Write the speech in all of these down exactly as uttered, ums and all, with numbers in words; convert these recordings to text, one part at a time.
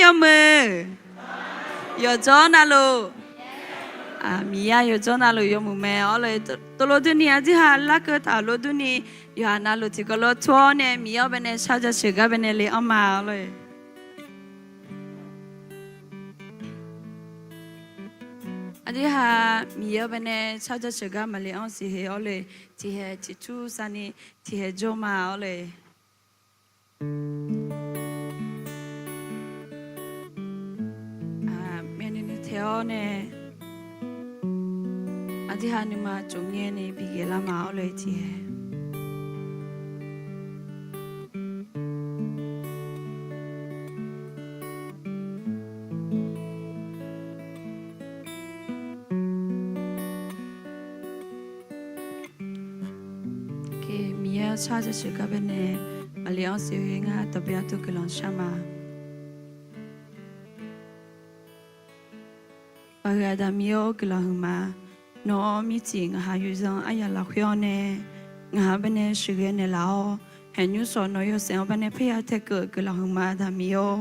yawmuiq. Yawqjawr navluf. Miqyaer-aq yawqjawr navluf yawmuiq mae. Awr lor-eq, tov lof durni aqdui ha larkeuv taq-euq lof durni, yawqha navluf tiqkawv lof tur-awr nae Miqyaer-anr bae nae shar jaceuq gar bae nae le anr ma. Awr lor-eq, aqdui ha Miqyaer-anr bae nae shar jaceuq gar maqle anr siq heu. Awr lor-eq, tiqhaeq tiqtur sar ni tiqhaeq jawr ma. Awr lor-eq, maeqnaeq nuitaeq-awr nae aqdui ha nuima tsofngae ni bi ghae lar ma. Awr lor-eq, tiqhaeq Miqyaer-anr shar jaceuq gar bae nae maqle anr siq heu. Ngar dawqbae ardov guiqlanq shar ma. Aqgeu Aqda Miqyaer-or, guiqlanq huiqma. Nawq-awr mircif ngaq ha yuzan aryaq lafkhoer-awr nae ngaq ha bae nae sheuqghae naeqlaf-awr, haeqnymr shawq nawq-eu yawshaef-anr bae nae parya taekeuv guiqlanq huiqma. Aqda Miqyaer-or,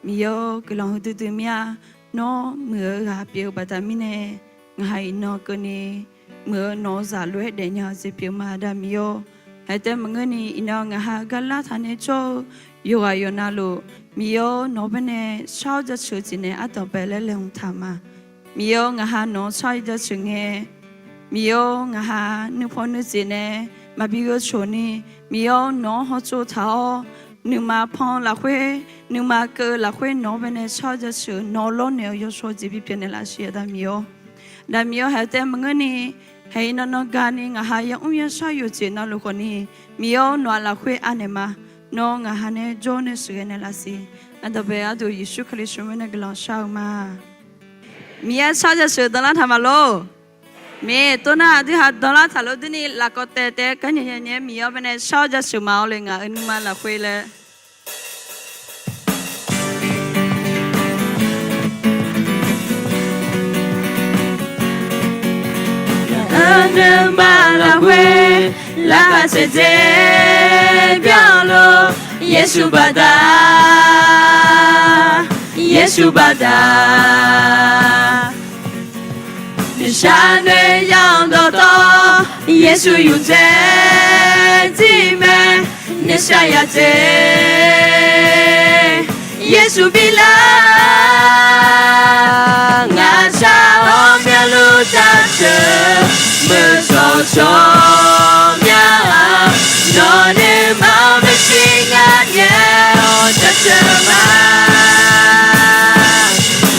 Miqyaer-or, guiqlanq huiqdui dui mir-a. Nawr muiq-eu ghaq pyeuf-eu baqda mirnae, ngaq ha iqnan keuvni muiq-eu nawq-eu zaq lof-aer daefnya-eu jeq pyeuf ma. Aqda Miqyaer-or, haiq taef maqngeur ni iqnan ngaq ha-eu gar lartaq nae jawr-eu yawqghaq yawqnavluf, Miqyaer-or, nawq-anr bae nae shar-awr jaceuq-eu jeq nae ardanqbae laer laeqhmq taq ma. Miqyaer-or, ngaq ha nawq-anr shar-awr jaceuq ngae, Miqyaer-or, ngaq ha nuipaw nuijeq nae maqbi gheu coq ni, Miqyaer-or, nawq-anr hawtsov taq-awr, nuima pan-eu lafkhoer, nuima keuv-eu lafkhoer nawq-anr bae nae shar-awr jaceuq, nawq-eu lawrnaeq-eu yawshawr jeq bipyeuf naeqlaf siq. Aqda Miqyaer-or, Aqda Miqyaer-or, haiq taef maqngeur ni, haeq iqnan nan gani ngaq ha yamr yashar yawqjeq navluf khawf ni, Miqyaer-or, nawq-aq lafkhoer anaeq ma. Nawr ngaq ha nae jawr nae sheuqghae naeqlaf siq. Aqdawqbae ardov Yeqsur Kali shawrmaer nae guiqlanq shar-eu ma. Miqyaer shar jaceuq danlar taq ma lor. Miqyaer tov nar aqdui ha danlar taq lof durni lafkawv taev taev-aer gar nyae nyae nyae-aer Miqyaer-anr bae nae shar-awr jaceuq ma. Awr le, ngaq-euq nuima lafkhoer laer Ngaq-euq nuima lafkhoer laqkhaq caevdzeq byan lor. Yeqsur baqda, Yeqsur baqda. Nuishar noeq yanr dawqtawv, Yeqsur yawqdzaeq jir mae. Nuishar yawqdzaeq Yeqsur bilar, ngaqshaq ghawqmya luf jaceuq, meuq shawq shawq mya-a, nawq nuima-anr maeqshi ngaq nyae-awr jaceuq ma.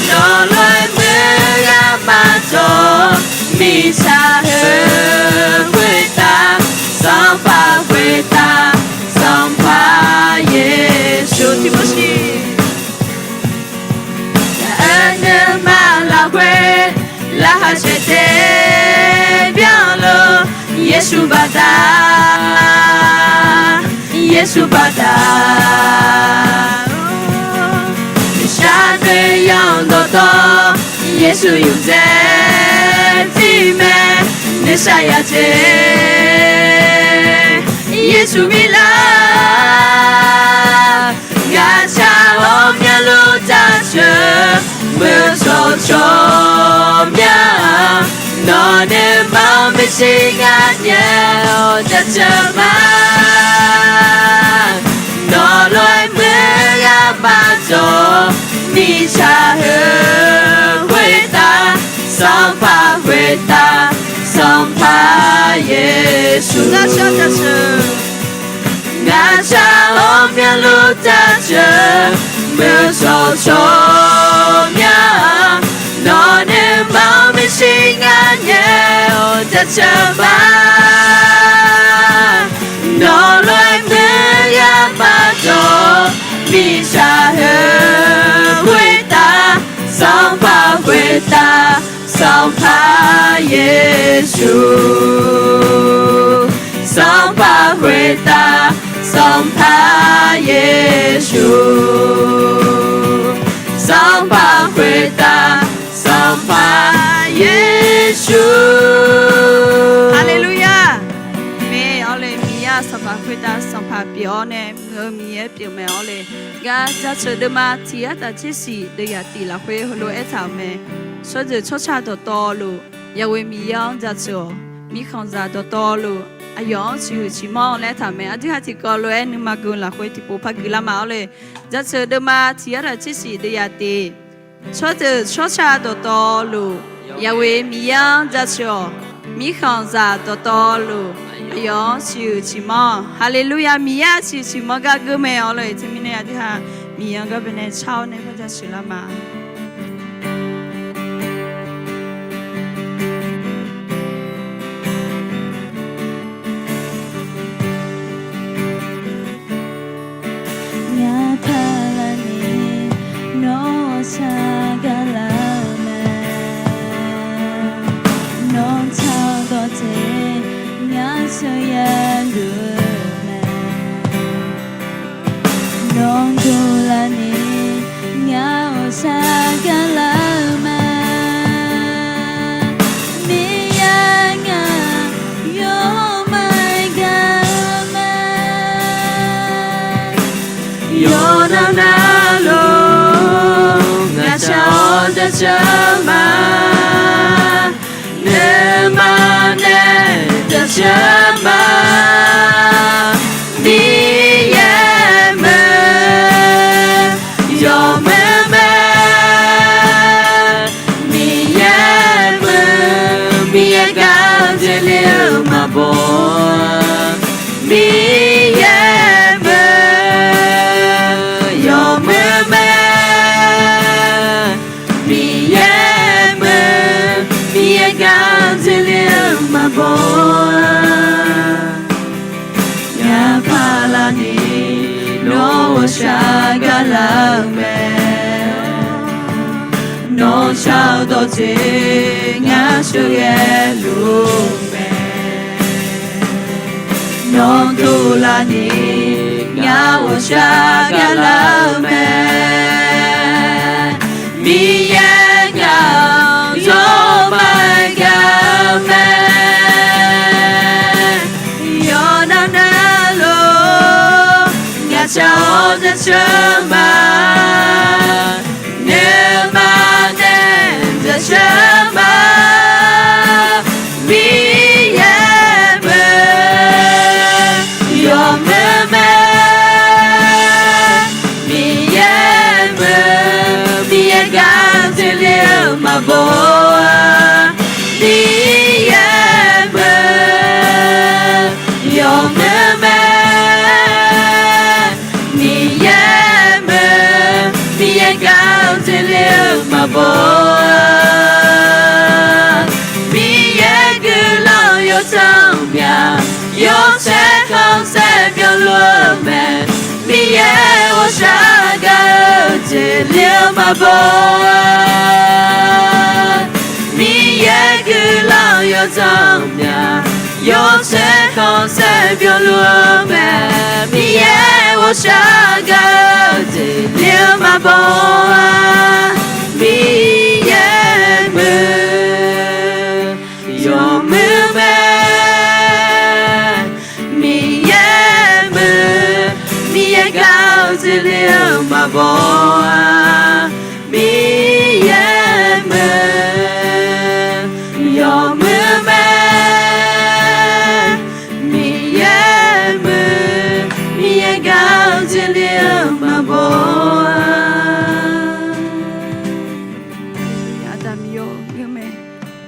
Nawq lof-aer muiq-eu ghaq maqjawr, mirtsaq heu khoertav, Sanqpaq khoertav, Sanqpaq Yeqsur tiqpov siq. Ngaq-euq nuima lafkhoer laqkhaq caevdzeq byan lor. Yeqsur baqda, Yeqsur baqda. Nuishar noeq yanr dawqtawv, Yeqsur yawqdzaeq jir mae. Nuishar yawqdzaeq Yeqsur bilar, ngaqshaq ghawqmya luf jaceuq, meuq shawq shawq mya-a, nawq nuima-anr maeqshi ngaq nyae-awr jaceuq ma. Nawq lof-aer muiq-eu ghaq maqjawr, mirtsaq heu khoertav, Sanqpaq khoertav, Sanqpaq Yeqsur. Ngaqshaq ghawqmya luf jaceuq, meuq shawq shawq mya-a, nawq nuima-anr maeqshi ngaq nyae-awr jaceuq ma. Nawq lof-aer muiq-eu ghaq maqjawr, mirtsaq heu khoertav, Sanqpaq khoertav, Sanqpaq Yeqsur. Sanqpaq khoertav, Sanqpaq Yeqsur. Sanqpaq khoertav, Sanqpaq Yeqsur. Haleluya. Aqmeq. Awr le, Miqyaer-aq Sanqpaq khoertav Sanqpaq Aqyawf pyeuf-awr nae muiq-eu Miqyaer pyeufmae-awr le. Gar jaceuq deuvma tiq yar taf tser shif deuv yaf tif lafkhoer heulof-aer aertaq-euq mae. Tsawrjeuq tsawrca dawqtawvluf, Yaqwe Miqyaer-anr jaceuq-awq. Mirkhanqzaq dawqtawvluf, aqyawf-anr ciqhuiq ciqmanr laer aertaq-euq mae. Aqdui ha tiqkawv lof-aer nuima geu lafkhoer tiqpov par gui lar ma-awr le. Jaceuq deuvma tiq yar taf tser shif deuv yaf tif. Tsawrjeuq tsawrca dawqtawvluf, Yaqwe Miqyaer-anr jaceuq-awq. Mirkhanqzaq dawqtawvluf, aqyawf-anr ciqhuiq ciqmanr. Haleluya! Miqyaer-anr ciqhuiq ciqmanr gar geur mae-awr le. Teumirnae aqdui ha Miqyaer-anr gar baenae car-awr nae par jaceuq lar ma. Ngar paqlaqni nawr-eu shar gar lar-eu mae. Nawr taq-eu dawqtseq ngar sheuqghae luf-eu mae. Nawr dovlaf ni ngar-euq shar gar lar-eu ma. Miqyaer ngaq yawmaf gaq-eu ma. Yawqnan navluf ngaq shaq-awr jaceuq ma. Nuima nae jaceuq ma. Miqyaer meuq yawmuiq mae. Miqyaer meuq Miqyaer gar jeq le-eu maqbaw. Miqyaer meuq yawmuiq mae. Miqyaer meuq Miqyaer gar jeq le-eu maqbaw. Ngar paqlaqni nawr-eu shar gar lar-eu mae. Nawr shar-eu dawqtseq ngar sheuqghae luf-eu mae. Nawr dovlaf ni ngar-euq shar gar lar-eu mae. Miqyaer ngaq yawmaf gaq-eu mae. Yawqnan navluf ngaq shaq-awr jaceuq ma. Nuima nae jaceuq ma. Miqyaer meuq yawmuiq mae. Miqyaer meuq Miqyaer gar jeq le-eu maqbaw-a. Miqyaer meuq yawmuiq mae. Miqyaer meuq Miqyaer gar jeq le-eu maqbaw-a. Miqyaer guiqlanq yawdzanq mya, yawshaef khanqsaer byanluf-eu mae. Miqyaer ghawqshaq gaq-eu jeq le-eu maqbaw-a. Miqyaer guiqlanq yawdzanq mya, yawshaef khanqsaer byanluf-eu mae. Miqyaer ghawqshaq gaq-eu jeq le-eu maqbaw-a. Miqyaer meuq yawmuiq mae. Miqyaer meuq Miqyaer gar-eu jeq le-eu maqbaw-a. Miqyaer meuq yawmuiq mae. Miqyaer meuq Miqyaer gar-eu jeq le-eu maqbaw-a. Aqda Miqyaer-or, ngeur mae.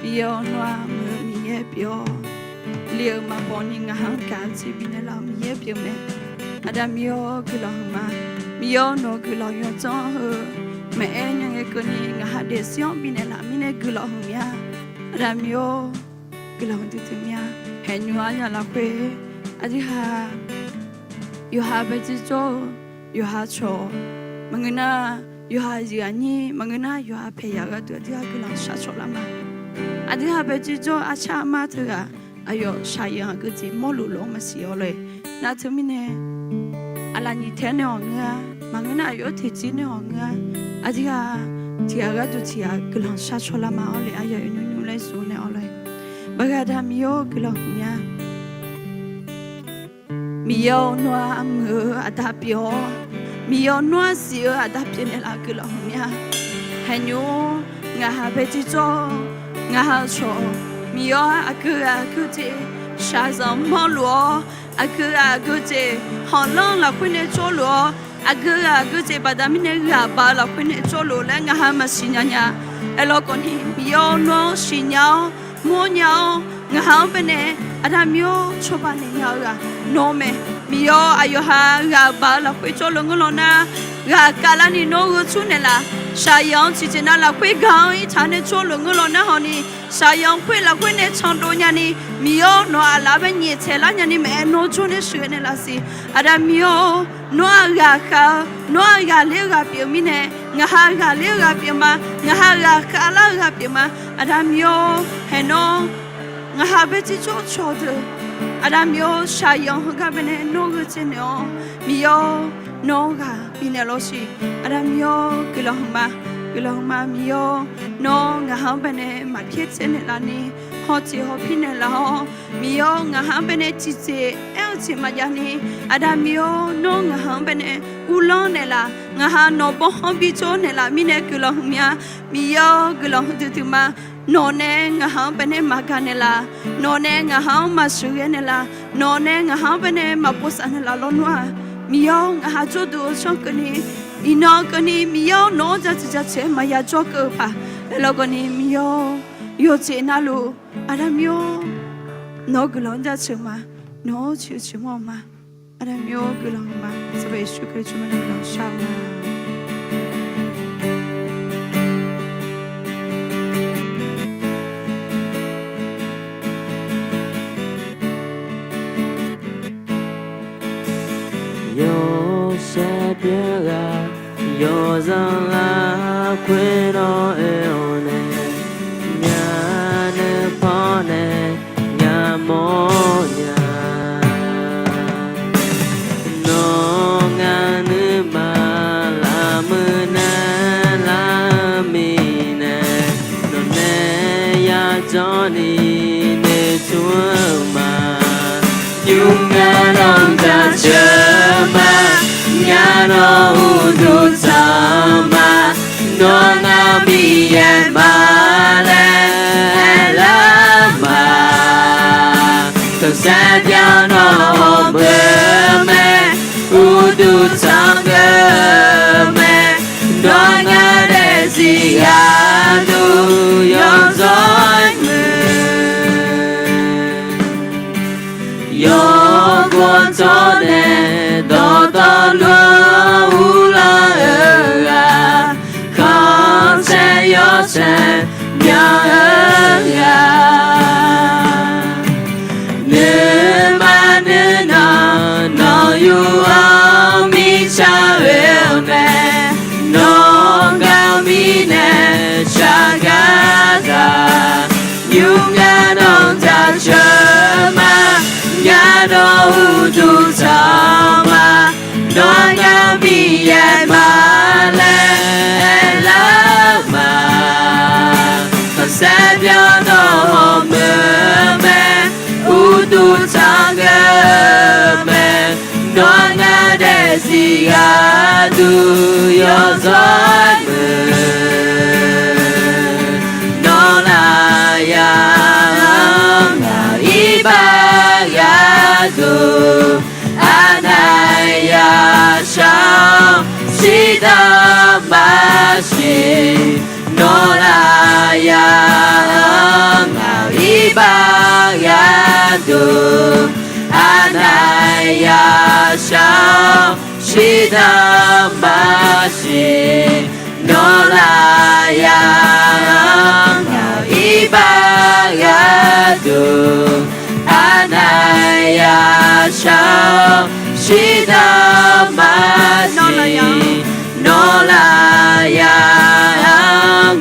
Miqyaer-or, nawr-aq muiq-eu Miqyaer pyeuf-awr, le-eu maqbaw ni ngaq-anr gaq-eu jeq bifnaeq laf-eu Miqyaer pyeuf mae. Aqda Miqyaer-or, guiqlanq huiqma. Miqyaer-or, nawq-eu guiqlanq yawdzanr heu maqaer nya ngae keuvni ngaq ha daefzir-anr bifnaeq laf mirnae guiqlanq huiqmya. Aqda Miqyaer-or, guiqlanq huiqdui dui mya. Haeqnymr arnya lafkhoer aqdui ha yawqha bae jirjawr-eu, yawqha cawq, maqngeur nar yawqha zif aqnyir, maqngeur nar yawqha paeq yaf-eu gharduq aqdui ha guiqlanq shar cawq lar ma. Aqdui ha bae jirjawr-eu arcar armar teughaq aqyawf shaqyaf-anr keuv jeq mawrluf lof-anr maqsiq-awr lof-aer, nar teumirnae aqlaf nyiq tae nae-awq ngeur-a, maqngeur nar aqyawf-anr teqjir nae-awq ngeur-a. Aqdui ha tiqghaq gharduq tiqghaq guiqlanq shar cawq lar ma-awr le, aqyawf yawqnymr nymr laer zmq naeq-awr lof-aer, baqgaq da Miqyaer-or, guiqlanq huiqmya. Miqyaer-awr, nawr-aq muiq-eu aqda pyeuf-awr, Miqyaer-awr, nawr-aq siq-eu aqda pyeuf naeqlaf guiqlanq huiqmya. Haeqnymr-or, ngaqha bae jirjawr-awr, ngaqha-eu cawq, Miqyaer-awr, aqgeu ghaq aqgeu jeq shaqzanq manrluf-awr, aqgeu ghaq aqgeu jeq khanqlanr lafkhoer nae tsawrluf-awr, aqgeu ghaq aqgeu jeq baqda mirnae ghaq baq-eu lafkhoer nae tsawrluf laer ngaqha maqsiq nya nya. Aerlawkhawf ni, Miqyaer-awr, nawr siqnya-awr, mawrnya-awr, ngaqha-anr baenae, Aqda Miqyaer-awr, cawba naeq nya-eu ghaq nawr mae. Miqyaer-awr, aqyawf ha ghaq baq-eu lafkhoer tsawrluf ngeur law nar, ghaq kavlarni nawr gheu tsur naeqlaf. Shaqzanq-anr ciqjeq nav lafkhoer gaq-anr irtaq nae tsawrluf ngeur law nar hawni, shaqzanq khoer lafkhoer nae candov nyani, Miqyaer-awr, nawq aqlaf bae nyaeftaeq lar nyani maeq-aer nawr jawr nae sheuqghae naeqlaf siq. Aqda Miqyaer-awr, nawr-aq ghaqkhav-eu, nawr-aq ghaqler-eu ghaq pyeuf mirnae, ngaqha ghaqler-eu ghaq pyeuf ma, ngaqha ghaqkhav lar-eu ghaq pyeuf ma. Aqda Miqyaer-awr, haeqnawr ngaqha bae jirjawr cawq deuq, Aqda Miqyaer-awr, shaqzanq heugar baenae nawr gheu tsaev naeq-awr, Miqyaer-awr, nawr ghaq bifnaeq lawr siq. Aqda Miqyaer-awr, guiqlanq huiqma, guiqlanq huiqma. Miqyaer-awr, nawr ngaqha-anr baenae maqpyaer tsaev naeqlaf ni, hawteq hawpir naeqlaf-awr, Miqyaer-awr, ngaqha-anr baenae tiqjeq aer-eu jeq maqjav ni, Aqda Miqyaer-awr, nawr ngaqha-anr baenae uvlanr naeqlaf. Ngaqha nawq bawrhanr bijawr naeqlaf mirnae guiqlanq huiqmya. Miqyaer-awr, guiqlanq huiqdui dui ma. Nawq nae ngaqha-anr baenae maqgaq naeqlaf. Nawq nae ngaqha-anr maqsheuqghae naeqlaf. Nawq nae ngaqha-anr baenae maqpov saf naeqlaf lawnmr-aq, Miqyaer-awr, ngaqha jawrduq-eu sanr keuvni, iqnan keuvni Miqyaer-awr, nawq-anr jaceuq jaceuq-aer maqya jawr keuv-eu paq. Aerlawkhawf ni Miqyaer-awr, yawqjeq navluf, Aqda Miqyaer-awr, nawq-anr guiqlanq-anr jaceuq ma. Nawq-anr ciqhuiq ciqmawr-eu ma. Aqda Miqyaer-awr, guiqlanq huiqma. Sanqpaq Yeqsur Kali tsawrmyanr-anr guiqlanq shar-eu ma. Yawshaef pyeuf ghaq yawzanr lafkhoer nawr oe-awr nae, myavnuiv pawnae myavmawr nya. Nawr ngaq nuima lavmuiq nae lar-eu mirnae, nawqnae yajawr ni noeqtmq-eu ma. Nymr ngar nawq-anr jaceuq ma, ngar nawq-anr uqduq tanq ma, nawr ngar Miqyaer ma laer aerlar ma. Khanqsaer byan nawq hawq meuq mae, uqduq tanq geur mae, nawr ngar daefzir gharduq yawzawr-aer muiq. Yawqghaq tawr nae dawqtawvluf-anr uvlanr-eu ghaq, khanqsaer yawshaef byan-eu ghaq, nuima nuinan nawq yuf-anr mirtsa oe-eu mae. Nawr ngar mirnae shar gar taq, nymr ngar nawq-anr jaceuq ma, ngar nawq-anr uqduq tanq ma, nawr ngar Miqyaer ma laer aerlar ma. Khanqsaer byan nawq hawq meuq mae, uqduq tanq geur mae, nawr ngar daefzir gharduq yawzawr-aer muiq. Nawr lafyaq-anr ngaq-euq iqbax gharduq, aqnaeq yashar-awr shirdan maqsiq. Nawr lafyaq-anr ngaq-euq iqbax gharduq, aqnaeq yashar-awr shirdan maqsiq. Nawr lafyaq-anr ngaq-euq iqbax gharduq, aqnaeq yashar-awr shirdan maqsiq. Nawr lafyaq-anr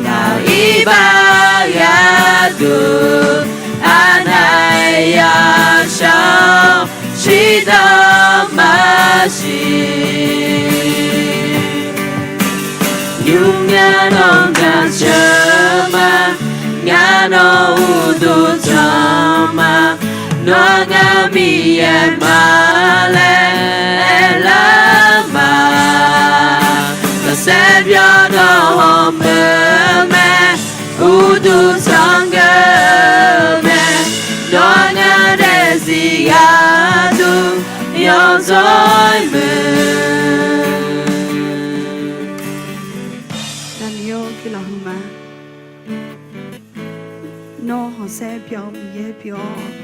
ngaq-euq iqbax gharduq, aqnaeq yashar-awr shirdan maqsiq. Nymr ngar nawq-anr jaceuq ma, ngar nawq-anr uqduq tanq ma, Nawr ngar Miqyaer ma laer aerlar ma. Khanqsaer byawr nawq hawmeuq mae, uqduq tanqgeu mae. Nawr ngar daefzir gharduq yawzawr-aer muiq. Aqda Miqyaer-or, guiqlanq huiq ma. Nawr khanqsaer byawr-eu Miqyaer pyeuf-awr,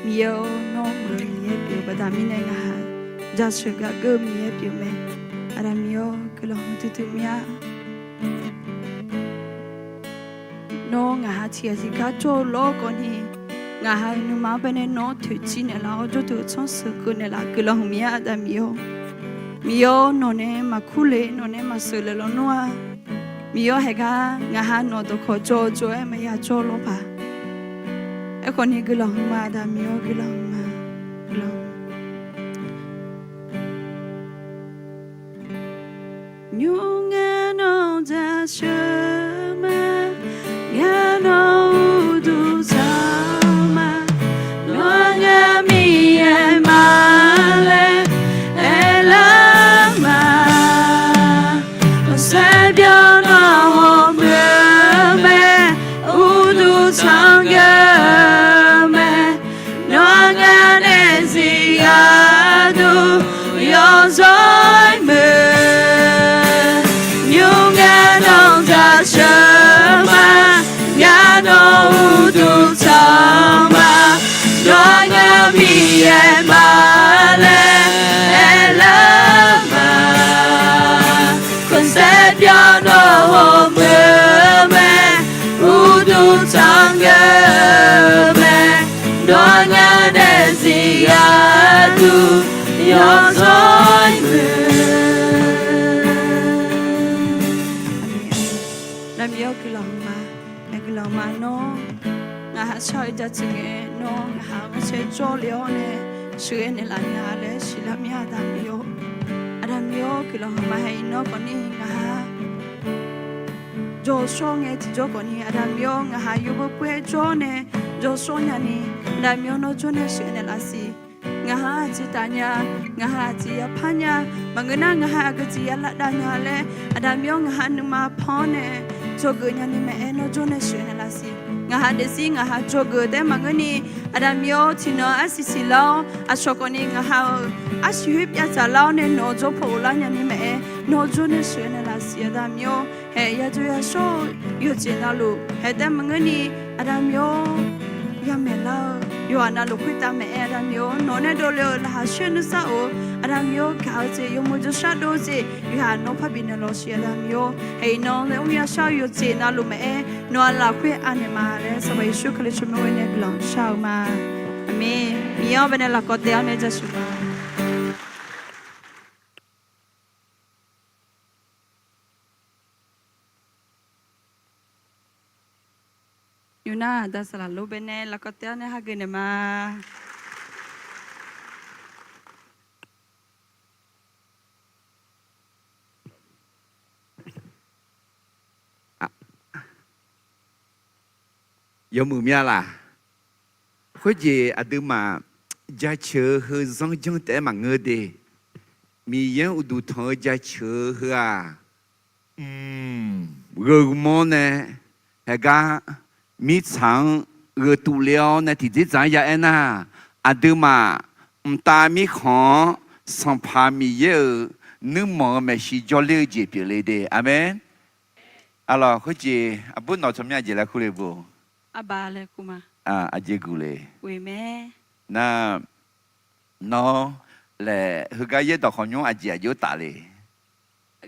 Miqyaer-or, nawr muiq-eu Miqyaer pyeuf-eu baqda mirnae ngaq haq jaceuq gaqgeur-eu Miqyaer pyeuf mae. Aqda Miqyaer-or, guiqlanq huiq duidui mir-a. Nawr ngaq haq tiqghaq tiqgar jawr-eu lawr khawfni, ngaq haq-euq nuima-anr baenae nawr toeqciv naeqlaf-awr, jawrduq tsanr sheuqkeuv naeqlaf guiqlanq huiq mir-a. Aqda Miqyaer-or, Miqyaer-or, nawqnae maqkur le, nawqnae maqsheuqle lawnmr-a. Miqyaer-or, heugar ngaq haq nawq dawqkawq jawr-eu jawr-aer maqya jawr lawr paq. Aerkhawfni guiqlanq huiq ma. Aqda Miqyaer-or, guiqlanq huiq ma. Guiqlanq huiq ma. Nymr ngar nawq jaceuq ma, ngar nawq uqduq tanq ma, nawr ngar Miqyaer ma laer aerlar ma. Khanqsaer byawr nawq hawmeuq mae, uqduq tanqgeu mae. Nawr ngar daefzir gharduq yawzawr-aer muiq. Nymr ngar nawq jaceuq ma, ngar nawq uqduq tanq ma, nawr ngar Miqyaer ma laer aerlar ma. Khanqsaer byawr nawq hawmeuq mae, uqduq tanqgeu mae. Nawr ngar daefzir gharduq yawzawr-aer muiq. Aqda Miqyaer-or, guiqlanq huiq ma. Aer guiqlanq ma. Nawr ngaq haq shar-eu jaceuq ngae, nawr ngaq haq-anr caer jawrle-awr nae sheuqghae naeqlaf nya laer siqlar mir-a. Aqda Miqyaer-or, Aqda Miqyaer-or, guiqlanq huiq ma. Haeq iqnan khawfni ngaq haq jawrshawr ngae tiqjawr khawfni, Aqda Miqyaer-or, ngaq haq yawbeu paer jawr nae jawrshawr nyani, Aqda Miqyaer-or, nawr jawr nae sheuqghae naeqlaf siq. Ngaq haq aqjeq taf nya, ngaq haq aqjeq yapar nya, maqngeur nar ngaq haq aqgeujeq ya lavdav nya laer, Aqda Miqyaer-or, ngaq haq nuima pan-awr nae dzawgeuf nyani maqaer, nawr jawr nae sheuqghae naeqlaf siq. Ngaq haq daefzir ngaq haq dzawgeuf taef-aer maqngeurni, Aqda Miqyaer-or, tiqnan arsiq siqlar-awr, aqcawq khawfni ngaq haq-euq arsiq khoer pyavdzaq lar-awr nae nawq-eu jawr paw ghoflar nyani maqaer, nawr jawr nae sheuqghae naeqlaf siq. Aqda Miqyaer-or, haeq ya jawr ya shawr-eu yawqjeq navluf, haeq taef-aer maqngeurni, Aqda Miqyaer-or, yamaeq lar-eu yawqghaq navluf khoertav maqaer, Aqda Miqyaer-or, nawq nae dovle-euq laqkhaq caer nuisar of-eu, Aqda Miqyaer-or, gaq-eu jeq yawmuiq jawrshar dov-eu jeq yawqghaq nawr parbi naeq lawq siq. Aqda Miqyaer-or, haeq iqnan nae mr ya shar-eu yawqjeq navluf maqaer, nawq-aq lafkhoer anaeq ma laer Sanqpaq Yeqsur Kali tsawrmyanr ghoe nae guiqlanq shar-eu ma. Aqmeq. Miqyaer-anr baenae lafkawv taef-awr nae jasheuq ma. Nymr nar aqda saqlaq lof baenae lafkawv taef-awr nae hageuf naeq ma. Yawmuiq mya laq? Khoerjeq aqduimaf jaceuq-eu heu zanr janr taef-aer maqngeur de. Miqyaer-anr uqduq tanq-eu jaceuq-eu heu-aq, mq, gheu ghmawr nae, haegar mirtsaq-anr gheu tuvle-awr nae tiqdzerdzaq-anr ya aer nar, aqduimaf mqtav mirkhanq-anr Sanqpaq Miqyaer-euq nuirmanq-eu maeqshi jawrler-eu jeq pyeufle de. Aqmeq. Arlawq, khoerjeq aqbur nawq tsawrmyanr aqjeq laer kur le beu? Arba laer kur ma. Aqjeq guq le. Nar, nawr laeq heugar yaer dawq khawf nymr aqjeq aqjox taf le.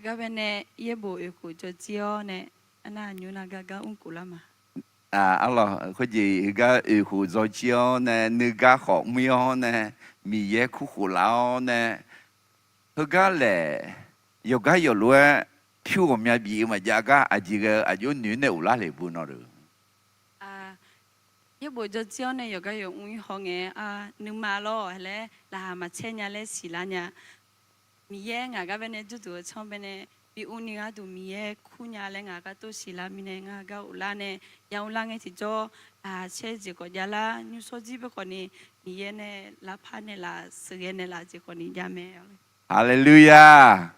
Gar baenae yaerbof oeq khof jawrjir-awr nae, arnar nymr nar gar gar mr khof lar ma. Arlawq, khoerjeq heugar oeq khof jawrjir-awr nae, nuigar khawf mr-ir-awr nae, Miqyaer kur khof laf-awr nae, heugar laeq yawqgar yawqlof-aer pyur ghawqmya bif-eu maqjav gar aqjeq ghae-eu aqjox noeq nae ghoflar le beu nawr-eu? Yaerbof jawrjir-awr nae yawqgar yawq mr-ir haw ngae, nuima lawr laer laqkhaq maqcaer nya laer siqlar nya. Miqyaer ngaq gar baenae jawrduq-eu tsanr baenae bi uvni gharduq Miqyaer kurnya laer ngaq gar tov siqlar mirnae ngar gar ghoflar nae, ya uvlar ngae tiqjawr, caer jeq khawf javlar, nymrshawr jir bae khawfni, Miqyaer nae lavpar naeqlaf sheuqghae naeqlaf jeq khawfni javmae. Haleluya.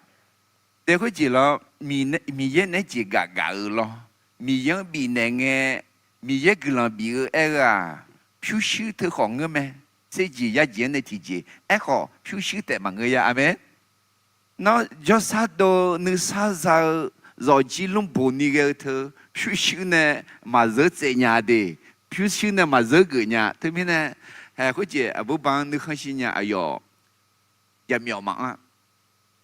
Daef khoerjeq lawr, Miqyaer naeq-aer jeqgaf gaf-eu lawr. Miqyaer-anr bifnaeq ngae, Miqyaer guiqlanq bif-eu aer-eu-aq, pyurshuir teukhawf ngeur mae. Tserjeq yarjeq-anr nae tiqjeq, aerkhawf pyurshuir taef maqngeur ya. Aqmeq. Nawr jawrsar dov nuisar za-eu zawqjir lmrboq ni ghae-eu teu, pyurshuir nae maqzeur tsaev nya de, pyurshuir nae maqzeur geuf nya. Teumirnae, haeq khoerjeq aqbur ba-anr nuikhanr shirnya aqyawf jaqmyawf maqanr-a.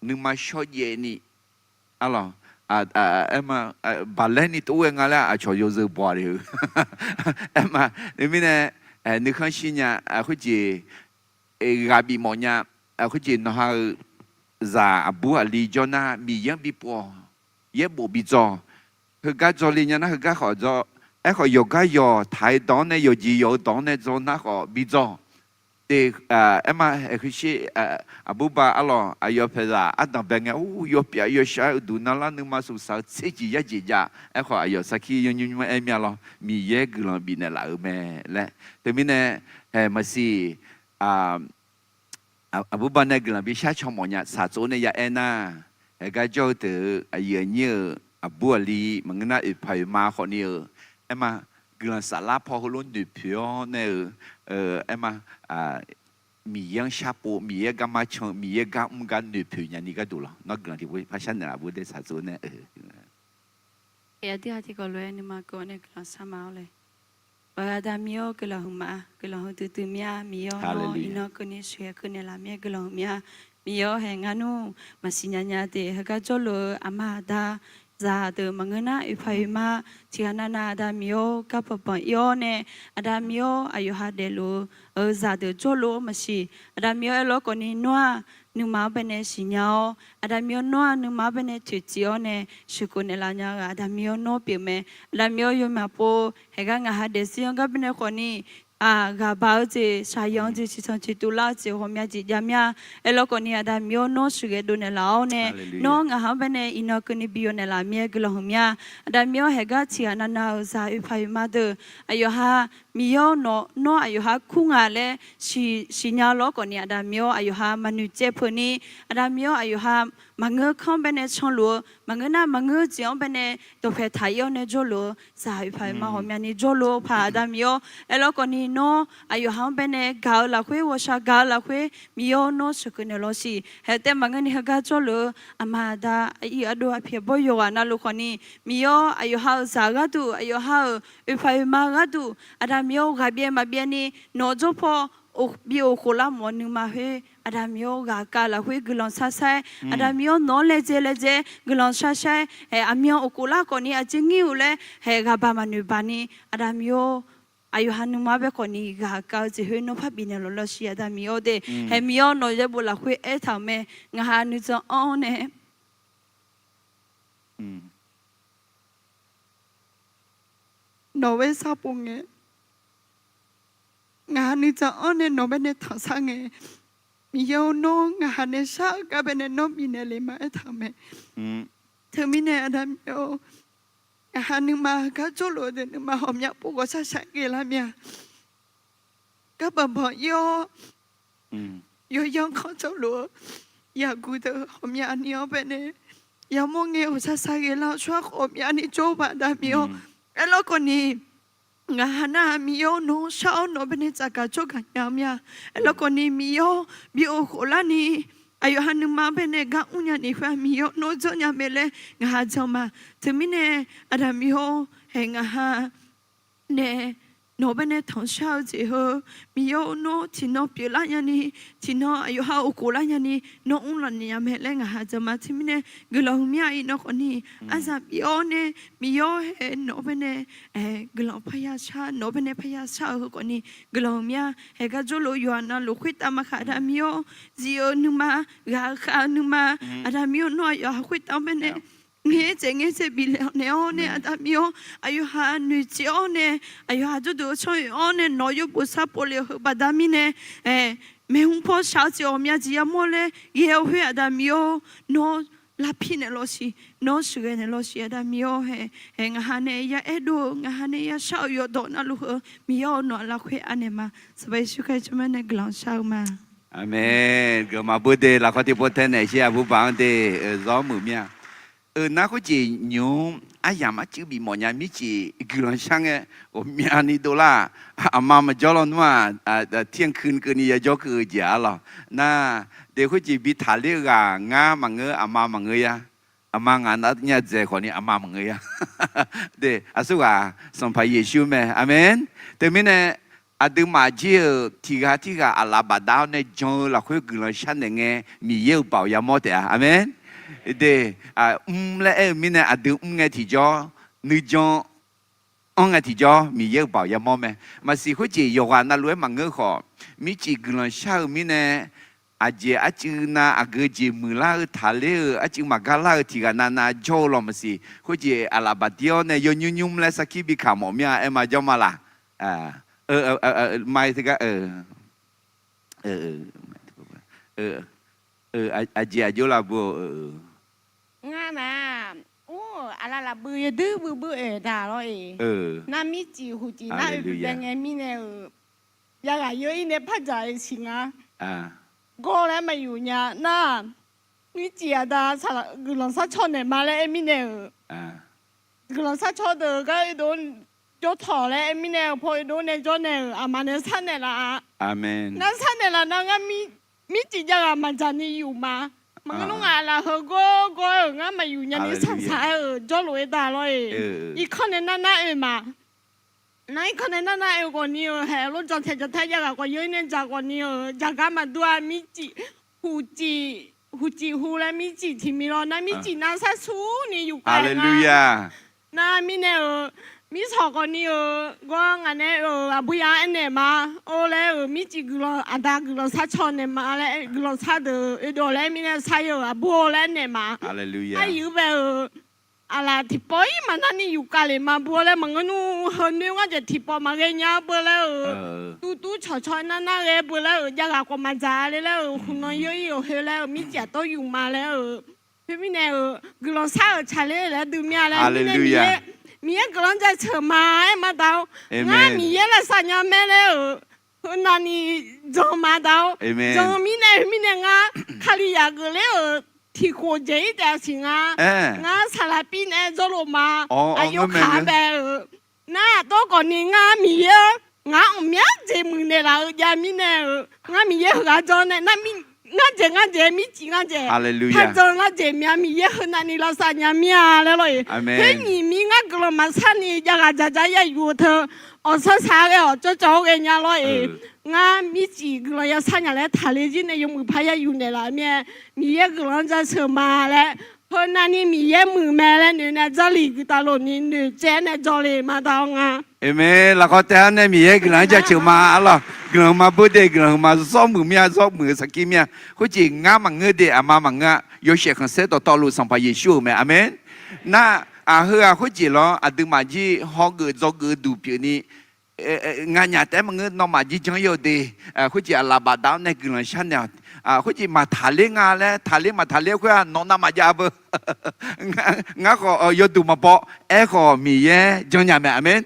Nuima shawrjaev ni, arlawq, aer, baqlaer ni tov ghae nga laer aqcawq yawzeu baw le-eu. Aerma, teumirnae, nuikhanr shirnya, khoerjeq ghaq bif mawf nya, khoerjeq nawqha-euq zaq aqbur aqli jawr nar Miqyaer-anr bipov-awq. Yaerbof bidzaw. Heugar dzaw le nya nar heugar khawf dzaw. Aerkhawf yawqgar yawq taq-eu dawq-anr nae yawqjeq yawq-eu dawq-anr nae dzaw nar khawf bidzaw. De, aerma, aqbur ba arlawq aqyawf paeqzaq ardanq bae ngae, or, yawpyav yawshar-aer uqduq navlar nuima suqsaq-eu tserjeq yarjeq jav. Aerkhawf aqyawf sarkir yawnymr nymr-aer mya lawr, Miqyaer guiqlanq bifnaeq laf-euq mae laer. Teumirnae, haeq maqsiq, aqbur ba nae guiqlanq bishar caw mawf nya. Saqtsov nae ya aer nar, heugar jawr-eu deuq-euq aqyuif aqnyir-euq aqbur aqli maqngeur nar oeqpaq oeqma khawfni-eu, aerma, guiqlanq saflar paw heulof noeqpoeq-awr nae-eu, aerma, Miqyaer-anr sharpov, Miqyaer garma can-eu, Miqyaer gar mr gar noeqpoeq nyani gharduq lawr. Nawr guiqlanq tiqpov parshar naeqlaf aqbur dae saqtsov nae-eu. Aqyuif aqnyir tiqkawv lof-aer nuima keuv-awr nae guiqlanq sharma-awr le. Aqda Miqyaer-or, guiqlanq huiqma, guiqlanq huiqdui dui mya. Miqyaer-or, nawr iqnan keuvni sheuqghae keuv naeqlaf mya, guiqlanq huiq mya. Miqyaer-or, haeq ngar nmr maqsiq nya nya de, heugar jawrluf-eu aqma aqda zaqdeuq maqngeur nar oeqpaq oeqma tiqghaq navnav Aqda Miqyaer-or, gar banqbanq ir-awr nae, Aqda Miqyaer-or, aqyawf ha daefluf-eu zaqdeuq jawrluf-awr maqsiq. Aqda Miqyaer-or, aerlawr khawfni nawr-aq nuima-anr baenae siqnya-awr, Aqda Miqyaer-or, nawr-aq nuima-anr baenae toeqciv-awr nae sheuqkeuv naeqlaf nya-eu Aqda Miqyaer-or, nawr pyeuf mae. Aqda Miqyaer-or, yawmyaq pov haeq gar ngaq ha daefzir-anr gar baenae khawfni ghaqbaq-eu jeq, shaqyanq-eu jeq, ciqcanq ciqtuv lar-eu jeq ghawqmya jeq jav mya. Aerlawr khawfni Aqda Miqyaer-or, nawr sheuqghae dov naeqlaf-awr nae, nawr ngaq ha-anr baenae iqnan keuvni bi yawnaeq laf mya, guiqlanq huiq mya. Aqda Miqyaer-or, haeq gar tiqghaq navnav-euq zaq oeqpaq oeqma deuq aqyawf ha Miqyaer-or, nawr aqyawf ha kur nga laer siqnya lawr khawfni Aqda Miqyaer-or, aqyawf ha maqnoeq caev peuq ni, Aqda Miqyaer-or, aqyawf ha maqngeur kanr-anr baenae canluf-eu, maqngeur nar maqngeur-eu jeq-anr baenae dawqpae taq ir-awr nae jawrluf-eu zaq oeqpaq oeqma ghawqmyani jawrluf-eu paq Aqda Miqyaer-or, aerlawr khawfni nawr aqyawf ha-anr baenae gaq-eu lafkhoer, ghawqshaq gaq-eu lafkhoer Miqyaer-or, nawr sheuqkeuv naeq lawr siq. Haeq taef maqngeur ni heugar jawrluf-eu aqma aqda aqyuif aqdov aqpiq aqbawr yawqghaq navluf khawfni Miqyaer-or, aqyawf ha-euq zaq gharduq, aqyawf ha-euq oeqpaq oeqma gharduq Aqda Miqyaer-or, ghaqbyaev maqbyaev ni nawq-eu jawrpaw bi of khof lavmawf-eu nuima khoer Aqda Miqyaer-or, ghaqkav lafkhoer guiqlanq sharshar-aer Aqda Miqyaer-or, nawq-anr laejae laejae guiqlanq sharshar-aer, haeq aqmyan of khof lar khawfni aqjeq ngir-euq laer haeq ghaqbaq maqnoeq baq ni Aqda Miqyaer-or, aqyawf ha nuima-anr bae khawfni ghaqkav-eu jeq khoer nawr parbif naeq lawq lawr siq Aqda Miqyaer-or de. Haeq Miqyaer-or, nawq yaerbof lafkhoer aertaq-euq mae. Ngaq ha nuijan anr-awr nae nawq-aer sharpov ngae, ngaq ha nuijan anr nae nawq baenae tanqshar ngae, Miqyaer-or, nawr ngaq ha nae shar-eu gar baenae nawr bifnaeq le ma aertaq-euq mae. Teumirnae Aqda Miqyaer-or, ngaq ha nuima gar jawrluf-eu deuq nuima ghawqmya pov ghawqshaq shaq ghae lar mya. Gar banqbanq ir-awr, yawyanr kanr jawrluf-eu yaqguq deuq ghawqmyani-anr baenae yamawr ngae ghawqshaq shaq ghae lar-eu tsawrhaq ghawqmyani jawr-eu baq Aqda Miqyaer-or, aerlawr khawfni ngaq ha nar-aq Miqyaer-or, nawr shar-awr nawq baenae tsafgaq tsawrgaq nya-eu mya. Aerlawr khawfni Miqyaer-or, bi of khof larni aqyawf ha nuima-anr baenae gar mrnya ni khoer-aq Miqyaer-or, nawr janrnya mae laer ngaq ha jan ma. Teumirnae Aqda Miqyaer-or, haeq ngaq ha nae nawq baenae tanqshar-eu jeq heu, Miqyaer-or, nawr tiqnan pyeuflar nyani, tiqnan aqyawf ha of khof lar nyani nawr mrlawq ni nya mae laer ngaq ha jan ma. Teumirnae guiqlanq huiq mya iqnan khawfni arzaq bif-awr nae Miqyaer-or, haeq nawq baenae guiqlanq parya shar, nawq baenae parya shar-eu heu khawfni guiqlanq huiq mya. Haeq gar jawrluf-eu yawqha navluf khoertav maqkaq Aqda Miqyaer-or, zif-eu nuima, ghaqkhav-eu nuima, Aqda Miqyaer-or, nawr aqyawf ha khoertav-anr baenae ngaer tsaev ngaer tsaev bifnaeq-awr nae Aqda Miqyaer-or, aqyawf ha noeqtsaev-awr nae aqyawf ha jawrduq-eu tsanr oe-awr nae nawq-eu yaerbof sharpov le-eu heu baqda mirnae maeqhu paw shaq-eu jeq ghawqmya jeq yamawr laer ghae-eu khoer Aqda Miqyaer-or, nawr lavpir naeq lawsiq, nawr sheuqghae naeq lawsiq, Aqda Miqyaer-awr hae, hae ngaq ha nae ya aerdov-eu, ngaq ha nae ya shar-eu yawqdawq navluf heu-eu Miqyaer-awr nawq-anr lafkhoer anaeq ma. Sanqpaq Yeqsur Kali tsawrmyanr nae guiqlanq shar-eu ma. Aqmeq. Guiqlanq maqbur de, lafkhawr tiqpov tae naeq shir-aq, burbaq-anr de, zawr muiq mir-a. Euq, nar khoerjeq nymq-mr aryamq arcuiv bifmawf nya mircif guiqlanq shar ngae, ghawqmyani dovlar-aq, aqma maqjawr lawnmr-aq, tirkeuv keuvni yajawr keuv-eu jeq-a lawq. Nar, de khoerjeq bi taqler-eu ghaq ngar maqngeur, aqma maqngeur ya. Aqma ngaq nar nya dzaeq khawfni aqma maqngeur ya. De, aqsurghaq Sanqpaq Yeqsur mae. Aqmeq. Teumirnae, aqduimaf jir-euq tiqghaq tirghaq aqlaf bafdav-awr nae jan-eu lafkhoer guiqlanq sharnaeq ngae, Miqyaer-euq baoq yamawr taef-a. Aqmeq. De, mr laer aer-eu mirnae aqdui mr ngae tiqjawr, nuijan anr ngae tiqjawr Miqyaer-euq baoq yamawr mae. Maqsiq khoerjeq yawqghaq navluf-aer maqngeur khawf, mircif guiqlanq shar-eu mirnae, aqjeq arcuiv nav aqgeu jeq muiqlar-eu taqler-euq arcuiv maqgar lar-eu tiqghaq navnav jawr-eu lawq maqsiq. Khoerjeq aqlaf bafdir-awr nae yawnymr nymr laer sarkir bi kamq mawf mir-a, aer ma jawr ma laq? Mai teugar, aqjeq aqjox laf bur-eu. Ngar nar, mr-euq aqlaf laf bui yawduir bui bui oeq daq lawr-eq. Nar mircif huqcif nar oe bae ngae mirnae-euq, yaghaq yawir nae par dzaq-eu siq nga. Gawr laer maqyuf nya nar, mircif aqda guiqlanq sharcaw naeq ma laer aer mirnae-euq, guiqlanq sharcaw deuq gar oedov jawr tawq laer aer mirnae-euq, paw oedov nae jawr nae-euq aqma nae sharnaeq laf-a. Ngar sharnaeq laf nar ngar mircif jav ghaq maqdzaq ni yuf ma. Maqngeur nmr ngaq lafheu gawr gawr-aer-euq ngar maqyuf nyani sanqsaq-aer-euq jawrluf-eu daq lawr-eq. Irkanr nae nar nar oe ma. Nar irkanr nae nar nar oe ghawqni-euq haeq lor, jantaeq jantaeq jav ghaq khawf yawir nae dzaq ghawqni-euq jaqgar maqdur-a. Mircif huqcif, huqcif hu laer mircif tiq miq lawr nar mircif nar sar surni yuf kar-a. Nar mirnae-euq, mirshawq khawfni-euq gawr ngaq nae-euq aqbur ya-anr aernaeq ma. Or laer-euq mircif guiqlanq aqda guiqlanq sharcaw naeq ma laer guiqlanq shar deuq oedov laer mirnae shar-eu aqbur-or laer aernaeq ma. Aqyuif bae-euq aqlaf tiqpawf-ir maqnar ni yuf kar le ma bur-awr laer maqngeur nmr. Heu noer ngar jeq tiqpawf maqghae nya beu laer-euq, tuvtuv cawqcawq nar nar ghae beu laer-euq, jav ghaq khawf maqdzaq le laer-euq, huqnan yawir-euq khoer laer-euq mircif aqtawr yuf ma laer-euq. Khoermirnae-euq guiqlanq shar-euq tsaqler laer dui mir-a laer mirnae, Miqyaer guiqlanq jaceuq ma aer ma daq-awr, ngar Miqyaer lavsav nya mae laer-euq, heunav ni jan ma daq-awr, jan mirnae khoermirnae ngar Kalizaq geufler-euq tiqkhof dzaeq-ir taef-a siq nga. Ngar saqlaq pir nae jawrluf ma. Aqyawf kaq-anr bae-euq nar aqtawr khawfni ngar Miqyaer-anr ngaq-anr mqmyanr jeq muiqnaeq laf-eu jav mirnae-euq, ngar Miqyaer heughaq jan nae nar, ngar jeq ngar jeq mircif ngar jeq, par jan ngar jeq mya Miqyaer heunav ni lavsav nya mir-a laer lawr-eq. Khoer nyiq mir ngar guiqlanq maqsar ni jav ghaq dzaqdzaq ya yuf-eu teu, awqsar sar ghae-awq, cawvcawv-awr ghaenya lawr-eq. Ngar mircif guiqlanq yashar nya laer taqler jir nae yawmuiq par ya yuf naeqlaf mir-aer, Miqyaer guiqlanq-anr jaceuq ma laer, heunav ni Miqyaer muiq mae laer noeq nae jarlif guiqtaf lof ni noeqtsaev-aer nae jawrle ma daq-awr nga. Aqmeq. Lafkhawf taef-aer nae Miqyaer guiqlanq-anr jaceuq ma arlawq. Guiqlanq ma bur de, guiqlanq ma zawr muiq mir-a, zawr muiq-eu sarkir mir-a. Khoerjeq ngar maqngeur de, aqma maqngeur-a. Yawshaef khanqsaer dawqtawvluf Sanqpaq Yeqsur-euq mae. Aqmeq. Nar, aq, heu-aq khoerjeq lawr aqduimaf jir hawgeuf dzawgeuf-eu duq pyeufni nganyaf taef-aer maqngeur, nawmaf jir janr-ir-eu de. Khoerjeq aqlaf bafdav-awr nae guiqlanq sharnaeq-awq. Khoerjeq maqtaqler nga laer, taqler maqtaqler khoer-aq nawq navmaqjav beu. Ngar khawf yawduq maqbaw, aerkhawf Miqyaer janrnya mae. Aqmeq.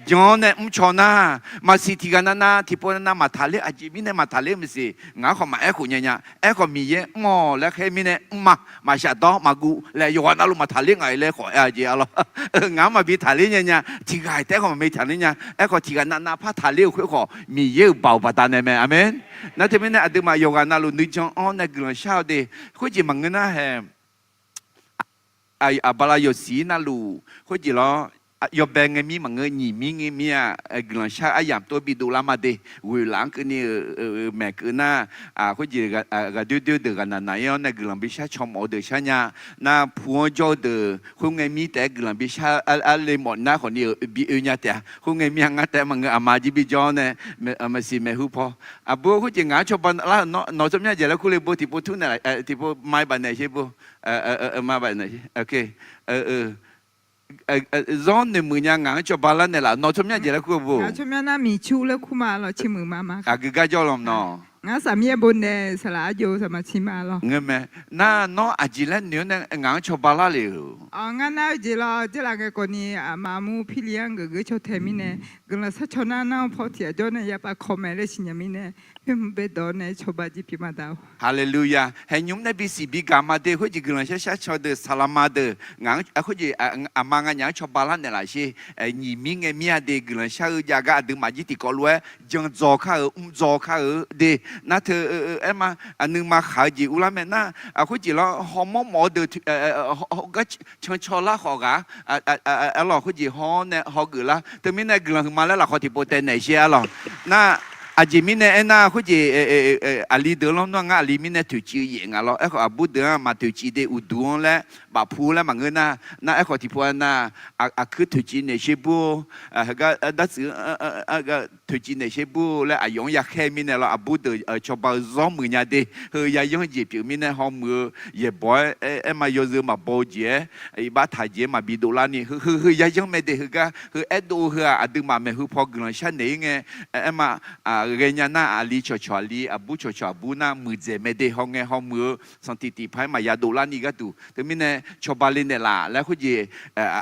Jan-awr nae mrcaw nar, maqsiq tiqghaq navnav tiqpov navnav maqtaqler, aqjeq mirnae maqtaqler maqsiq, ngaq-anr khawf maqaer khof nyanya. Aerkhawf Miqyaer mr-awq laer khaer mirnae mr ma. Maqshaf dawr maqguv laer yawqghaq navluf maqtaqler ngaq-iq laer khawf aer-a jeq arlawq. Ngaq-anr maqbi taqler nyanya, tiqghaq-iq taef-aer khawf maqbi taqler nya. Aerkhawf tiqghaq navnav par taqler-euq khoer khawf Miqyaer-euq baoq baqdanae mae. Aqmeq. Nar teumirnae aqduimaf yawqghaq navluf nuijan-anr nae guiqlanq shar-eu de. Khoerjeq maqngeur nar hae, aqbala yawqsiq navluf khoerjeq lawr, yawbae ngae mir maqngeur, nyiq mir ngae mir-a. Guiqlanq shar aryamq tov bidov lar ma de. Ghoeqlaf-anr keuvni-euq maeq keuv nar, khoerjeq ghaqdoer doer deuq ghaqnaq naq-ir-awr nae guiqlanq bishar caw mawf-eu deuq sharnya. Nar pu-anr jawr-eu deuq khoerngae mir taef-aer guiqlanq bishar arle mawf nar khawfni-euq bi oe nya taef-a. Khoerngae mir-a ngar taef-aer maqngeur, aqma jir bijawr-awr nae maqsiq maeqhu paw. Aqbur khoerjeq ngaq-anr cawba lar-euq nawq tsawrmyanr jeq laer kur le bur, tiqpov tur naeq, tiqpov mai baf naeq sher bur. Mai baf naeq sher. Zawr noeqmuiq nya ngaq-anr cawba lar naeq laf, nawq tsawrmyanr jeq laer kur-eu bur. Aqgeu gar jawr lanq nawq. Ngar saqmir aer bo nae saqlaq arjov saqmaq ciq ma lawr. Ngeur mae. Nar nawr aqjeq laer noeq-awr nae ngaq-anr cawba lar le-euq. Ngar nar-eu jeq lawr, jeurlaf ngae kawvni aqma mur pirli-anr geufgeur caw tae mirnae, guiqlanq sharcaw nar nar-anr paw tiq ghaq jawr nae yapav kawv mae laer siqnya mirnae, khoer hmq baedawq-awr nae cawba jeq pyeuf ma da-awq. Haleluya. Haeqnymr nae bisiq biga ma de khoerjeq guiqlanq shar sharcaw deuq saqlaq ma deuq ngaq-anr khoerjeq aqma nganyaf-anr cawba lar naeqlaf sher. Nyiq mir ngae mir-a de guiqlanq shar-eu jav gar aqduimaf jir tiqkawv lof-aer jan dzaw kar-euq mr dzaw kar-eu de. Nar teu aer ma, nuima khaq-eu jeq urlar mae nar, khoerjeq lawr hawmawr mawf-eu deuq gar cancaw lar khawf ghaq-a, aerlawq khoerjeq haw-awr nae hawgeuf lar. Teumirnae guiqlanq huiqma laer lafkhawf tiqpov taev naeq sher-a lawq. Nar aqjeq mirnae aernar khoerjeq aqli deuq lanr nar ngar aqli mirnae toeqciv-eu yaef nga lawr. Aerkhawf aqbur deuq-anr maqtoeqciv de uqduq-anr laer bafpu laer maqngeur nar, nar aerkhawf tiqpov-a nar, aqkuir toeqciv naeq sher bur-or, heugar dartsuif toeqciv naeq sher bur-or laer aqyawf-anr yakhaer mirnae lawr. Aqbur deuq cawba-eu zawr muiq nya de. Heu yayanr jeq pyeuf mirnae hawmuiq-eu yaeqbawq-aer aer ma yawzeu maqbaw-eu jeq-aer iqbax taq jeq-aer maqbi dovlar ni heu heu yayanr mae de. Heugar heu aerdov heu-aq aqduimaf maeqhu paw guiqlanq sharnaeq-ir ngae aer ma ghaenya nar aqli cawqcawq aqli aqbur cawqcawq aqbur nar muiqdzaeq mae de. Hawngae hawmuiq-eu sanqtiq tiqpaq-aer maqya dovlar ni gharduq teumirnae cawba le naeqlaf laer khoerjeq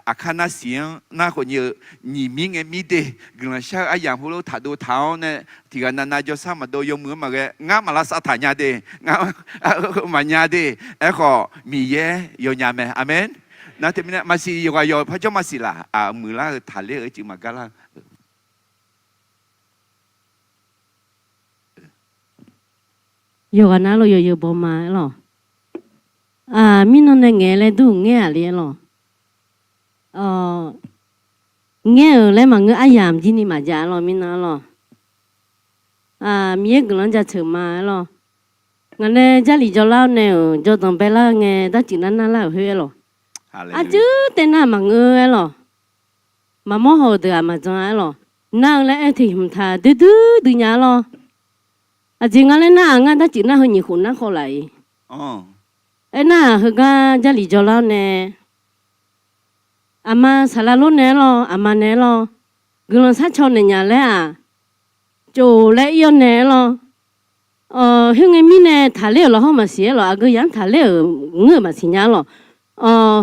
aqkar nar siq-anr nar khawfnyir-eu nyiq mir ngae mir de guiqlanq shar-eu aryamq heulof taqdov taq-awr nae tiqghaq navnav jawrsar maqdov yawmuiq-anr maqghae ngar maqlavsav taq nya de. Ngar maqnya de. Aerkhawf Miqyaer yawnya mae. Aqmeq. Nar teumirnae maqsiq yawqghaq yawq parjawr maqsiq laq muiqlar-eu taqler-euq ircuf maqgar lar-eu Yawqghaq nav lof yawzeu baw ma aerlawq. Mirnan nae ngaeq laer dur ngaer-aq le aerlawq. Ngaer-euq laer maqngeur aryamq jir ni maqjav aerlawq mirnan aerlawq. Miqyaer guiqlanq-anr jaceuq ma aerlawq. Ngaq nae Jarlif jawrlar-awr nae-euq jawrdanq baelar ngae darcif nar narlar-euq khoer aerlawq. Arjeur taev nar maqngeur aerlawq. Maqmawr haw-euq deuq-aq maqjan aerlawq. Nar-eu laer aer tiq hmq taq doer doer dui nya aerlawq. Aqjeq nga laer nar-aq ngar darcif nar heu nyiq khof nar khawv laf-iq. Aernar-aq heugar Jarlif jawrlar-awr nae aqma saqlaq lor nae aerlawq, aqma nae aerlawq, guiqlanq sharcaw naeq nya laer-aq, cof laer ir-awr nae aerlawq. Khoerngae mirnae taqler-euq lawqhawr maqsiq aerlawq, aqgeu yaq-anr taqler-euq ngeur-euq maqsiq nya aerlawq.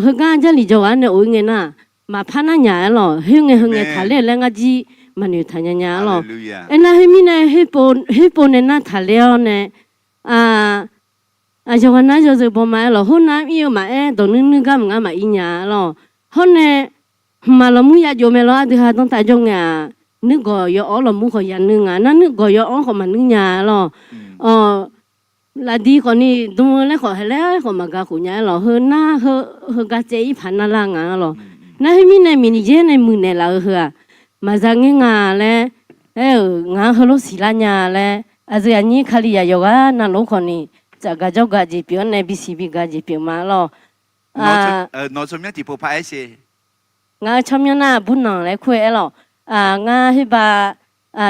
Heugar Jarlif jawr ghaq-anr nae of-ir ngae nar, maqpar nar nya aerlawq, khoerngae heu ngae taqler-eu laer ngar jir maqnoeq taq nya nya aerlawq. Aernar khoermirnae, khoerpov nae nar taqler-awr nae, aqyawf ghaq nar yawzeu baw ma aerlawq, hawr nar ir-eu maqaer dawq nuir nuir gar maqngar maqir nya aerlawq. Hawr nae hmqmaq lawqmur ya jov mae lawr, aqdui ha danrtav jawr ngae-aq, nuirgawq yaw-awr lawqmur khawf ya nuir nga, nar nuirgawq yaw-awr khawf maqnuir nya aerlawq. Lafdi khawfni dm-eu laer khawf haeq laer khawf maqga khof nya aerlawq, heu nar heugar tsaev ir paq narlar nga aerlawq. Nar khoermirnae Miqyaer nae muiqnaeq laf-eu heu-aq, maqza ngaer nga laer aer-euq ngaq-anr heulof siqlar nya laer, aqyuif aqnyir Kalizaq yawqghaq navluf khawfni, tsafgaq jawrgaq jeq pyeuf-awr nae bisiq bigaq jeq pyeuf ma aerlawq. Nawq-eu tsawrmyanr tiqpov par-aer sher. Ngaq-eu tsawrmyanr nar Burnanq laer kur-eu aerlawq. Ngar khoerbav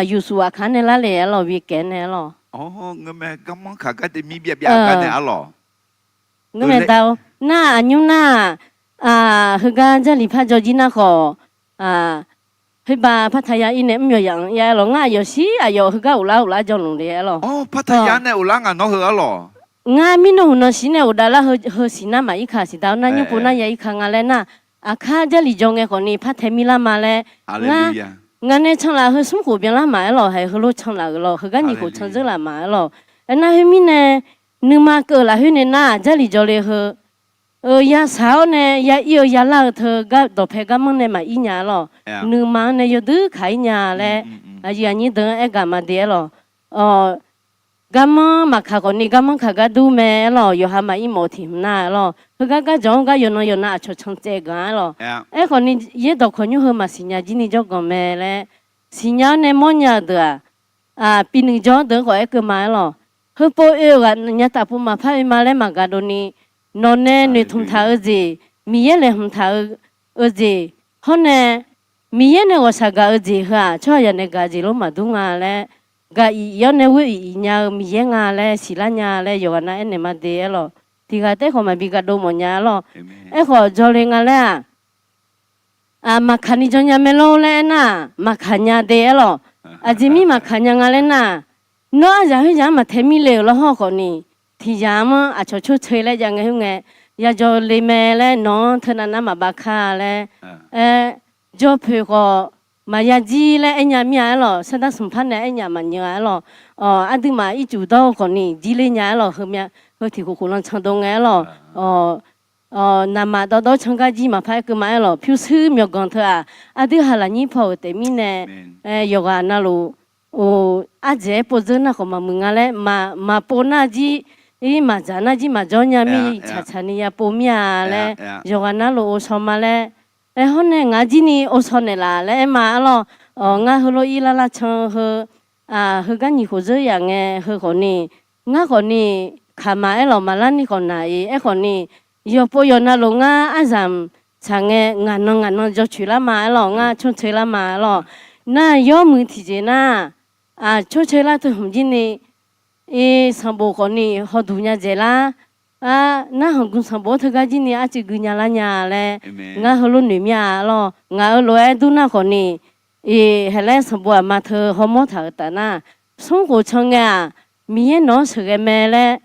Yuqsuf aqkaq-anr nae lar le aerlawq, bi kaef nae aerlawq. Ngeur mae, garmanr kaq gar de mir byav byav gar nae aerlawq. Ngeur mae da-or. Nar aqnymr nar-aq, heugar Jarlif par jawr jir nar khawf, khoerbav par taqya ir nae mr yawq yaf-anr ya aerlawq. Ngar aqyawf shir aqyawf heugar ghoflar ghoflar jawrluf le aerlawq. Par taqya nae ghoflar ngaq nawr heu aerlawq. Ngar mirnan huqnan shir nae ghofdav lar heu siqnar maqir ka siqda-awr nar nymr pov nar ya ir ka nga laer nar, aqkar Jarlif jawr ngae khawfni par tae mir lar ma laer. Ngar, ngaq nae canlaf heu smr khof byanlar ma aerlawq, haeq heulof canlaf-euq lawq, heugar nyiq khof can dzeur laf ma aerlawq. Aernar khoermirnae, nuima keuv lafkhoer nae nar-aq Jarlif jawr le heu, ya saq-awr nae ya ir-eu ya lar-eu teu gar dawqpae garmanr nae maqir nya aerlawq. Nuima-anr nae yawduir kaq ir nya laer, aqyuif aqnyir deuq-anr aer gaq ma de aerlawq. Garmanr maqkaq khawfni garmanr kaq gar dur mae aerlawq, yawqha maqir mawf-eu tiq hmq nar aerlawq. Heugar gar jawq-anr gar yawqnan yawqnan aqcawq can tsaev gaq aerlawq. Aerkhawfni yaerdawq kawq nymr heu maqsiq nya jir ni jawrganq mae laer, siqnya-awr nae mawrnya-euq deuq-aq, pi nuijan-anr deuq-anr khawf aer keuv ma aerlawq. Heupov oe-euq ghaq nya taf pov maqpar oe ma laer maqgaq dovni, nawq nae noeqtmq taq-eu jeq, Miqyaer laeqhmq taq-eu jeq, hawr nae Miqyaer nae ghawqshaq gaq-eu jeq heu-aq tsawrhaqzaq nae gaq jeq lof maqdur nga laer, gaq iq iq-awr nae ghoer iq iq nya-eu Miqyaer nga laer siqlar nya laer yawqghaq nav aernaeq ma de aerlawq. Tiq ghaq taef khawf maqbi gaq dov mawf nya aerlawq. Aerkhawf jawr le nga laer-aq, maqkaq ni jawr nya mae lor laer aernar-aq, maqkaq nya de aerlawq. Aqjeq mir maqkaq nya nga laer nar-aq, Nawr aryaq khoeryaq-anr maqtae mirle-euq lawr hawr khawfni, tiqyaq-anr aqcawq tsawrcoe laer jav ngae khoerngae, yajawr le mae laer nawq-anr teunav nar maqbav kar laer, aer, jawr poeq khawf maqya jir laer aernya mir-a aerlawq, sardar smq par nae aernya maqnyeuq-a aerlawq. Aqduimaf ircuf dawr-eu khawfni jir ler nya aerlawq, heu tiq khof khof lan candov ngae aerlawq. Naqmaq dawrdawr cangar jir maqpar aerkeuv ma aerlawq, pyurshuir myawqganq teu-aq, aqdui haq lafnyir paw-euq taef mirnae, yawqghaq navluf, aqjeq-aer povdzeur nar khawf maqmuiq nga laer, maqpov nar jir, maqdzaq nar jir maqjawr nya mir, tsaqtsaq ni yapov mir-a laer, yawqghaq navluf ghovshaw ma laer, aer hawr nae ngaq-anr jir ni ghovshaw naeqlaf laer aer ma aerlawq. Ngar heulof-ir lar lar can heu, heugar nyiq khof dzeur yaf ngae heu khawfni, ngar khawfni, kaqmaq aerlawq maqlar ni khawf naq-iq aer khawfni, yawqpov yawqnav lof ngar aryamq tsaq ngae ngaq nan ngaq nan jawrcoeq lar ma aerlawq, ngar tsawrcoe lar ma aerlawq. Nar yawmuiq tiqjeq nar, tsawrcoe lar teu hmq jir ni, sanqbof khawfni hawduq nya dzaeq lar, narhaq gu sanqbof-anr teugar jir ni arcuiv gui nya lar nya laer, ngar heulof noeq mir-a aerlawq. Ngaq-euq lof-aer dur nar khawfni, haeq laer sanqbof aqma teu hawmawr taq-euq taf nar, smr khof can ngae-aq, Miqyaer nawq-anr sheuqghae mae laer,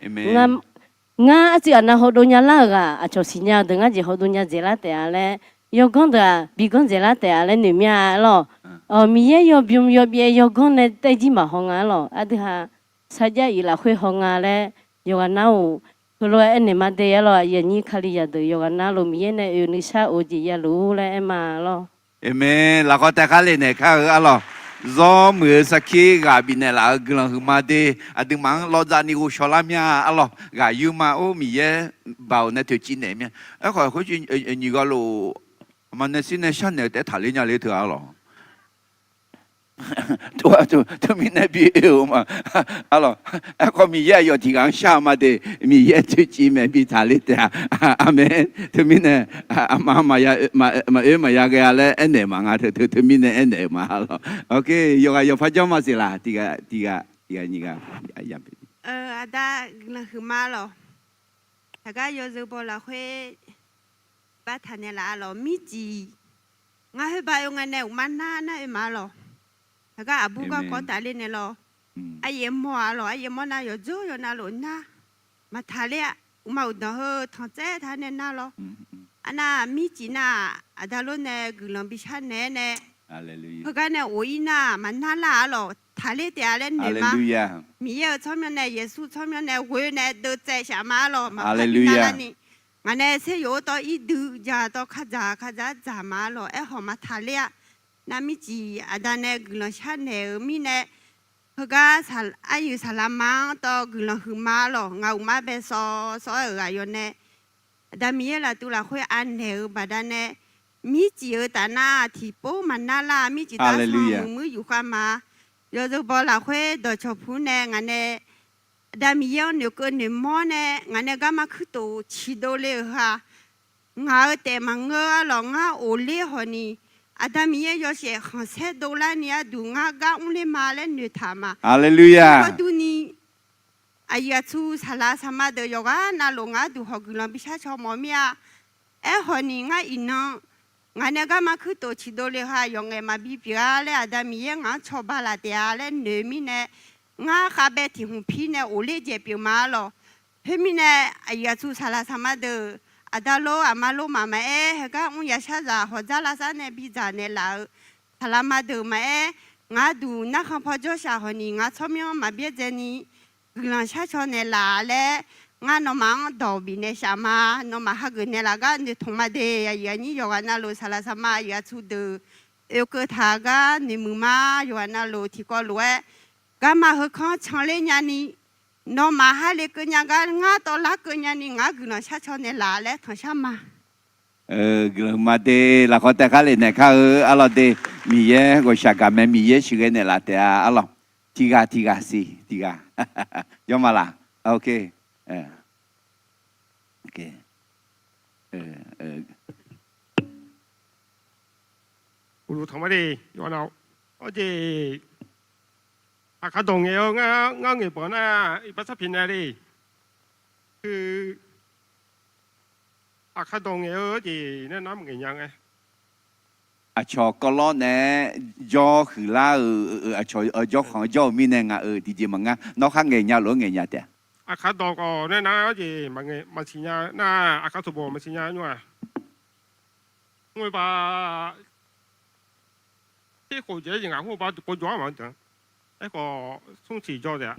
ngar arcuiv aqnav hawdov nya lar-euq ghaq aqcawq siqnya-eu deuq ngar jeq hawdov nya dzaeq lar taef-a laer, yawganr deuq-aq bi ganr dzaeq lar taef-a laer noeq mir-a aerlawq. Miqyaer yawbym yawbyaev yawganr nae taev jir maqhaw nga aerlawq. Aqdui haq sarjax-iq lafkhoer haw nga laer, yawqghaq nar-aq, heulof-aer aernaeq ma de aerlawq. Aqyuif aqnyir Kali zaqdeuq yawqghaq navluf Miqyaer nae oe nuishar of-eu jeq yaluf laer aer ma lawr. Aqmeq. Lafkhawf taef khar le naeq kar-eu aerlawq. Zawr muiq-eu sarkir ghaq bifnaeq laf-euq guiqlanq huiqma de, aqduimaf-anr lawvdav ni ghovshaw lar mya aerlawq. Ghaq yur ma or Miqyaer baoq nae toeqciv naeq mya. Aerkhawf khoer nyiq ghaq lof, aqma nae shir nae sharnaeq-eu taef-aer taqler nya le teu-a aerlawq. Teumirnae bi oe-euq ma. Aerkhawf Miqyaer aqyawf tiq ghaq-anr shar-eu ma de, Miqyaer toeqciv maeq bi taqler taef-a. Aqmeq. Teumirnae aqma maqoer maqya ghae-a laer aernaeq ma nga teu. Teumirnae aernaeq-euq ma aerlawq. Yawqghaq yawqpar janr ma siq laq. Tiq ghaq tiq ghaq tiq ghaq nyiq ghaq. Aqda guiqlanq huiqma lawq. Taqgar yawzeu baw lafkhoer bar taq naeq laf-a lawq. Mircif ngar khoer ba oe ngae nae uqmar nar nar oe ma lawq. Taqgar aqbur garkawv tafler naeq lawq. Aqyaef mawr-a lawq. Aqyaef mawr nar yawqjawr yawqnav lof nar maqtaq ler-a. Uqma uqdanq heu tanqtsaev taq nae nar lawr. Arnav mircif nar-aq, aqda lor nae guiqlanq bi sharnaeq-aer nae, heugar nae of-ir nar-aq maqnar lar-a lawq. Taqler taef-a laer noeq ma. Miqyaer-euq tsawrmyanr nae, Yeqsur tsawrmyanr nae ghoe nae deuvtsaev shaf ma-a lawq. Maqpar bi nar larni, ngaq nae saeryoq-eu tawv irdui dzaq tawv kadzaq kadzaq dzaq ma-a lawq. Aerkhawf maqtaq ler-a. Nar mircif aqda nae guiqlanq sharnaeq-euq mirnae, heugar aryuif saqlaqma-anr tawv guiqlanq huiqma-a lawq. Ngaq uqmar bae sawv sawv-aer-euq aqyawf nae Aqda Miqyaer laftuv lafkhoer anaeq-euq baqdanae, mircif-eu tafnar tiqpov maqnar lar. Mircif tafsanr muiqmuir yufkhav ma. Yawzeu baw lafkhoer dawqcawq puq nae ngaq nae Aqda Miqyaer-anr noeqkeuv noeqmawr nae ngaq nae garma kuirtof ciqdov le-euq ha, ngaq-eu taef maqngeur-a lawq. Ngar of ler hawq ni, Aqda Miqyaer yawshaef khanqsaer dovlar ni arduq ngar gar mrler ma laer noeqtaq ma. Heugar durni, aqyuif aqtsu saqlaq saqma deuq yawqghaq navluf ngar duq hawq guiqlanq bi shar caw mawf mir-a. Aerkhawf ni ngar iqnan ngaq nae garma kuirtof ciqdov le ha yawqngaef maqbi pyeuf-a laer Aqda Miqyaer ngaq-anr cawba laf taef-a laer noeq mirnae, ngar khavbae tiq hmq pir nae of ler dzaeq pyeuf ma-a lawq. Khoermirnae, aqyuif aqtsu saqlaq saqma deuq, aqda lor aqma lor maqmaq-aer, heugar mr yashar zaq hawq dzar lavsar nae bidzaq naeqlaf-euq saqlaq ma deuq maqaer, ngar duq narkhan paw jawrshaq hawq ni ngar tsawrmyanr maqbyaerdzae ni guiqlanq shar caw naeqlaf laer, ngar nawmaf-anr dawq bifnaeq shaf ma. Nawmaf hageuf naeqlaf gar noeqtmq ma de. Aqyuif aqnyir yawqghaq navluf saqlaq saqma aqyuif aqtsu deuq oekeuv taq gar noeqmuiq ma. Yawqghaq navluf tiqkawv lof-aer garma heukanr canler nyani, nawmaf ha lekeuv nya gar ngar tawvlar keuv nyani ngar guiqlanq shar caw naeqlaf laer tanqshar ma. Guiqlanq huiqma de. Lafkhawf taef khar le naeq kar-eu arlawq de. Miqyaer ghawqshaq gaqmae Miqyaer sheuqghae naeqlaf taef-a arlawq. Tiqghaq tiqghaq siq tiqghaq. Jawr ma laq? Uqduq tanq ma de. Yawqnan-awr jeq aqkar dawq ngaeq-eu ngar ngaeq banq nar iqbax sar pyaeqnaeq le. Heu aqkar dawq ngaeq-eu jeq nar nar maqngaeq nya ngae. Aqcawq kawvlawr nae jawr huiqlar-euq aqcawq jawrkhanq-anr jawr-eu mirnae ngaq-euq tiqjeq maqnga. Nawr khar ngaeqnya lof-aer ngaeqnya taef-a. Aqkar dawq khawf nae nar jeq maqsiq nya nar, aqkar taqbof maqsiq nya nymr-aq, khoerba, terkhof jeq-aer jeq ngaq khoerba tiqpov jawr-ar maqdeuq. Aerkhawf smrsiq jawr taef-a.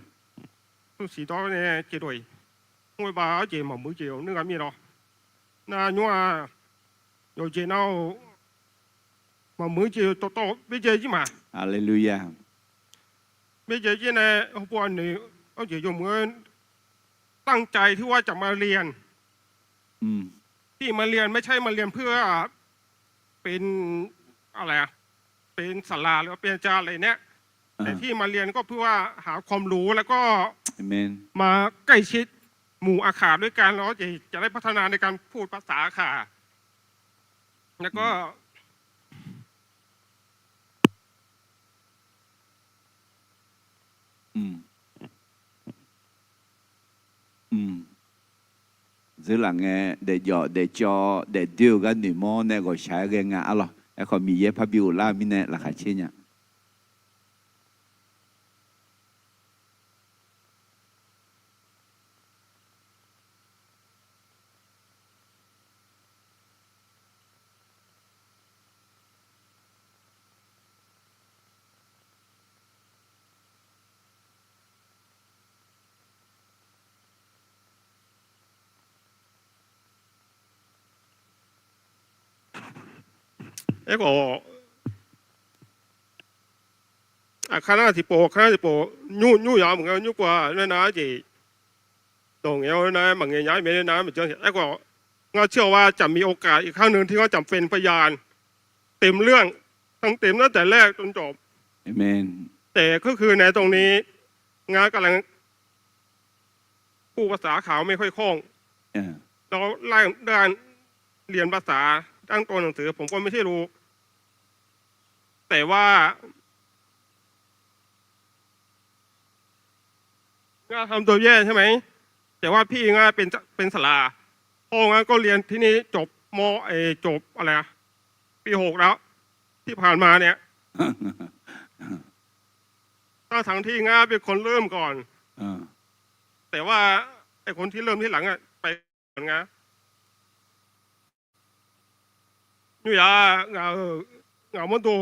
Smrsiq dawr nae caevdov-iq, khoerba-awr jeq maqmuiq jeq-awq nuir ghaq mir lawr. Nar nymr-aq, yawqjeq nar-awq, maqmuiq jeq-eu dawqtawv byaerdzae jir ma. Aleluya. Byaerdzae jir nae hawpov-aq noeq-awr jeq yawmuiq-eu ตั้งใจที่ว่าจะมาเรียน ที่มาเรียนไม่ใช่มาเรียนเพื่อเป็นอะไรอะ เป็นศาลาหรือว่าเป็นอาจารย์อะไรเนี่ย แต่ที่มาเรียนก็เพื่อว่าหาความรู้แล้วก็มาใกล้ชิดหมู่อาข่าด้วยกัน แล้วจะได้พัฒนาในการพูดภาษาอาข่า แล้วก็ Dzeurlaf ngae, daefjawf daefcawv daefdoer-eu gar noeqmawr nae ghawqshaq-aer ghae nga arlawq. Aerkhawf Miqyaer parbi ghoflar-eu mirnae laqkhaq caer nya. Aerkhawf, aqkar nar tiqpov, aqkar nar tiqpov, nymr, nymr yaq maqngeur nymr pov-a nae nar jeq dawq ngaeq-awr nar maqngaeq nya-aer mae nar maqjanr. Aerkhawf, ngar เชื่อว่าจะมีโอกาสอีกครั้งหนึ่งที่เขาจะเป็นพยาน เต็มเรื่อง ทั้งเต็มตั้งแต่แรกจนจบ แต่ก็คือในตรงนี้ นางกำลัง พูดภาษาเขาไม่ค่อยคล่อง แล้วด้านเรียนภาษา ด้านตัวหนังสือผมก็ไม่ใช่รู้ แต่ว่า ง่าทำตัวแย่ใช่ไหม แต่ว่าพี่ง่าเป็นเป็นศาลา พ่อง่าก็เรียนที่นี่จบ ม.เอ จบอะไรอะ ปีหกแล้ว ที่ผ่านมาเนี่ย ทั้งๆที่ง่าเป็นคนเริ่มก่อน แต่ว่าไอ้คนที่เริ่มที่หลังอะ ไปก่อนง่า nymr yaq, ngaq-euq, ngaq mawrdo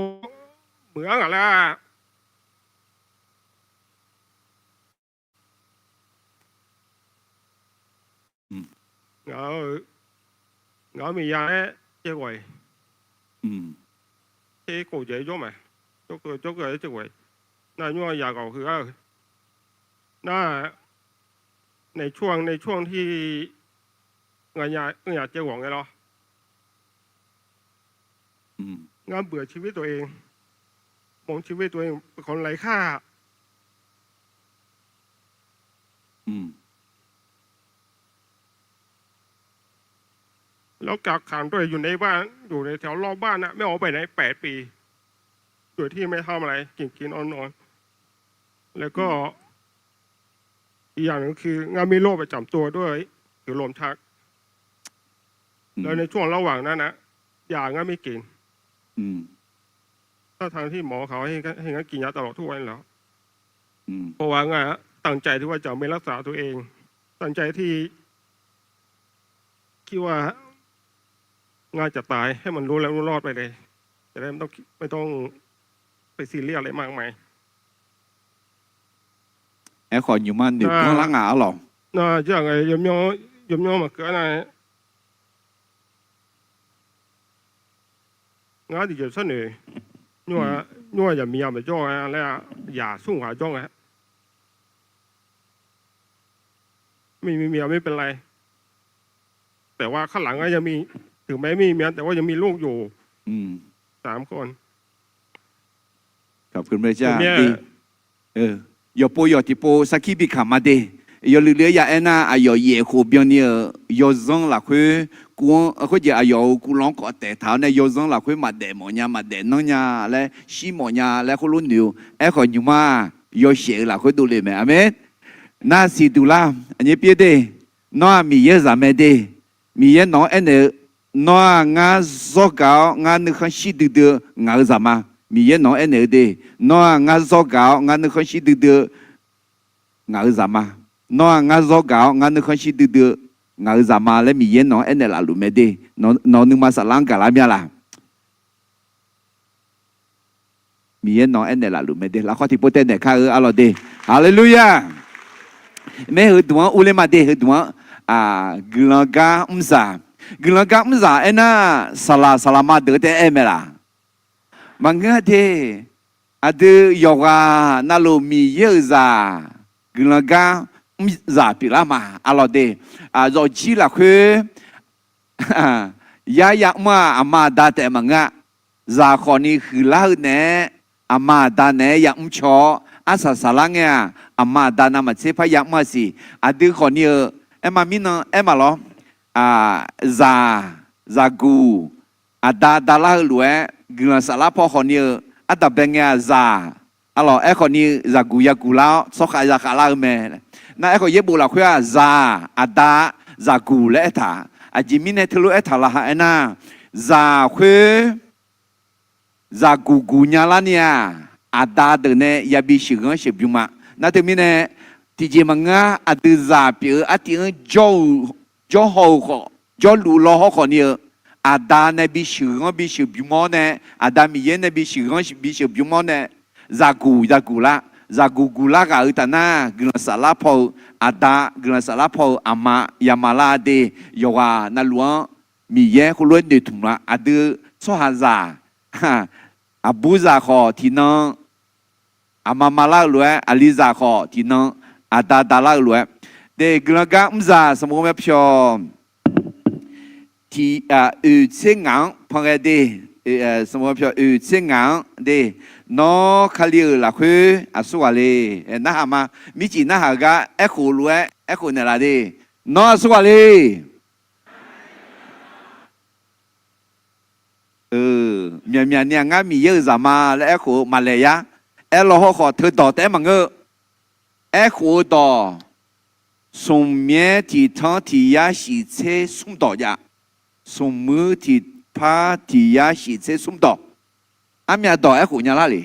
muiq-anr ngaq laer-a. Ngaq-euq, ngaq-euq miqya-aer caev ghawq-iq, terkhof jeq-aer jawr mae, jawrkeuv jawrkeuv-aer caev ghawq-iq, nar nymr-a yaq ghawq heu-ar-euq, nar, ในช่วง ในช่วงที่ nganyaf caev ghawq ngae lawr. อืม Ngar เบื่อชีวิตตัวเอง มองชีวิตตัวเองเป็นคนไร้ค่า อืม แล้วกักขังตัวเองอยู่ในบ้าน อยู่ในแถวรอบบ้านนะ ไม่ออกไปไหนแปดปี โดยที่ไม่ทำอะไร กินกินนอนนอน แล้วก็ อืม อีกอย่างหนึ่งคือ Ngar มีโรคประจำตัวด้วย คือลมชัก อืม แล้วในช่วงระหว่างนั้นนะ ยา Ngar ไม่กิน อืม ทั้งๆที่หมอเขาให้ ให้ Ngar กินยาตลอดทุกวันแล้ว อืม เพราะว่า Ngar ตั้งใจที่ว่าจะไม่รักษาตัวเอง ตั้งใจที่ คิดว่า Ngar จะตาย ให้มันรู้แล้วรู้รอดไปเลย จะได้ไม่ต้อง ไม่ต้องไปซีเรียสอะไรมากมาย Aerkhawf nymq ma noeqbyanr lar nga arlawq. Nar, yawmyanr maqkeuv-ar nar, ngar tiqjeq sharnoeq, nymr-aq yaqmiq ya maqjawr nga laer-a, yaq smr ghaq jawr nga. Miqmiq miq-aq ไม่เป็นไร แต่ว่าข้างหลังก็ยังมี ถึงแม้ไม่มีเมีย แต่ว่ายังมีลูกอยู่ สามคน Yawqpov yawq tiqpov sarkir bi kaq ma de. Yawluiv luiv-aer ya aernar, aqyawf yaef khof byanni-euq yawzanr lafkhoer, kuv-anr khoerjeq aqyawf-euq kuvlanq-anr kawf taeq taq-awr nae yawzanr lafkhoer maqdaef mawf nya, maqdaef nanr nya laer shir mawf nya laer khoerlof noeq-eu. Aerkhawf nymq ma, yawshaef-euq lafkhoer dovle mae. Aqmeq. Nar siqduq lar, aqnyir pyeuf de. Nawr-aq Miqyaer zaqmae de. Miqyaer nawq-anr aernaeq-eu Nawr-aq ngar zawr gaq-awr ngar nuikhanr shir duidui-eu ngaq-euq zaqma. Miqyaer nawq-anr aernaeq-eu de. Nawr-aq ngar zawr gaq-awr ngar nuikhanr shir duidui-eu ngaq-euq zaqma. Nawr-aq ngar zawr gaq-awr ngar nuikhanr shir duidui-eu ngaq-euq zaqma laer Miqyaer nawq-anr aernaeq laf luf mae de. Nawq-eu nuima saflar-anr gaqlar mya laq? Miqyaer nawq-anr aernaeq laf luf mae de. Lafkhawr tiqpov taev naeq kar-eu arlawq de. Haleluya! Maer heudmq-anr urler ma de, heudmq-anr. Guiqlanq gar mrzaq. Guiqlanq gar mrzaq aernar, saqlaq saqlaq ma deuq-eu taef-aer aer mae laq? Maqngeur-a de. Aqdui yawqghaq navluf Miqyaer-euq zaq guiqlanq gar mrzaq pyeuflar ma arlawq de. Zawqjir lafkhoer yar yamr-aq aqma aqda taef maqngeur-a. Zaq khawfni huiqlar-eu naeq-aer aqma aqda naeq-aer yamr caw-awr arsaq saqlar ngae-aq, aqma aqda navmaqtser par yamr-a siq. Aqdui khawfni-eu aerma mirnan aer ma lawr. Zaq, zaqguq, aqda dalar-eu lof-aer guiqlanq saflar paw khawfni-eu ardanqbae ngae-aq zaq, arlawq aerkhawfni zaqguq yaguq lar-awr tsawrkhav zakhav lar-eu mae. Nar aerkhawf yaerbof lafkhoer-aq zaq, aqda, zaqguq laer aertaq. Aqjeq mirnae teulof aertaq laf ha aernar, zaq khoer zaqguq guq nya larni-aq, aqda deuq nae yabi sheuqghanr sheuqbymr ma. Nar teumirnae tiqjeq maqngeur-a. Aqdui zaq pyeuf-eu artiv-anr jawr-eu, jawrhaw-eu khawf, jawrluf law hawr khawfni-eu, aqda nae bi sheuqghanr bi sheuqbymr-awr nae, aqda Miqyaer nae bi sheuqghanr bi sheuqbymr-awr nae, zaqguq zaqguq lar, zaqguq guq lar ghaq-eu taf nar guiqlanq saflar paw-eu aqda, guiqlanq saflar paw-eu aqma yama lar de. Yawqghaq navluf-anr Miqyaer khoerlof-aer noeqtmq la. Aqdui tsawrhaqzaq, aqburzaq khawf tiqnan aqma ma lar-eu lof-aer, aqlizaq khawf tiqnan aqda da lar-eu lof-aer, de guiqlanq gar mrzaq sanqbof myav pyawq tiq, oeq tser ngaq-anr pan ghae de. Sanqbof myav pyawq oeq tser ngaq-anr de, nawr Kali-euq lafkhoer aqsurghaq le. Narhaq ma, mircif narhaq-eu gar aerkhof lof-aer aerkhof naeqlaf de. Nawr aqsurghaq le. Myaqmyaq ni-aq ngar Miqyaer-euq zaqma laer aerkhof-eu maqlaeq yar. Aerlaw hawrkhawf teudawq taef-aer maqngeur-eu. Aerkhof-eu dawq, smq myaer tiq tanr tiq yar shif tser smr dawq jav. Smq muir tiq par tiq yar shif tser smr dawq. Armyav dawq aerkhof nya lar le.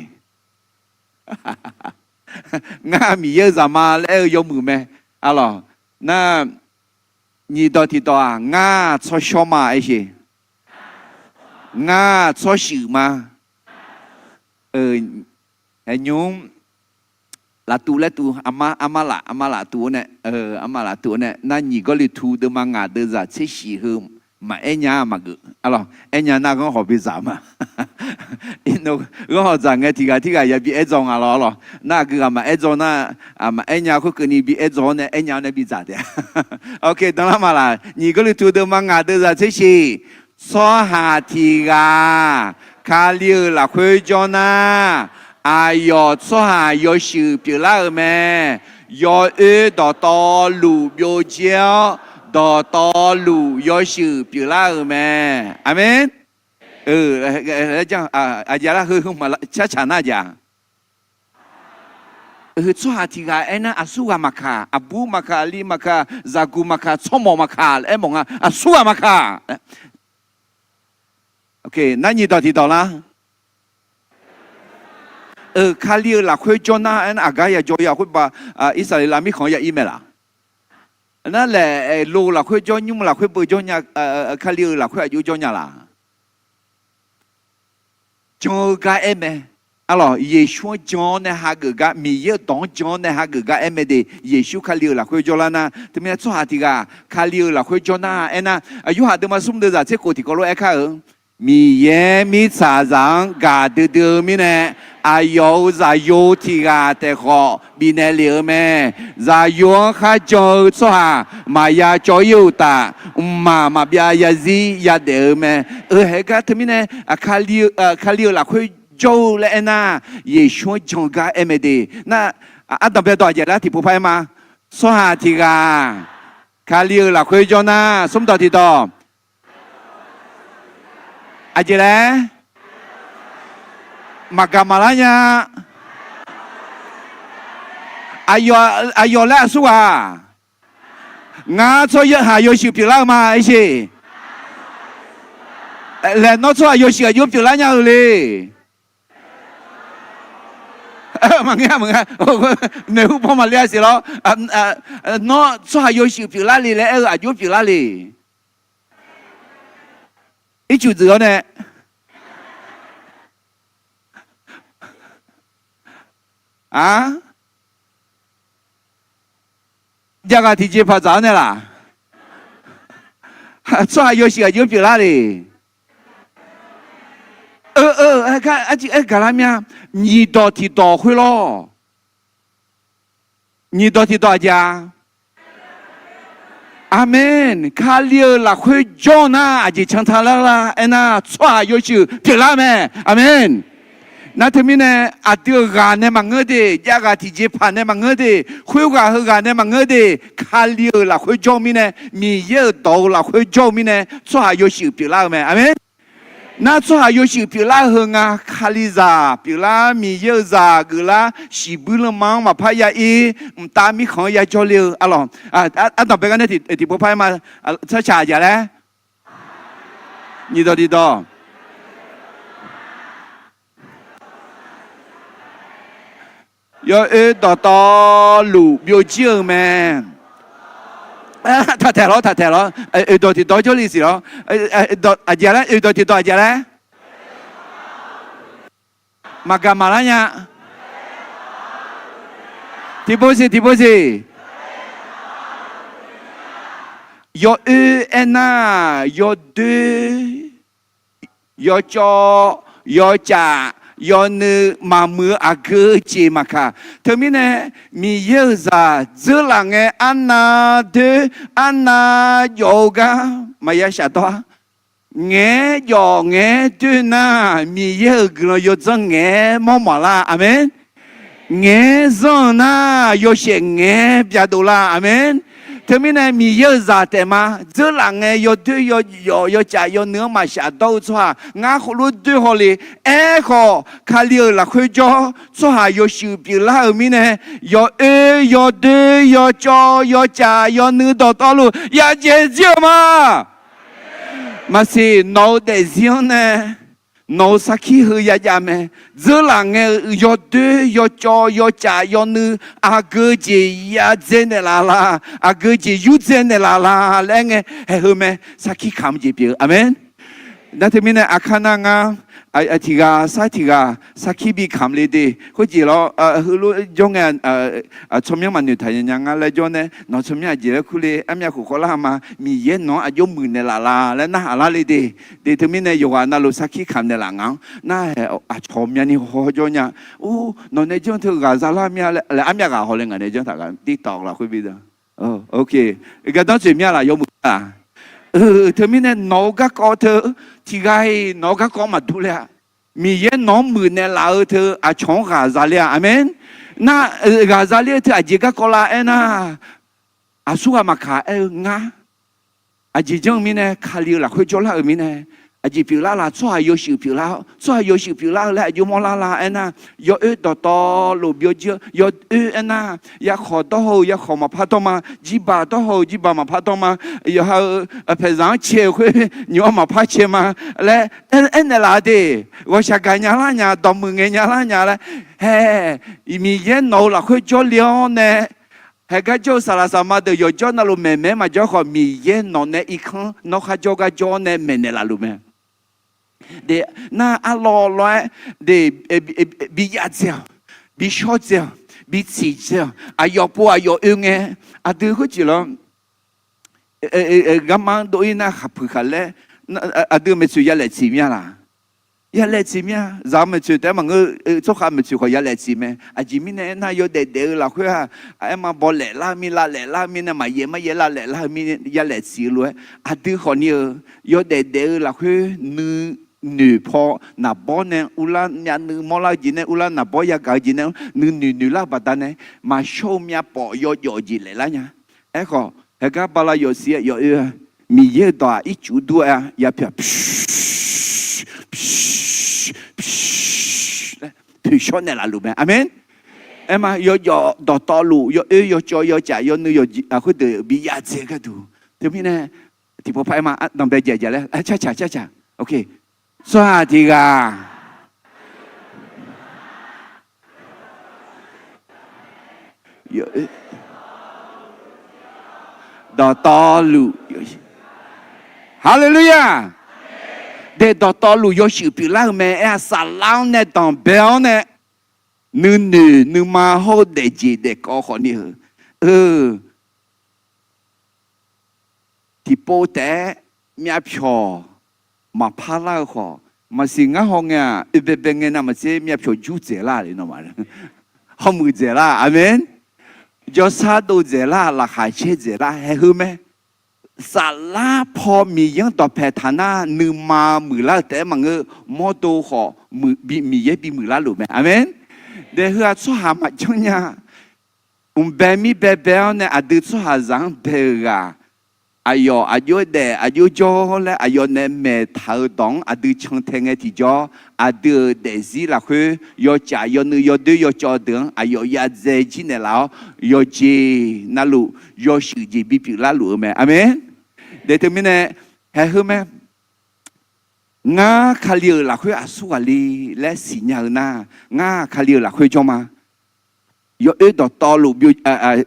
Ngar Miqyaer-euq zaqma laer aer-eu yawmuiq mae. Arlawq, nar nyiq dawq tiq dawq-aq, ngar tsawrshawr ma aer sheq. Ngar tsawrshuif ma. Aer nymr laftuv laer tuv, armar laf, armar laf tuv-awr nae, armar laf tuv-awr nae, nar nyiq Gawrliqtu deuvma ngaq deuvzaq tser shif heu maqaer nya maqgeuf. Arlawq, aer nya nar ghanr hawq bi dzaq ma. Ghanr hawq dzaq ngae tiq ghaq tirghaq yabi aer dzaw nga lawr. Arlawq, nar aqgeu ghaq maqaer dzaw nar, maqaer nya khoerkeuvni bi aer dzaw-awr nae aer nya-awr nae bi dzaq taef-a. Danlar ma laq, nyiq Gawrliqtu deuvma ngaq deuvzaq tser shif, tsawrhaq tiq ghaq Kali-euq lafkhoer jawr nar, aqyawf tsawrhaq yawshuif pyeuflar-euq mae. Yawoer dawqtawvluf byovjir-awr, dawqtawvluf yawshuif pyeuflar-euq mae. Aqmeq. Heu, heu, heu, heu, tsawrhaq tiq ghaq aernar, aqsurghaq maqkaq, aqbur maqkaq, aqli maqkaq, zaqguq maqkaq, tsawrmawq maqkaq laer aermawf nga, aqsurghaq maqkaq. Nar nyiq dawq tiq dawq lar. Kali-euq lafkhoer jawr nar aernar, aqgar yajawr ya khoerbav, Irsaqleqlav mirkhanq-anr ya ir mae laq? Nar laeq lo lafkhoer jawr, nymr lafkhoer beu jawr nya, Kali-euq lafkhoer aqjox jawr nya laq? Jan-eu gar aer mae. Arlawq, Yeqsur-anr jan-awr nae hageuf gar, Miqyaer-euq dawq-anr jan-awr nae hageuf gar aer mae de. Yeqsur Kali-euq lafkhoer jawrlar nar, teumirnae tsawrhaq tiq ghaq Kali-euq lafkhoer jawr nar aernar, Yorhaq deuvma smr deuvzaq tser khof tiqkawv lof-aer kar-eu, Miqyaer mirtsaqzaq-anr gaqdui dui-eu mirnae, aqyawf-euq zaqyo tiq ghaq taef khawf bifnaeq lef-eu mae. Zaqyo-anr kharjan-eu tsawrhaq maqya cawv ir-euq uqtaf, mqmaq maqbyav yazir yadaef-eu mae. Heu haeq gar teumirnae, Kali-euq lafkhoer jawr-eu laer aernar, Yeqsur-anr jan-eu gar aer mae de. Nar, ardanq bae dawq aqjeq laer tiqpov par aer ma. Tsawrhaq tiq ghaq Kali-euq lafkhoer jawr nar, smr dawq tiq dawq. Aqjeq laer maqgaq maqlar nya. Aqyawf laer aqsurghaq. Ngar tsawrhaq yawshuif pyeuflar-eu ma aer sheq. Laer nawr tsawrhaq yawshuif aqjox pyeuflar nya-eu le. Maqngeur, maqngeur. Noeqhur paw maqle-a siq lawr. Nawr tsawrhaq yawshuif pyeuflar le laer aer-eu aqjox pyeuflar le. Ircuf dzuif-awr nae a, jav ghaq tiqjeqpaq dzaq-awr nae laq, tsawrhaq yawshuif aqjox pyeuflar le. Aer gaqlar mir-a. Nyiqdawq tiqdawq khoer lawr. Nyiqdawq tiqdawq aqjeq-a? Aqmeq. Kali-euq lafkhoer jawr nar aqjeq cantalar lar aernar, tsawrhaq yawshuif pyeuflar mae. Aqmeq. Nar teumirnae aqdui-euq ghaq nae maqngeur de, jav ghaq tiqjeqpaq nae maqngeur de, khoerghaq heughaq nae maqngeur de, Kali-euq lafkhoer jawr-eu mirnae, Miqyaer-euq dawq-eu lafkhoer jawr-eu mirnae, tsawrhaq yawshuif pyeuflar-eu mae. Aqmeq. Nar tsawrhaq yawshuif pyeuflar-eu heu nga, Kalizaq pyeuflar, Miqyaer-euq zaq geuflar, shiqbuir lanma-anr maqpar ya ir, mqtav mirkhanq-anr ya jawrle-eu arlawq. Ardanqbae gar nae tiqpov par-aer ma. Tsawrcaq aqjeq laer, nyiqdawq tiqdawq yawoer dawqtawvluf byovjir-eu mae. Taqtaeq lawr, taqtaeq lawr. Oeqdawq tiqdawq jawrle siq lawr. Aqjeq laer, oeqdawq tiqdawq aqjeq laer, maqgaq maqlar nya. Tiqpov siq, tiqpov siq. Yawoer aernar, yawdoer, yawcawv, yawcaf, yawnuiv maqmuiq-eu aqgeu jeq maqkaq. Teumirnae, Miqyaer-euq zaq dzeurlaf ngae arnav doer, arnav jawf-eu gar maqya shafdawr-a. Ngaeq-aer jawf ngaeq-aer doer nar, Miqyaer-euq guiqlanq yawdzanr ngaeq-aer mawrmawf lar. Aqmeq. Ngaeq-aer zanr-eu nar, yawshaef ngaeq-aer byaqdov lar. Aqmeq. Teumirnae Miqyaer-euq zaq taef ma. Dzeurlaf ngae yawdoer yawcaf yawnuiv-anr maqshaf dawr-eu tsawrhaq ngar khoflof doer haw le. Aerkhawf Kali-euq lafkhoer jawr, tsawrhaq yawshuif pyeuflar-euq mirnae, yawoer yawdoer yawcawv yawcaf yawnuiv dawqtawvluf yadzae jir-eu ma. Maqsiq, nawq-eu daefzir-anr nae nawq-eu sarkir heu yajav mae. Dzeurlaf ngae-eu yawdoer yawcawv yawcaf yawnuiv aqgeu jeq yadzae naeqlaf la? Aqgeu jeq yurdzae naeqlaf la laer ngae, haeq heu mae. Sarkir kamq jeq pyeuf-eu. Aqmeq. Nar teumirnae aqkar nar ngar tiqghaq sar tiqghaq sarkir bikamq le de. Khoerjeq lawr, heulof jawr ngae, tsawrmyanr maqnoeq taq nya nya ngar laer jawr nae, nawq tsawrmyanr aqjeq laer kur le, armyav khof khawvlar ma, Miqyaer nawq-anr aqjox muiqnaeq laf la laer narhaq lar le de. De teumirnae yawqghaq navluf sarkir kamq naeqlaf ngaq-anr nar-aer aqcawq myavni hawjawr nya. Or, nawq nae janr teu ghaq zalar mir-a laer armyav ghaq haw le ngaq nae janr taq ghaq tirtawq lafkhoer bi da. Gardanr tsoeq mir-a laf yawmuiq-a. Teumirnae nawq-eu garkawv teu tiqghaq-iq nawq-eu garkawv maqdur le-a. Miqyaer nawq-anr muiqnaeq laf-eu teu aqcawq-anr ghaq zaler-a. Aqmeq. Nar, ghaq zaler-eu teu aqjeq garkawv la aernar, aqsurghaq maqkaq aer-eu ngar. Aqjeq janr-eu mirnae, Kali-eu lafkhoer jawrlar-euq mirnae, aqjeq pyeuflar la? Tsawrhaq yawshuif pyeuflar-awr, tsawrhaq yawshuif pyeuflar-eu laer aqjox mawrlar la aernar, yawoer dawqtawvluf byovjir-eu yawoer aernar, yarkhawq dawr haw-eu yarkhawq maqpar dawr ma, jirbaq dawr haw-eu jirbaq maqpar dawr ma, yawqha-eu paeqzaq-anr cae-eu khoer nymq-anr maqpar cae ma laer aernaeq laf de. Ghawqshaq gaqnya lar nya, dawqmuiq ngaeqnya lar nya laer, hae, Miqyaer nawq-eu lafkhoer jawrle-awr nae, haegar jawr-eu saqlaq saqma deuq yawqjawr navluf maeqmaeq-aer maqjawr khawf, Miqyaer nawq nae irkanr nawr kharjawr gar jawr-awr nae maeqnaeq laf luf mae. De, nar arlawv lawr-aer, de, bi yadzae-awq, bi shawrdzae-awq, bi tsiqdzae-awq, aqyawf pov aqyawf oe ngae, aqdui khoerjeq lawr, garma-anr dov-ir nar khaqpuiq khaqlaer, aqdui maeqtsoeq yalaeq tsiq mir-a laq? Yalaeq tsiq mir-a. Zaq-eu maeqtsoeq taef-aer maqngeur, tsawrkhav maeqtsoeq khawf yalaeq tsiq mae. Aqjeq mirnae aernar, yawdaef daef-eu lafkhoer-aq, aer ma baw laef lar-eu mir, lav laef lar-eu mirnae, maqyaef maqyaef lav laef lar-eu mirnae yalaeq tsiq-eu lof-aer, aqdui khawfni-eu yawdaef daef-eu lafkhoer nuinoeq paw naqbawr nae uvlar myavnuiv mawrlar-eu jeq nae, uvlar naqbawr yagaq-eu jeq nae, nuinoeq noeqlar-eu baqdanae, maqshawr-eu myavpawf yawjawf-eu jeq laef lar nya. Aerkhawf, haegar bala yawf siq-aer yawf oe-a, Miqyaer-euq dawq-aq ircuf dur-aer-a, yapyaq, laer toeqshawr naeqlaf luf mae. Aqmeq. Aer ma, yawjawf dawqtawvluf yawoer yawcawv yawcaf yawnuiv yawq khoerdeuq bi yadzae gharduq. Teumirnae, tiqpov par aer ma, danqbae jaeq jaeq laer carcaq carcaq. Tsawrhaq tiq ghaq dawqtawvluf, Haleluya! Daef dawqtawvluf yawshuif pyeuflar-eu mae. Aer-aq, saflar-anr nae danqbae-awr nae nuinoeq nuima hawr-eu daefjeq daefkawv khawfni-eu, eu, tiqpov taef-aer myavpyawq maqpar lar-eu khawf, maqsiq ngar haw ngae-aq, oebaebae ngae navmaqtser myavpyawq jur dzaeqlar le nawmaf. Hawmuiq dzaeqlar, aqmeq. Jawrsar dov dzaeqlar, laqkhaq caer dzaeqlar, haeq heu mae. Saflar paw Miqyaer-anr dawqpae taq nar, nuima muiqlar-eu taef-aer maqngeur, mawrdo khawf Miqyaer bimuiqlar luf mae. Aqmeq. Daef heu-aq tsawrhaq maqjanr nya. Mqbae mir baebae-awr nae aqdui tsawrhaqzaq-anr bae-eu ghaq, aqyawf aqjox-aer daef aqjox jawr laer aqyawf nae maeqtaq-eu dawq-anr aqdui cantae ngae tiqjawr, aqdui-euq daefzir lafkhoer yawcaf yawnuiv yawdoer yawcawv deuq-anr aqyawf yadzae jir naeqlaf-awr, yawqjeq navluf yawshuif jeq bipyeuf larluf-eu mae. Aqmeq. Daef teumirnae, haeq heu mae. Ngar Kali-euq lafkhoer aqsur ghaq le laer siqnya-eu nar, ngar Kali-euq lafkhoer jawr ma. Yawoer dawqtawvluf,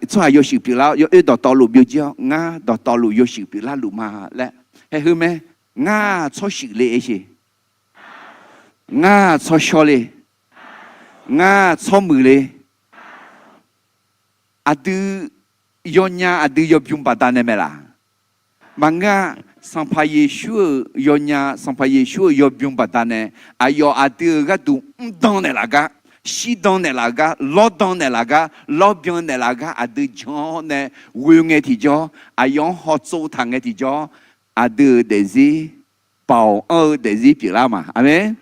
tsawrhaq yawshuif pyeuflar-awr, yawoer dawqtawvluf byovjir-awr, ngar dawqtawvluf yawshuif pyeuflar luf ma laer. Haeq heu mae. Ngar tsawrshuif le aer sheq. Ngar tsawrshawr le. Ngar tsawrmuiq le. Aqdui yawnya aqdui yawbymr baqdanae mae laq? Maqngeur-a. Sanqpaq Yeqsur-euq yawnya, Sanqpaq Yeqsur-euq yawbymr baqdanae, aqyawf aqdui-euq gharduq mrdan naeqlaf gar, shirdan naeqlaf gar, lawrdan naeqlaf gar, lawrbyan naeqlaf gar aqdui jan-awr nae ghoe ngae tiqjawr, aqyawf-anr hawtsov taq ngae tiqjawr, aqdui-euq daefzir baoq anr-eu daefzir pyeuflar ma. Aqmeq.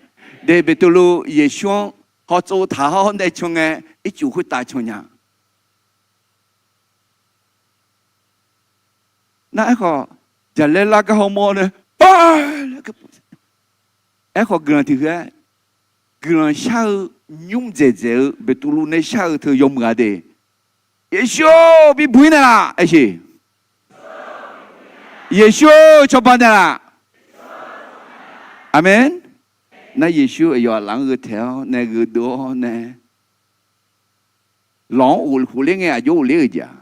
Daef Beqtuvluv Yeqsur-anr hawtsov taq-awr nae can ngae, ircuf khoertav can nya. Nar aerkhawf, jaqlaer lar gar hawmawr nae, aerkhawf guiqlanq tiq ghaq-aer, guiqlanq shar-eu nymr dzaeqdzaeq-eu Beqtuvluv nae shar-eu teu yawmuiq-a de. Yeqsur-or, bibuq-ir naeqlaf aer sheq. Yeqsur-or, cawba naeqlaf. Aqmeq. Nar Yeqsur aqyawf aqlaf-anr gheu taeq-awr nae gheudov-awr nae, lawq-anr of khofler ngae aqjox of ler-euq jeq-aq,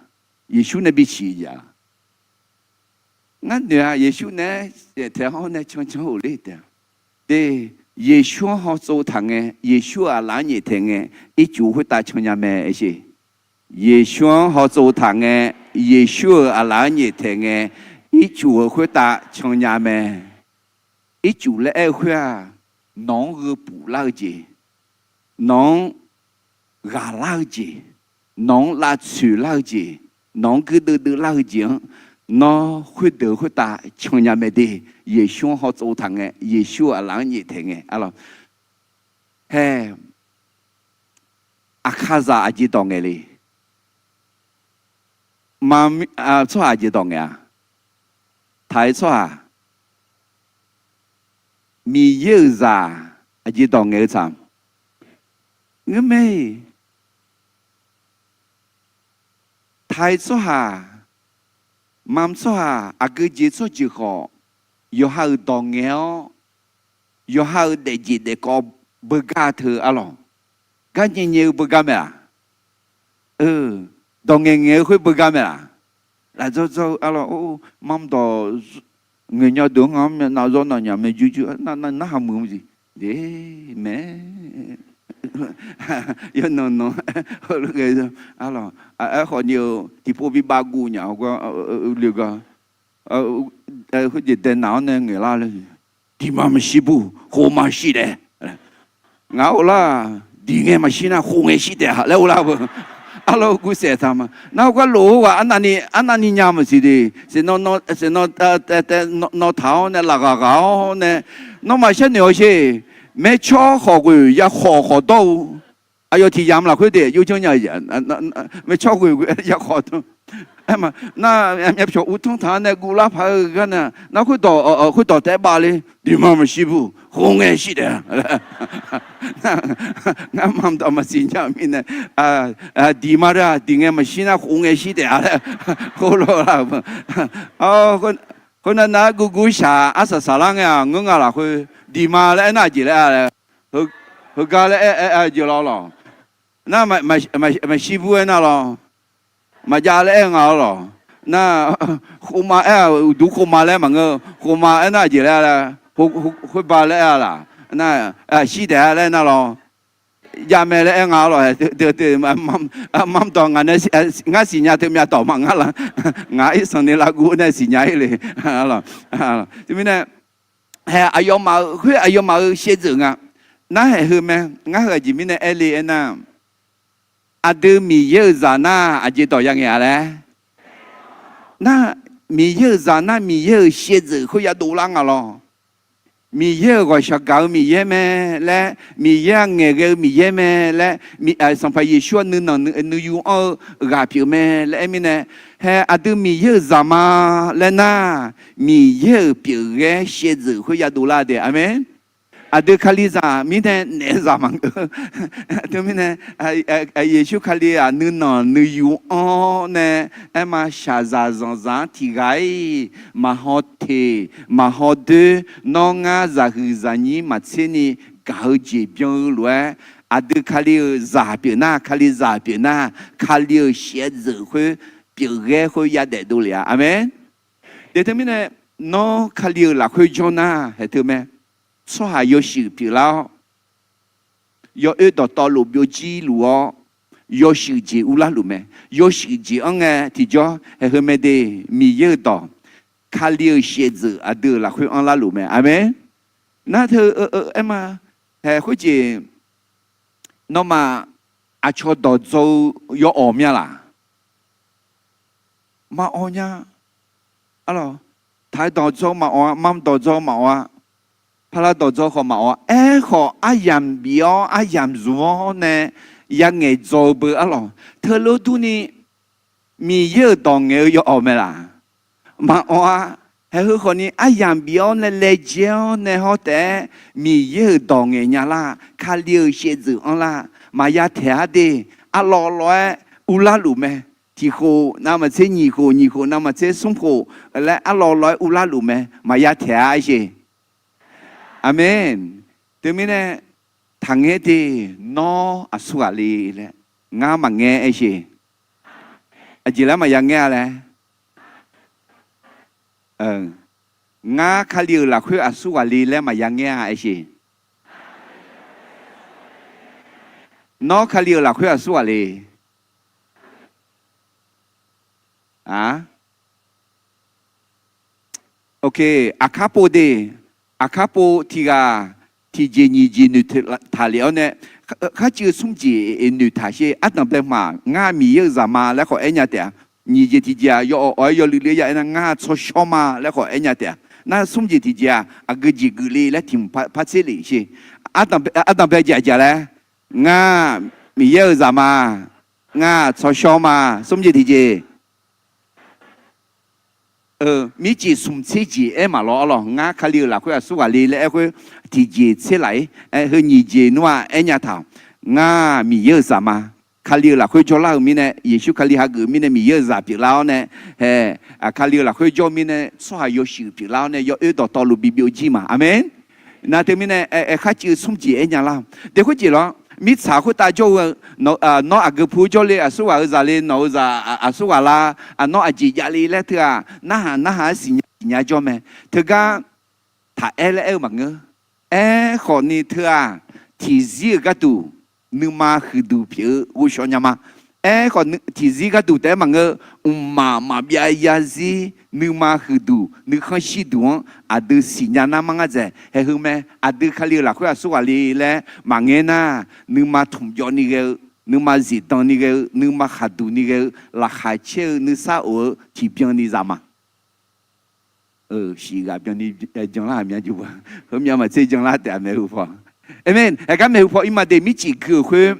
Yeqsur nae bisiq jeq-aq, ngar noeq-a. Yeqsur nae-aer saef taeq-awr nae cancan-anr of ler taef-a. De, Yeqsur-anr hawtsov taq ngae, Yeqsur-euq aqlaf-anr nyaeftaeq ngae, ircuf khoertav cannya mae aer sheq. Yeqsur-anr hawtsov taq ngae, Yeqsur-euq aqlaf-anr nyaeftaeq ngae, ircuf-eu khoertav cannya mae. Ircuf laer aer-eu khoer-aq, nawq-anr gheupuf lar-eu jeq, nawq-anr ghaqlar-eu jeq, nawq-anr lavtsoeq lar-eu jeq, nawq-anr guirdeuv deuv lar-eu jeq-anr, nawr khoerdeuq khoertav cannya mae de. Yeqsur-anr hawtsov taq ngae, Yeqsur-euq aqlaf-anr nyaeftaeq ngae, arlawq. Hae, Aqkaqzaq aqjeq dawq ngaeq le? Tsawrhaq aqjeq dawq ngaeq-a? Taq-aer tsawrhaq, Miqyaer-euq zaq aqjeq dawq ngaeq-eu tsaq? Ngeurmae. Taq-aer tsawrhaq, mam tsawrhaq aqgeu jeq tsawrjeuq khawf, yawqha-euq dawq ngaeq-awr, yawqha-euq daefjeq daefkawv beugar teu arlawq. Garnyae nyae-eu beugar mae-aq? Dawq ngaeq ngaeq-eu khoer beugar mae-aq? Lafdzawr dzawr-eu arlawq, or, mamdawq, ngaeqnya deuq-anr nga-anr myavnav zawr navnyaf mae juirjuir, narhaq muiq-eu jeq de mae. Yawnan nan, arlawq, aerkhawf ni-eu tiqpov bibav guv nyaf gar, le gar, khoerjeq daenaq-anr nae ngaeqlar le. Diqma maqshir bu, khof maqshir daef. Ngaq-anr ghoflar, diq ngae maqshir nar khof ngae shir daef-a laer ghoflar beu. Arlawq guvsaef taq ma. Nar heugar lof-eu ghaq arnavni nya maqsiq de. Saeqnawv taq-awr nae laqghaq ghaq-awr nae, nawmaf sharnoeq-awq sher. Maeqcawr khawf ghoeq ya khawf khawf dawr-eu, aqyawf tiq yamq lafkhoer de yawjanr nya-a. Maeqcawr ghoeq ghoeq ya khawf dawr. Aerma, nar myavpyawq uvtanr taq-awr nae guvlar paq-eu gar na, nar khoerdawq, khoerdawq taef-aer bav le. Diqma maqshir bu, khof ngae shir daef-a. Ngar mamdawq maqsiq nya-eu mirnae, diqma da, diq ngae maqshir nar khof ngae shir daef-a laer khoerlof-a. Khoernar nar guvguv shaq arsaq saqlar ngae-aq ngeur nga lafkhoer diq ma laer aernar aqjeq laer-a laer, heugar laer aer-aer jeq lawr lawq. Nar maqshir bur aernar lawr, maqjav laer aer nga-awr lawq. Nar khofma aer-aq uqduq khofma laer maqngeur, khofma aernar aqjeq laer-a laer, khoerba laer aer-a laq. Nar shir taef-a laer aernar lawr, jav mae laer aer nga-awr lawq. Mamdawq ngaq nae ngar siqnya teu myavdawq ma ngar la, ngaq irsanq ni lavguv nae siqnya ir le. Teumirnae, hae aqyawfmaf-euq khoer aqyawfmaf-euq shaevdzeuf nga. Narhaeq heu mae. Ngar heu aqjeq mirnae aer le aernar, aqdui Miqyaer-euq zaq nar aqjeq dawq ya ngaeq-a laer. Nar, Miqyaer-euq zaq nar Miqyaer-euq shaevdzeuf khoer ya dovlar nga lawr. Miqyaer-euq ghawqshaq gaq-eu Miqyaer mae laer, Miqyaer-aq ngaeqghae-eu Miqyaer mae laer, Sanqpaq Yeqsur-aq nuinanq nuiyu anr-eu ghaq pyeuf mae laer aer mirnae, hae aqdui Miqyaer-euq zaq ma laer nar, Miqyaer-euq pyeufghae shaevdzeuf khoer ya dovlar de. Aqmeq. Aqdui Kalizaq mirnae naef zaq maqngeur. Teumirnae, Yeqsur Kali-aq nuinanq nuiyu anr nae aerma shaqzaq zanqzaq-anr tiq ghaq-iq maqhaw teq maqhaw doer, nawr ngar zaqhuiq zaqnyir maqtser ni gaq-eu jeq byan-eu lof-aer, aqdui Kali-euq zaq pyeuf nar, Kalizaq pyeuf nar, Kali-euq shaevdzeuf khoer pyeufghae khoer yadaef dovlef-a. Aqmeq. De teumirnae, nawr Kali-euq lafkhoer jawr nar haeq teu mae. Tsawrhaq yawshuif pyeuflar-awr, yawoer dawqtawvluf byovjir luf-awr, yawshuif jeq urlar luf mae. Yawshuif jeq anr ngae tiqjawr haeq heu mae de, Miqyaer-euq dawq, Kali-euq shaevdzeuf aqdui-euq lafkhoer anrlar luf mae. Aqmeq. Nar teu aerma, haeq khoerjeq, nawmaf aqcawq dawqdzaw-eu yawawq mya laq? Maqawq nya. Arlawq, taq-aer dawqdzaw maqawq-a, mam dawqdzaw maqawq-a, pala dawqdzaw khawf maqawq-a. Aerkhawf aryamq bif-awr aryamq zmq-awr nae yangaeq dzaw-eu beu arlawq. Teulof durni, Miqyaer-euq dawq ngaeq-eu yawawq mae laq? Maqawq-a. Haeq heu khawfni aryamq bif-awr nae laejae-awr nae hawr taef-aer Miqyaer-euq dawq ngaeq nya lar, Kali-euq shaevdzeuf anrlar, maqya taeq-a de. Arlawv lawv-aer urlar luf mae. Tiq khof navmaqtser nyiq khof, nyiq khof navmaqtser smr khof laer arlawv lawv-aer urlar luf mae. Maqya taeq-a aer sheq. Aqmeq. Teumirnae, taqngaer de, nawr aqsurghaq le laer ngar maqngaer aer sheq. Aqjeq laer maqya ngaer-a laer? Ngar Kali-euq lafkhoer aqsurghaq le laer maqya ngaer-a aer sheq. Nawr Kali-euq lafkhoer aqsurghaq le. A, ok, aqkar pov de, aqkar pov tiq ghaq tiqjeq nyiq jeq noeqtaq lef-awr nae, kharcuiv smr jeq noeqtaq sher. Ardanq bae hmq-aq, ngar Miqyaer-euq zaq ma laer khawf aer nya taef-a. Nyiq jeq tiqjeq-aq, yawawq awq-aer yawluiv le ya aernar, ngar tsawrshawr ma laer khawf aer nya taef-a. Nar smr jeq tiqjeq-aq, aqgeu jeq geuf le laer tiq hmq par tser lef sher. Ardanq bae jeq aqjeq laer, ngar Miqyaer-euq zaq ma, ngar tsawrshawr ma, smr jeq tiqjeq. Mircif smq tser jeq aer maqlawr arlawq. Ngar Kali-euq lafkhoer aqsurghaq le laer aer khoer tiqjeq tser laf-ir, heu nyiq jeq nmr-aq aer nya taq-awq. Ngar Miqyaer-euq zaq ma. Kali-euq lafkhoer jawrlar-eu mirnae, Yeqsur Kali hageuf mirnae Miqyaer-euq zaq pyeuflar-awr nae, hae, Kali-euq lafkhoer jawr-eu mirnae tsawrhaq yawshuif pyeuflar-awr nae yawoer dawqtawvluf bi byovjir ma. Aqmeq. Nar teumirnae, aer kharcuiv smr jeq aer nya lar. Dae khoerjeq lawr, mirtsaq khoertav jawr-eu, nawr aqgeu pu jawrle, aqsurghaq-euq zaq le, nawq-euq zaq aqsurghaq la, nawr aqjeq jav le laer teu-aq, narhaq narhaq-aer siqnya siqnya jawr mae. Teugar taq aer laer aer-eu maqngeur. Aerkhawfni teu-aq, tiqzir-euq gharduq nuima huiqduq pyeuf-eu ghovshaw nya ma. Aerkhawf tiqzir gharduq taef-aer maqngeur. Mqmaq maqbyav yarzir nuima huiqduq nuikhanr shirduq-anr aqdui siqnya nar mar ngar dzaeq. Haeq heu mae. Aqdui Kali-euq lafkhoer aqsurghaq le laer maqngaer nar, nuima tmq jawv ni ghae-eu, nuima zifdan ni ghae-eu, nuima khaqduq ni ghae-eu, laqkhaq caer-eu nuisar of-eu tiqbyan ni zaf ma. Shiq ghaq byanni janlar-aq myav juq-a. Heumyav maqtser janlar taef-a maeqhu paw. Aqmeq. Aqgar maeqhu paw ir ma de mircif gui-euq khoer,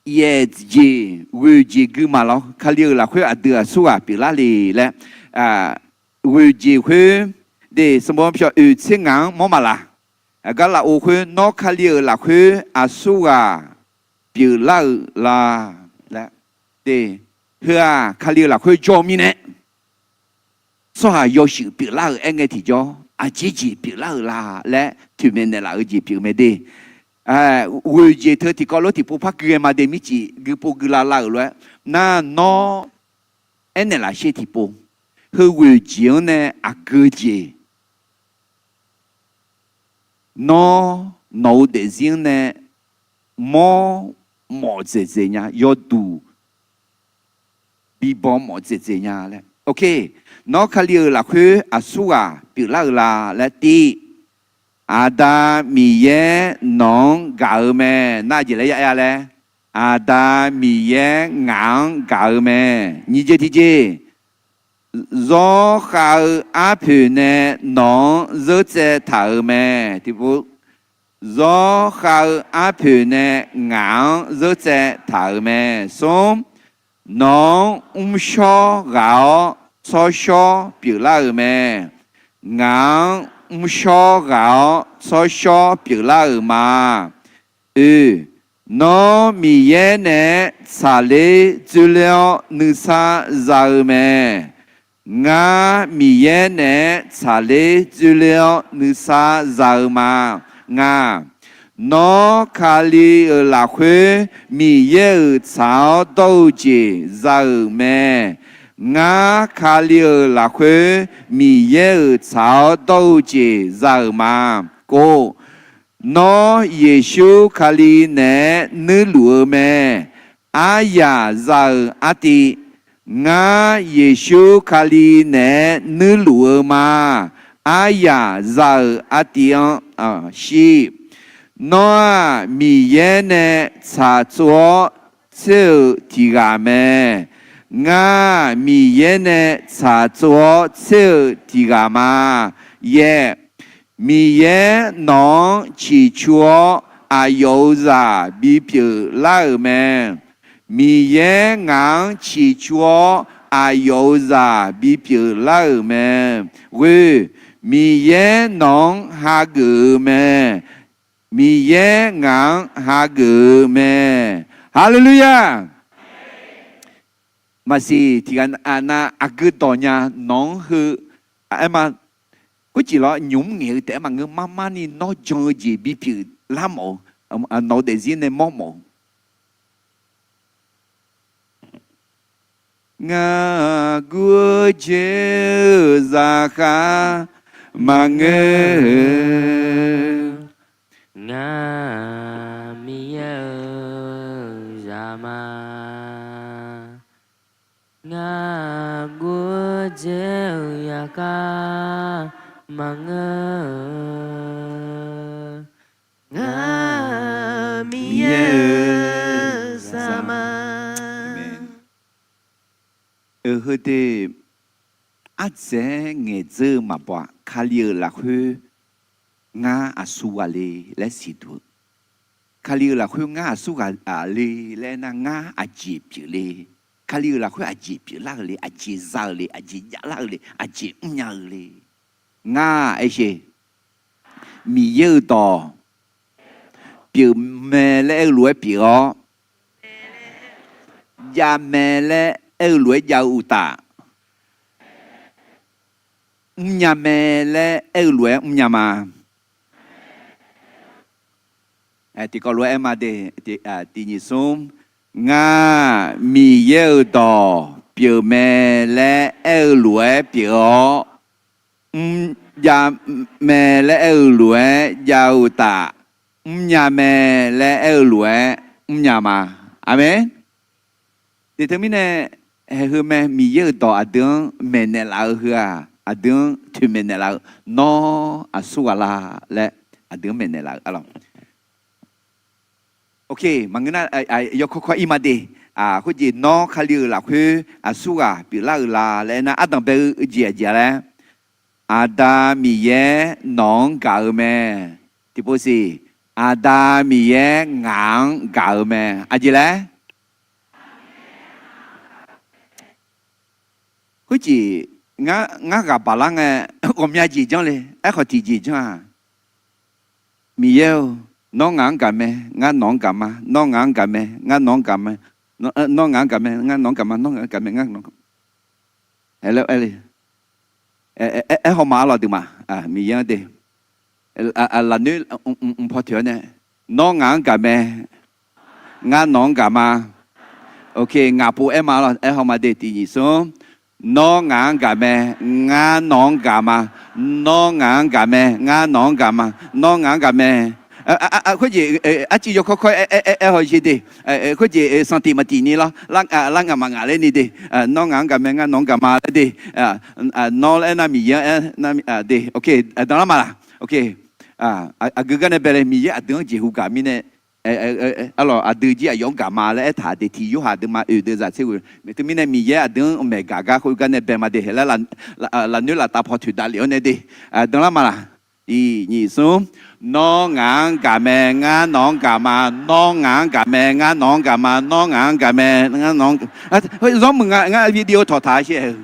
yaeq jeq ghoeq jeq gui ma lawr. Kali-euq lafkhoer aqdui aqsurghaq pyeuflar le laer, ghoeq jeq khoer, de sanqbof pyawq oeq tser ngaq-anr mawr ma laq? Aqgar lafov khoer, nawr Kali-euq lafkhoer aqsurghaq pyeuflar-euq la laer, de, heu-aq Kali-euq lafkhoer jawr-eu mirnae, tsawrhaq yawshuif pyeuflar-euq aerngae tiqjawr, aqjeq jeq pyeuflar-euq la laer toeqmaeq naeqlaf-eu jeq pyeuf mae de. Ghoeq jeq teu tiqkawv lof tiqpov par gui-aer ma de, mircif guipov guilav lav-euq lof-aer nar, nawr aernaeq laf sher tiqpov. Heu ghoeq jeq-anr nae aqgeu jeq, nawr nawq-eu daefzir-anr nae mawrmawf dzaeqdzaeq nya, yawduq bibaw mawf dzaeqdzaeq nya laer. Ok, nawr Kali-euq lafkhoer aqsurghaq pyeuflar-euq la laer tiv, Aqda Miqyaer nawq-anr gaq-eu mae. Nar aqjeq laer ya'aer laer, Aqda Miqyaer ngaq-anr gaq-eu mae. Nyiq jeq tiqjeq, zawrkhav-eu arpoeq nae nawq-anr zeurtsaev taq-euq mae. Tiqpov, zawrkhav-eu arpoeq nae ngaq-anr zeurtsaev taq-euq mae. Smr, nawq-anr mrshawr ghaq-awr tsawrshawr pyeuflar-euq mae. Ngaq-anr mrshawr ghaq-awr tsawrshawr pyeuflar-euq ma. Oe, nawr Miqyaer naeq-aer tsaqler dzoerler-awr nuisar za-eu mae. Ngar Miqyaer naeq-aer tsaqler dzoerler-awr nuisar za-eu ma. Ngaq, nawr Kali-euq lafkhoer Miqyaer-euq tsaq-awr dawr-eu jeq za-euq mae. Ngar Kali-euq lafkhoer Miqyaer-euq tsaq-awr dawr-eu jeq za-euq ma. Kov, nawr Yeqsur Kali naeq-aer nuirluf-eu mae. Aryaq za-euq artiv, ngar Yeqsur Kali naeq-aer nuirluf-eu ma. Aryaq za-euq artiv-anr shir. Nawr-aq, Miqyaer nae tsaqtsov-awr tser-euq tiq ghaq mae. Ngar Miqyaer nae tsaqtsov-awr tser-euq tiq ghaq ma. Yaeq, Miqyaer nawq-anr ciqcur-awr aqyawf-euq zaq bipyeuf lar-euq mae. Miqyaer ngaq-anr ciqcur-awr aqyawf-euq zaq bipyeuf lar-euq mae. Ghoe, Miqyaer nawq-anr hageuf-eu mae. Miqyaer ngaq-anr hageuf-eu mae. Haleluya! Maqsiq tiqghaq nav aqgeu dawq nya nawq-anr heu aer ma. Khoerjeq lawr nymq mr ngaeq-eu taef-aer maqngeur, mar mar ni nawr jan-eu jeq bipyeuf lar mawf-eu, nawq-eu daefzir nae mawr mawf-eu. Ngar guv-eu jeq-eu zaqkhav maqngeur-eu, ngar Miqyaer-euq zaq ma. Ngar guv-eu jeq-eu zaqkhav maqngeur-eu, ngar Miqyaer-euq zaq ma. Aqmeq. Heu de, ardzaeq-aer ngaeqdzeur-eu maqbaw-aq, Kali-euq lafkhoer ngar aqsur ghaq le laer siqduq-eu. Kali-euq lafkhoer ngar aqsur ghaq le laer aernar, ngar aqjeq pyeufle. Kali-euq lafkhoer aqjeq pyeuflar-eu le, aqjeq za-eu le, aqjeq javlar-eu le, aqjeq mrnya-eu le. Ngar aersheq, Miqyaer-euq dawq pyeufmae laer aer-eu lof-aer pyeuf-awr, javmae laer aer-eu lof-aer jav-eu uqtaf, mrnya mae laer aer-eu lof-aer mrnya ma. Tiqkawv lof-aer aer ma de, tiq nyiq smr, ngar Miqyaer-euq dawq pyeufmae laer aer-eu lof-aer pyeuf-awr, mrjav mae laer aer-eu lof-aer jav-eu uqtaf, mrnya mae laer aer-eu lof-aer mrnya ma. Aqmeq. Tiqteu mirnae, haeq heu mae, Miqyaer-euq dawq aqdui-anr maeqnaeq laf-eu heu-aq, aqdui-anr toeqmaeq naeqlaf-eu, nawr aqsur ghaq la laer aqdui-anr maeqnaeq laf-eu arlawq. Ok, maqngeur nar, yawkawr kawr ir ma de. Khoerjeq nawr Kali-euq lafkhoer aqsur ghaq pyeuflar-euq la laer aernar, ardanq bae-eu jeq aqjeq-a laer, Aqda Miqyaer nawq-anr gaq-eu mae. Tiqpov siq, Aqda Miqyaer ngaq-anr gaq-eu mae. Aqjeq laer? Khoerjeq ngar ghaq baqlar ngae, ghawqmya jeq janr le. Aerkhawf tiqjeq janr-aq, Miqyaer-or, nawr ngaq-anr gaq mae, ngar nawq-anr gaq ma. Nawr ngaq-anr gaq mae, ngar nawq-anr gaq mae. Nawr ngaq-anr gaq mae, ngar nawq-anr gaq mae, ngar nawq-anr gaq mae, ngar nawq-anr gaq mae. Aerle, aerle. Aer haw ma arlawq deuq ma. Miqyaer-anr de, lafnoer mq paw toeq-awr nae, nawr ngaq-anr gaq mae, ngar nawq-anr gaq ma. Ok, ngaq pov aer ma arlawq, aer haw ma de, tiq nyiq smr. Nawr ngaq-anr gaq mae, ngar nawq-anr gaq ma. Nawr ngaq-anr gaq mae, ngar nawq-anr gaq ma. Nawr ngaq-anr gaq mae. Khoerjeq arcuiv yawkawr kawr aer haw-ir de. Khoerjeq sanqtif maqtif ni lawr, lar ngaq maqngaq ler ni de. Nawr ngaq-anr gaq mae, ngar nawq-anr gaq ma laer de. Nawr laer aernar Miqyaer-anr aer de. Ok, danlar ma laq? Ok, aqgeu gar nae bae le, Miqyaer aqdui-anr jeqhu gaq mirnae, arlawq aqdui jir aqyawf-anr gaq ma laer aertaq de. Tiq Yorhaq deuvma oeq deuvzaq tser ghoe. Teumirnae Miqyaer aqdui-anr maeqgaq gar khoergar nae bae ma de laer, lafnoer laftav paw toeq davlef-awr nae de. Danlar ma laq? Tiq nyiq smr. Nawr ngaq-anr gaq mae, ngar nawq-anr gaq ma. Nawr ngaq-anr gaq mae, ngar nawq-anr gaq ma. Nawr ngaq-anr gaq mae, ngar nawq-anr, zawr muiq nga, ngar video tawqtaq sher-eu.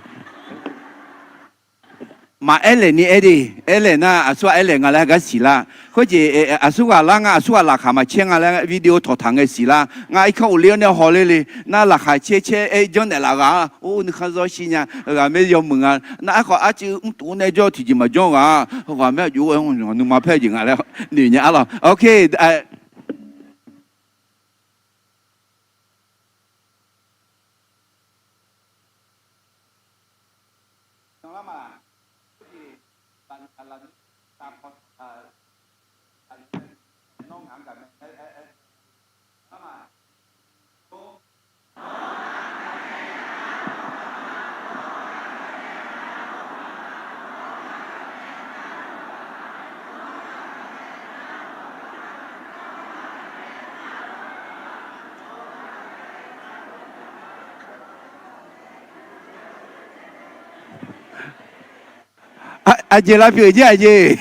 Maqaer laeq ni aer de. Aer laeq nar aqsur ghaq aer laeq nga laer gar siqlar. Khoerjeq aqsur ghaq lar nga, aqsur ghaq laqkhaq maqcaer nga laer video tawqtaq ngae siqlar. Ngar irkanr ghofler-awr nae haw ler le. Nar laqkhaq caer caer aer janrnaeq laf ghaq-a. Or, nuikhanr zawr shir nya. Ghaq maer yawmuiq nga. Nar aerkhawf arcuiv mrtuf nae jawr tiqjeq maqjanr ghaq-a. Ghaq maer aqjox-aer nuima paer jeq nga laer noeq nya arlawq. Ok. Aqjeq lavpyeuf jir aqjeq.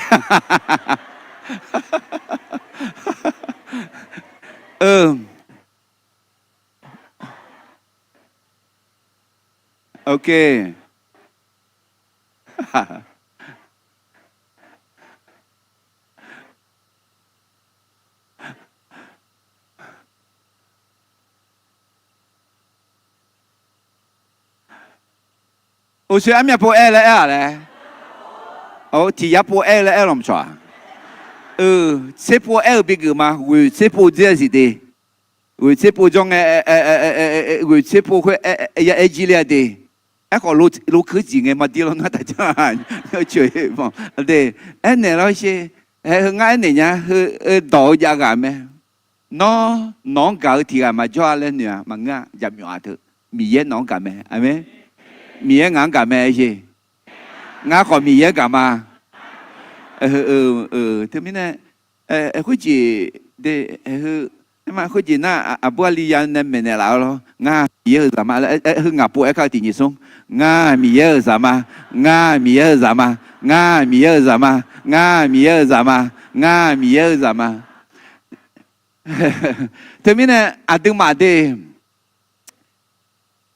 Ok. Uqshoe armyav pov aer laer aer-aq laer? Tiq yar pov aer-eu laer aer lawq maqcawq-aq? Tser pov aer-euq bigeuf ma. Ghoeq tser pov dzer-a siq de. Ghoeq tser pov jawr ngae, ghoeq tser pov khoer ya aer jir ler-a de. Aerkhawf, lokeuv jeq ngae maqdir lawr nar taqjanr-a. Coeq ma de. Aernaeq lawr sher. Hae heu ngar aernaeq nya heu, dawq-eu jav ghaq mae. Nawr nawq-anr gaq-eu tiq ghaq maqjawr-a laer noeq-a maqngeur-a, jaqmyawf-a teu. Miqyaer nawq-anr gaq mae. Aqmeq. Miqyaer ngaq-anr gaq mae sher. Ngar khawf Miqyaer gaq ma. Teumirnae, khoerjeq de, aer-eu, aerma khoerjeq nar aqbur aqli ya nae maeqnaeq laf-eu lawr. Ngar Miqyaer-euq zaq ma laer, aer-eu, ngaq pov aer kar-eu tiq nyiq smr. Ngar Miqyaer-euq zaq ma. Ngar Miqyaer-euq zaq ma. Ngar Miqyaer-euq zaq ma. Ngar Miqyaer-euq zaq ma. Ngar Miqyaer-euq zaq ma. Teumirnae aqduimaf de,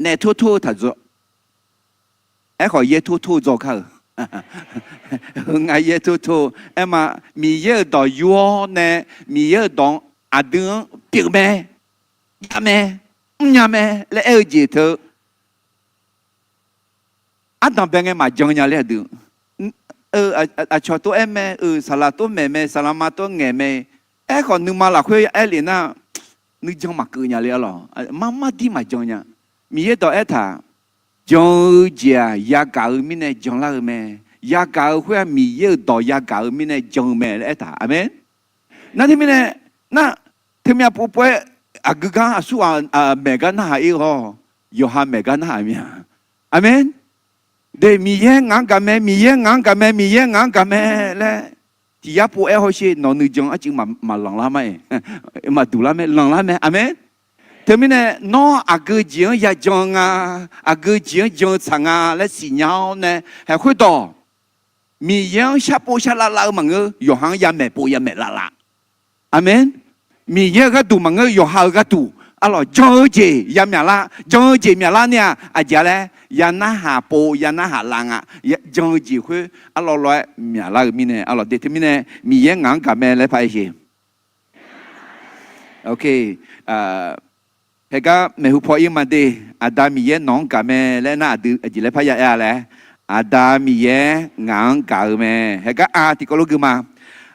naef tor tor-eu taq dzaw. Aerkhawf yaer tor tor-eu dzaw kar-euq. Ngar yaer tor tor-eu aerma, Miqyaer-euq dawq yur-awr nae, Miqyaer-euq dawq-anr aqdui-anr pyeuf mae, jav mae, mrnya mae laer aer-eu jeq teu ardanq bae ngae maqjan nya ler aqdui. Aqcawq tov aer mae, euq saqlaq tov maeq mae, saqlaq ma tov ngaeq mae. Aerkhawf nuima lafkhoer aer lef nar, nuijan maqkeuv nya ler arlawq. Mar mar dir maqjan nya. Miqyaer dawq aertaq, jan-eu jeq-aq yagaq-eu mirnae janlar-eu mae. Yagaq-eu khoer-aq Miqyaer-euq dawq yagaq-eu mirnae jan-eu mae laer aertaq. Aqmeq. Nar teumirnae, nar teumyav pov pov-aer aqgeu gar aqsur ghaq maeq gar narhaq ir-awr, yawqha maeq gar narhaq mir-a. Aqmeq. De, Miqyaer ngaq-anr gaq mae, Miqyaer ngaq-anr gaq mae, Miqyaer ngaq-anr gaq mae laer tiq yar pov aer hawsher. Nawq nuijan arcuiv maqlanq lar ma-iq, maqduq lar mae, lanq lar mae. Aqmeq. Teumirnae nawr aqgeu jeq-anr ya jan-eu nga, aqgeu jeq-anr jan-eu tsaq nga laer siqnya-awr nae, haeq khoerdawq Miqyaer-anr sharpov sharlav lav-eu maqngeur, yawqha-anr ya maeqpov ya maeqlav lav. Aqmeq. Miqyaer-euq gharduq maqngeur, yawqha-euq gharduq arlawq jan-eu jeq ya myaqlar, jan-eu jeq myaqlar ni-aq aqjeq-a laer, ya narhaq pov ya narhaq lav nga. Jan-eu jeq khoer arlawr lawr-aer myaqlar-eu mirnae arlawq de. Teumirnae Miqyaer ngaq-anr gaq mae laer paraer sher. Ok. Haegar maeqhu paw ir ma de, Aqda Miqyaer nawq-anr gaq mae laer nar aqdui aqjeq laer parya aer-a laer? Aqda Miqyaer ngaq-anr gaq-eu mae. Haeqgar a tiqkawv lof gui ma.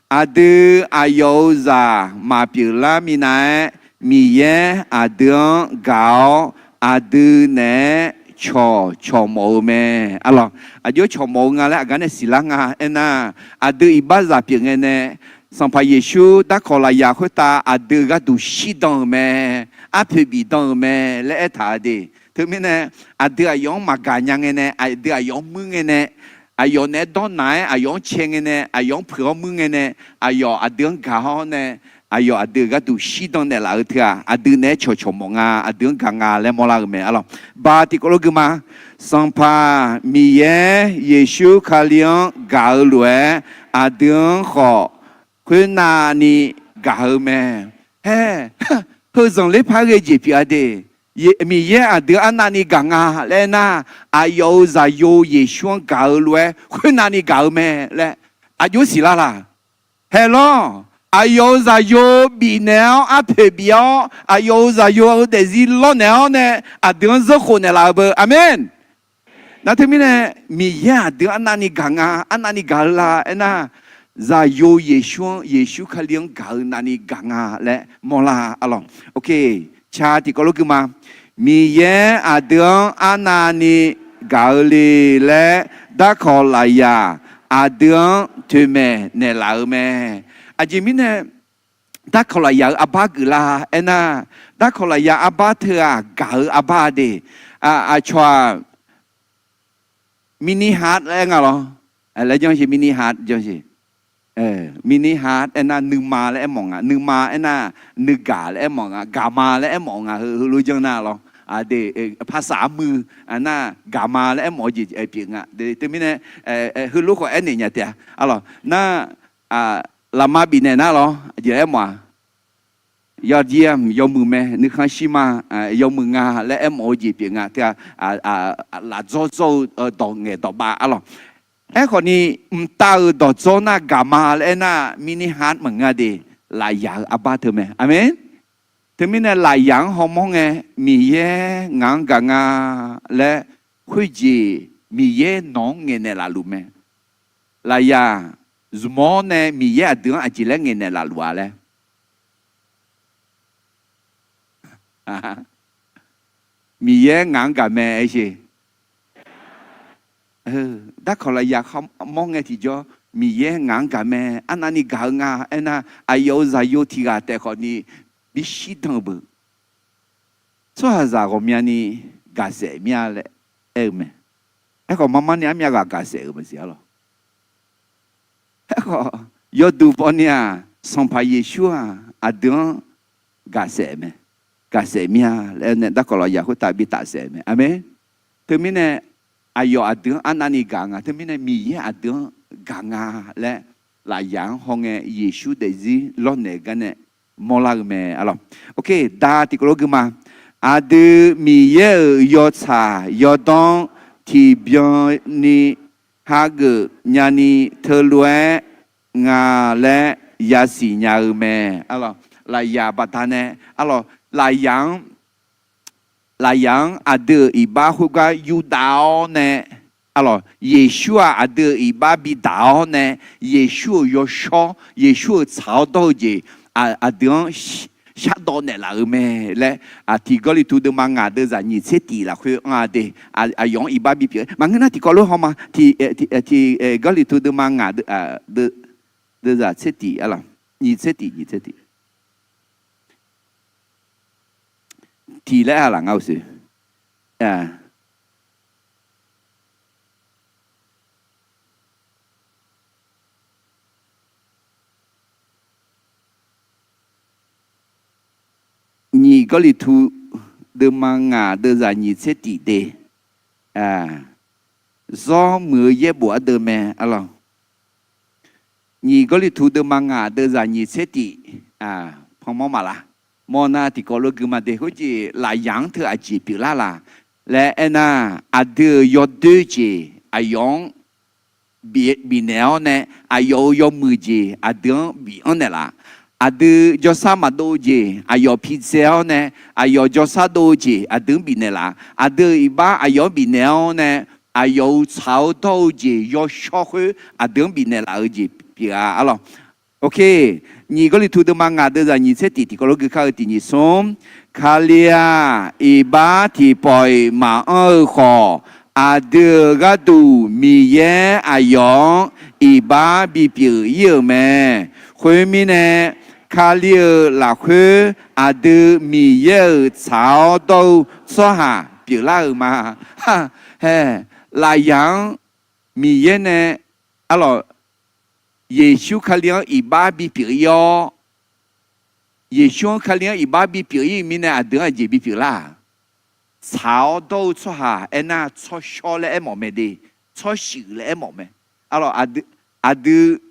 Aqdui aqyawf-euq zaq maqpyeuf lar minav-aer, Miqyaer aqdui-anr gaq-awr, aqdui naeq-aer cawq cawq mawf-eu mae. Arlawq, aqjox cawq mawf-eu nga laer aqgar nae siqlar nga. Aernar, aqdui iqbaxzaq pyeuf ngae nae, Sanqpaq Yeqsur darkawq lafyaq khoertav aqdui gharduq shirdan-euq mae, arpoeq bifdan-euq mae laer aertaq-eu de. Teumirnae, aqdui aqyawf-anr maqgaq nya ngae nae, aqdui aqyawf-anr muir ngae nae, aqyawf naeq-aer dawrnaq-aer aqyawf-anr cae ngae nae, aqyawf-anr puiq-awr muir ngae nae, aqyawf aqdui-anr gaq-awr nae, aqyawf aqdui gharduq shirdan naeqlaf-eu teu-aq, aqdui naeq-aer cawqcawq mawf nga, aqdui-anr gaq nga laer mawrlar-eu mae. Arlawq, ba tiqkawv lof gui ma. Sanqpaq Miqyaer Yeqsur Kali-anr gaq-eu lof-aer, aqdui-anr khawf khoernavni gaq-eu mae. Haer, heu zanqler par ghae jeq pyeuf-a de. Miqyaer aqdui arnavni gaq nga laer aernar, aqyawf-euq Zaqyo Yeqsur-anr gaq-eu lof-aer khoernavni gaq-eu mae laer aqjox siqlar laq? Haeq lawr. Aqyawf-euq Zaqyo bifnaeq-awr, arpoeq bif-awr, aqyawf-euq Zaqyo-euq daefzir lawrnaeq-awr nae, aqdui-anr zanrkhof naeqlaf-eu beu. Aqmeq. Nar teumirnae, Miqyaer aqdui arnavni gaq nga, arnavni gaq-eu la aernar, Zaqyo Yeqsur-anr, Yeqsur Kali-anr gaq-eu navni gaq nga laer mawrlar. Arlawq, ca tiqkawv lof gui ma. Miqyaer aqdui-anr arnavni gaq-eu le laer darkawq lafyaq aqdui-anr toeqmaeq naeqlaf-eu mae. Aqjeq mirnae, darkawq lafyaq-euq arbar geuflar aernar, darkawq lafyaq arbar teu-aq gaq-eu arbar de. Aqcawq-aq, mini heart laer nga lawr. Laer janr-eu mini heart janr-eu. Mini heart aernar nuima laer aermawf nga, nuima aernar nuigaq laer aermawf nga, gaqma laer aermawf nga, heulof janr nar lawr. Aqdui, paqsaq armuiq nar gaqma laer aermawf-eu jeq pyeuf nga. Teumirnae, heulof khawf aernaeq nya taef-a. Arlawq nar, lafma bifnaeq nar lawr jeq aermawf-a. Yawjir-a yawmuiq mae, nuikhanr shirma, yawmuiq nga laer aermawf-eu jeq pyeuf nga. Teu-aq, lafdzawr dzawr-eu dawq ngaeq dawq bav arlawq. Aerkhawf ni, mqtav-euq dawqdzawr nar gaqma laer aernar, mini heart maqngeur de, lafyaq-euq arbar teu mae. Aqmeq. Teumirnae lafyaq-anr hawmawr ngae, Miqyaer ngaq-anr gaq nga laer khoerjeq Miqyaer nawq-anr ngaeqnaeq lafluf mae. Lafyaq zmq-awr nae Miqyaer aqdui-anr aqjeq laer ngaeqnaeq lafluf-a laer. Miqyaer ngaq-anr gaq mae aer-eu. Darkawq lafyaq hawmawr ngae tiqjawr, Miqyaer ngaq-anr gaq mae, arnavni gaq-eu nga aernar, aqyawf-euq Zaqyo tiq ghaq taef khawf ni bishir dan-eu beu. Tsawrhaqzaq ghawqmyani gaqsaef mir-a laer aer-eu mae. Aerkhawf marmar ni armyav ghaq gaqsaef-euq maqsiq arlawq. Aerkhawf yawduq bawni-aq, Sanqpaq Yeqsur-aq aqdui-anr gaqsaef mae. Gaqsaef mir-a laer nae darkawq lafyaq khoertav bi tafsaef mae. Aqmeq. Teumirnae aqyawf aqdui-anr arnavni gaq nga, teumirnae Miqyaer aqdui-anr gaq nga laer lafyaq-anr hawngae Yeqsur daefzir lawrnaeq gar nae mawrlar-eu mae arlawq. Da tiqkawv lof gui ma. Aqdui Miqyaer-euq yawtsaq yawdawr tiqbyan ni hageuf nyani teulof-aer nga laer yasiq nya-eu mae. Lafyaq baqdanae arlawq, lafyaq-anr lafyaq-anr aqdui-euq iqbax khoergar yurdav-awr nae, arlawq, Yeqsur-aq aqdui-euq iqbax bidaq-awr nae, Yeqsur-euq yawshawr, Yeqsur-euq tsaq-awr dawr-eu jeq aqdui-anr shardawv naeqlaf-euq mae laer, tiq Gawrliqtu deuvma ngaq deuvzaq nyiq tser tif lafkhoer anr-a de. Aqyawf-anr iqbax bipyeuf maqngeur nar tiqkawv lof haw ma. Tiq Gawrliqtu deuvma ngaq deuvzaq tser tif, nyiq tser tif, nyiq tser tif. Tiq laer-aq laf ngar uqshoe. Nyiq Gawrliqtu deuvma ngaq deuvzaq nyiq tser tif de. Zawr muiq-eu yaerbof ardeuv mae arlawq. Nyiq Gawrliqtu deuvma ngaq deuvzaq nyiq tser tif. Panmawr maqlaq. Mawrnar tiqkawv lof gui ma de. Khoerjeq lafyaq-anr teu aqjeq pyeuflar laf laer aernar, aqdui-euq yawdoer jeq aqyawf-anr bifnaeq-awr nae, aqyawf-euq yawmuiq jeq aqdui-anr bif-anr naeqlaf. Aqdui jawrsar maqdov-eu jeq aqyawf pidzae-awr nae, aqyawf jawrsar dov-eu jeq aqdui-anr bifnaeq laf. Aqdui-euq iqbax aqyawf-anr bifnaeq-awr nae, aqyawf-euq tsaq-awr dawr-eu jeq yawshawr khoer aqdui-anr bifnaeq laf-eu jeq pyeuf-a arlawq. Nyiq Gawrliqtu deuvma ngaq deuvzaq nyiq tser tiq tiqkawv lof gui kar-eu tiq nyiq smr, Kali-aq, iqbax tiqpawf-iq maqanr-eu khawf, aqdui-euq gharduq Miqyaer aqyawf-anr iqbax bipyeuf ir-euq mae. Khoermirnae, Kali-euq lafkhoer aqdui Miqyaer-euq tsaq-awr dawr-eu tsawrhaq pyeuflar-euq ma. Haeq, lafyaq-anr Miqyaer nae arlawq, Yeqsur Kali-anr iqbax bipyeuf ir-awr, Yeqsur-anr Kali-anr iqbax bipyeuf ir-euq mirnae aqdui-anr aqjeq bipyeuf lar-aq, tsaq-awr dawr-eu tsawrhaq aernar tsawrshawr laer aermawf mae de, tsawrshuif laer aermawf mae. Arlawq, aqdui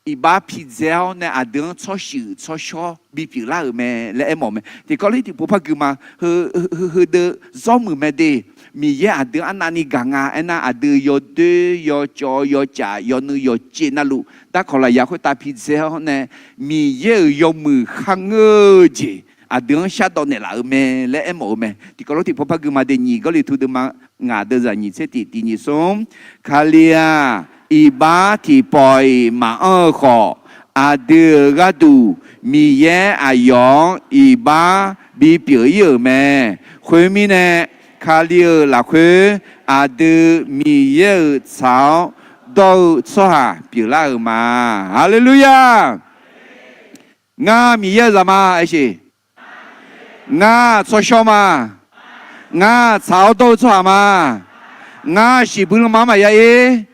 iqbax pidzae-awr nae aqdui-anr tsawrshuif tsawrshawr bipyeuf lar-euq mae laer aermawf mae. Tiqkawv lof tiqpov par gui ma. Heudeuv zawr muiq mae de. Miqyaer aqdui arnavni gaq nga aernar, aqdui yawdoer yawcawv yawcaf yawnuiv yawcev navluf darkawq lafyaq khoertav pidzae-awr nae, Miqyaer-euq yawmuiq kharngeur-eu jeq aqdui-anr shardawv naeqlaf-eu mae laer aermawf-eu mae. Tiqkawv lof tiqpov par gui ma de. Nyiq Gawrliqtu deuvma ngaq deuvzaq nyiq tser tiq tiq nyiq smr, Kali-aq, iqbax tiqpawf-iq maqanr-eu khawf, aqdui-euq gharduq Miqyaer aqyawf-anr iqbax bipyeuf ir-euq mae. Khoermirnae, Kali-euq lafkhoer aqdui Miqyaer-euq tsaq-awr dawr-eu tsawrhaq pyeuflar-euq ma. Haleluya! Ngar Miqyaer-euq zaqma aer sheq. Ngar tsawrshawr ma. Ngar tsaq-awr dawr-eu tsawrhaq ma. Ngar shiqbuir lanma-anr maqya ir.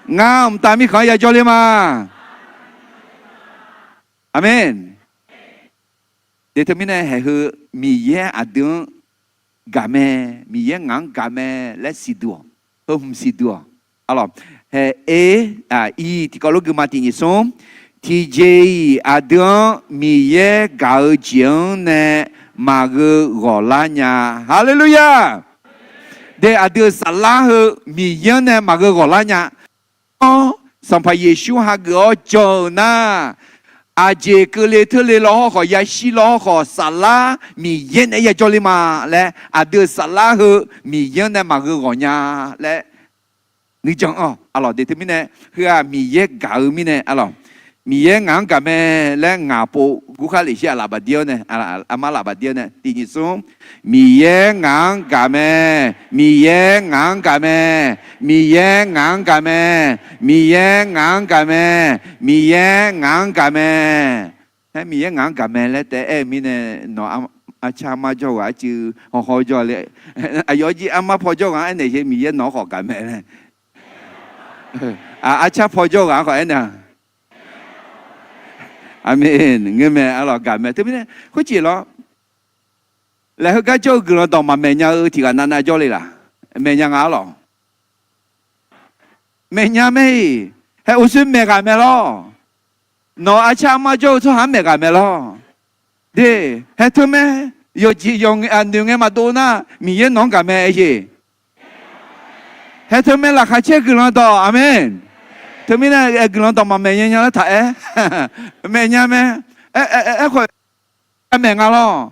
Ngar mqtav mirkhanq-anr yajawr ler ma. Aqmeq. Deq teumirnae haeq heu Miqyaer aqdui-anr gaq mae, Miqyaer ngaq-anr gaq mae laer siqduq-awq, heu hmq siqduq-awq. Arlawq, haeq, e, iq tiqkawv lof gui ma tiq nyiq smr, tiqjeq-iq aqdui-anr Miqyaer gaq-eu jeq-anr nae maqgheu ghawq lar nya. Haleluya! De, aqdui-euq saflar heu Miqyaer-anr nae maqgheu ghawq lar nya. Anr, Sanqpaq Yeqsur hageuf-awr jan-euq nar, aqjeq keuvle teule lawr hawr khawf, yashir lawr hawr khawf, saflar Miqyaer nae yajawr ler ma laer, aqdui-euq saflar heu Miqyaer-anr nae maqgheu ghawq nya laer nuijan-anr arlawq. De teumirnae, heu-aq Miqyaer gaq-eu mirnae arlawq. Miqyaer ngaq-anr gaq mae laer ngaq pov gurkhar lef shir, aqlaf bafdir-awr nae, armar laf bafdir-awr nae tiq nyiq smr, Miqyaer ngaq-anr gaq mae, Miqyaer ngaq-anr gaq mae, Miqyaer ngaq-anr gaq mae, Miqyaer ngaq-anr gaq mae, Miqyaer ngaq-anr gaq mae. Aer, Miqyaer ngaq-anr gaq mae laer taef-aer aer-eu mirnae, nawq arcar armar jawr ghaq arcuiv hawhaw jawr le. Aqyawf jir armar paw jawr ghaq-anr aernaeq jeq, Miqyaer nawq-anr khawf gaq mae laer. Arcar paw jawr ghaq-anr khawf aernaeq-a. Aqmeq. Ngeur mae arlawq, gaq mae. Teumirnae khoerjeq lawr, laeq heugar jawr-eu guiqlanq dawq maqmaeq nya-eu tiq ghaq navnav jawr le laq? Maeq nya nga arlawq. Maeq nya mae-iq. Haer uqshoe maeq ghaq mae lawr. Nawq arcar armar jawr-eu tsawrhaq-anr maeq ghaq mae lawr. De, haer teu mae. Yawqjeq yawq noeq ngae maqdov nar, Miqyaer nawq-anr gaq mae aer jeq. Haer teu mae laqkhaq caer guiqlanq dawq. Aqmeq. Teumirnae guiqlanq dawq maqmaeq nya nya lar taq-aer. Maeq nya mae. Aerkhawf maeq nga lawr.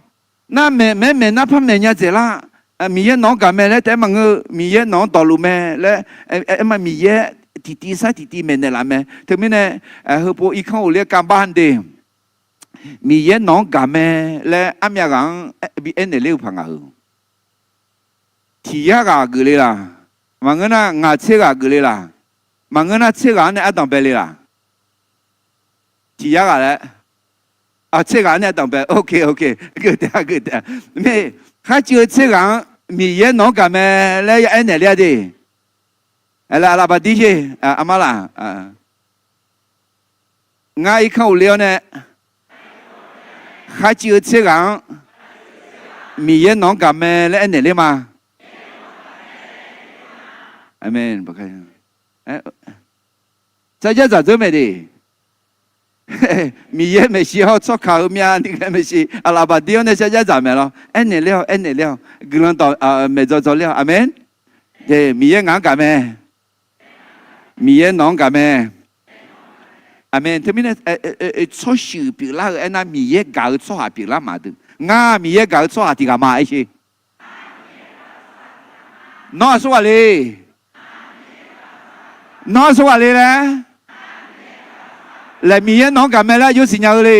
Nar maeq, maeq-aer maeq nar par maeq nya dzaeq lar. Miqyaer nawq-anr gaq mae laer taef-aer maqngeur-eu, Miqyaer nawq-anr dawqluf mae laer, aer ma Miqyaer tiqtiv sar tiqtiv maeqnaeq laf mae. Teumirnae, heupov irkanr ghofler-aer kavbar de. Miqyaer nawq-anr gaq mae laer armyav ghaq-anr bi aernaeq ler-eu paq ngaq-euq. Tiq yar ghaq geuf le laq? Maqngeur nar ngaq tser ghaq geuf le laq? Maqngeur nar tser ghaq-anr nae ardanq bae le laq? Tiq yar ghaq laer, tser ghaq-anr nae ardanq bae. Ok, ok. Geuf taef-a, geuf taef-a. Mae, khar cuiv-eu tser ghaq-anr Miqyaer nawq-anr gaq mae laer ya aernaeq ler-a de. Aer, laf baqdir jeq, armar laf. Ngar irkanr ghofler-awr nae, khar cuiv-eu tser ghaq-anr Miqyaer nawq-anr gaq mae laer aernaeq ler ma. Aqmeq. Sarjax dzaq dzeur mae de. Miqyaer maeqshi hawr tsawrkaq-eu myavni ghae maeqshi, aqlaf baqdir-awr nae sarjax dzaq maeq lawr. Aernaeq ler-awq, aernaeq ler-awq. Guiqlanq dawq maeqdzaw dzaw ler-awq. Aqmeq. De, Miqyaer ngaq-anr gaq mae. Miqyaer nawq-anr gaq mae. Aqmeq. Teumirnae tsawrshuif pyeuflar-eu aernar, Miqyaer gaq-eu tsawrhaq pyeuflar ma deuq. Ngar Miqyaer gaq-eu tsawrhaq tiq ghaq ma aer sher. Nawr aqsurghaq le. Nawr aqsurghaq le laer laeq, Miqyaer nawq-anr gaq mae laer aqjox siqnya-eu le.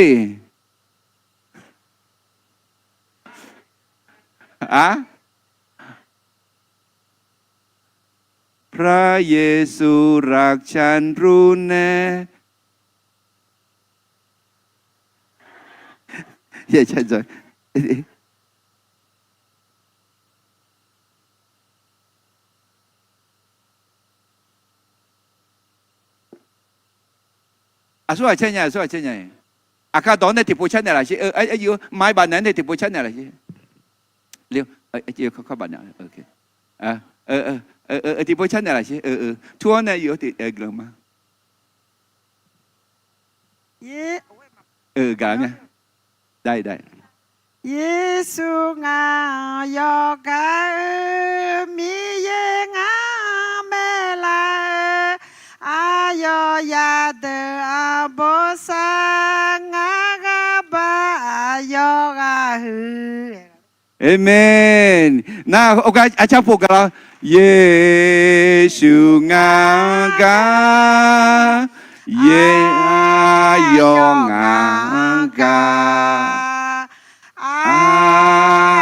A, พระเยซูรักฉันรู้แน่ Aqsurghaq caer nya, aqsurghaq caer nya. Aqkar dawq-anr nae tiqpov car naeqlaf sher. Maqbaf naeq-anr nae tiqpov car naeqlaf sher. Tiqpov car naeqlaf sher. Tur-anr nae yuf-eu tiq guiqlanq ma. Gaq-eu mya. Yeqsur ngaq-anr yawqgar-eu, Miqyaer ngaq-anr maeqlaf-eu, aqyawf yadeuq aqborsar ngar ghar bar aqyawf ghaq huiq. Aqmeq. Nar, arcar pov gaq lawr. Yeqsur ngaq-anr gar, Yeqsur aqyawf ngaq-anr gar,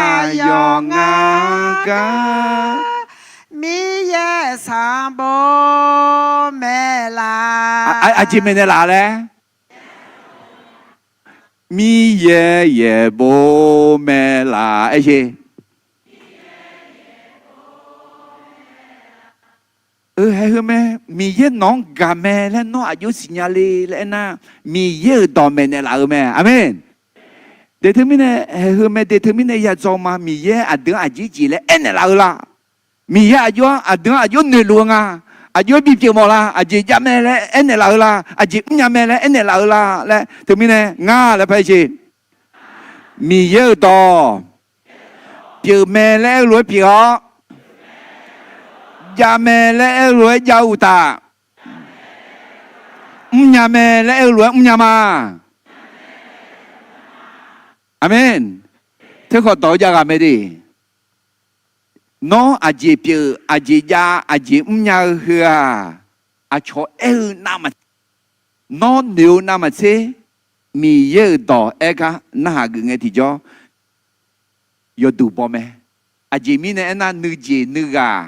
aqyawf ngaq-anr gar, Miqyaer sanqbof maeqlaf. Aqjeq maeqnaeq laf laer. Miqyaer yaeqbof maeqlaf aer sher. Haeq heu mae, Miqyaer nawq-anr gaq mae laer nawr aqjox siqnya le laer aernar, Miqyaer-euq dawq maeqnaeq laf-eu mae. Aqmeq. De teumirnae, haeq heu mae, de teumirnae ya dzaw ma, Miqyaer aqdui-anr aqjeq jeq laer aernaeq laf-eu la? Miqyaer aqjox-anr, aqdui-anr aqjox noeqluf-eu nga. Aqjox bipyeuf mawf la? Aqjeq jav mae laer aernaeq laf-eu la? Aqjeq mrnya mae laer aernaeq laf-eu la laer teumirnae nga laer par aer sher. Miqyaer-euq dawq pyeuf mae laer aer-eu lof-aer pyeuf-awr, jav mae laer aer-eu lof-aer jav-eu uqtaf, mrnya mae laer aer-eu lof-aer mrnya ma. Aqmeq. Teukhawf dawq-eu jav ghaq mae de. Nawr aqjeq pyeuf, aqjeq jav, aqjeq mrnya-eu heu-aq, aqcawq aer-eu navmaqtser, nawr noeq-eu navmaqtser, Miqyaer-euq dawq aer gar narhaq geuf ngae tiqjawr yawduq baw mae. Aqjeq mirnae aernar, nuijeq nuighaq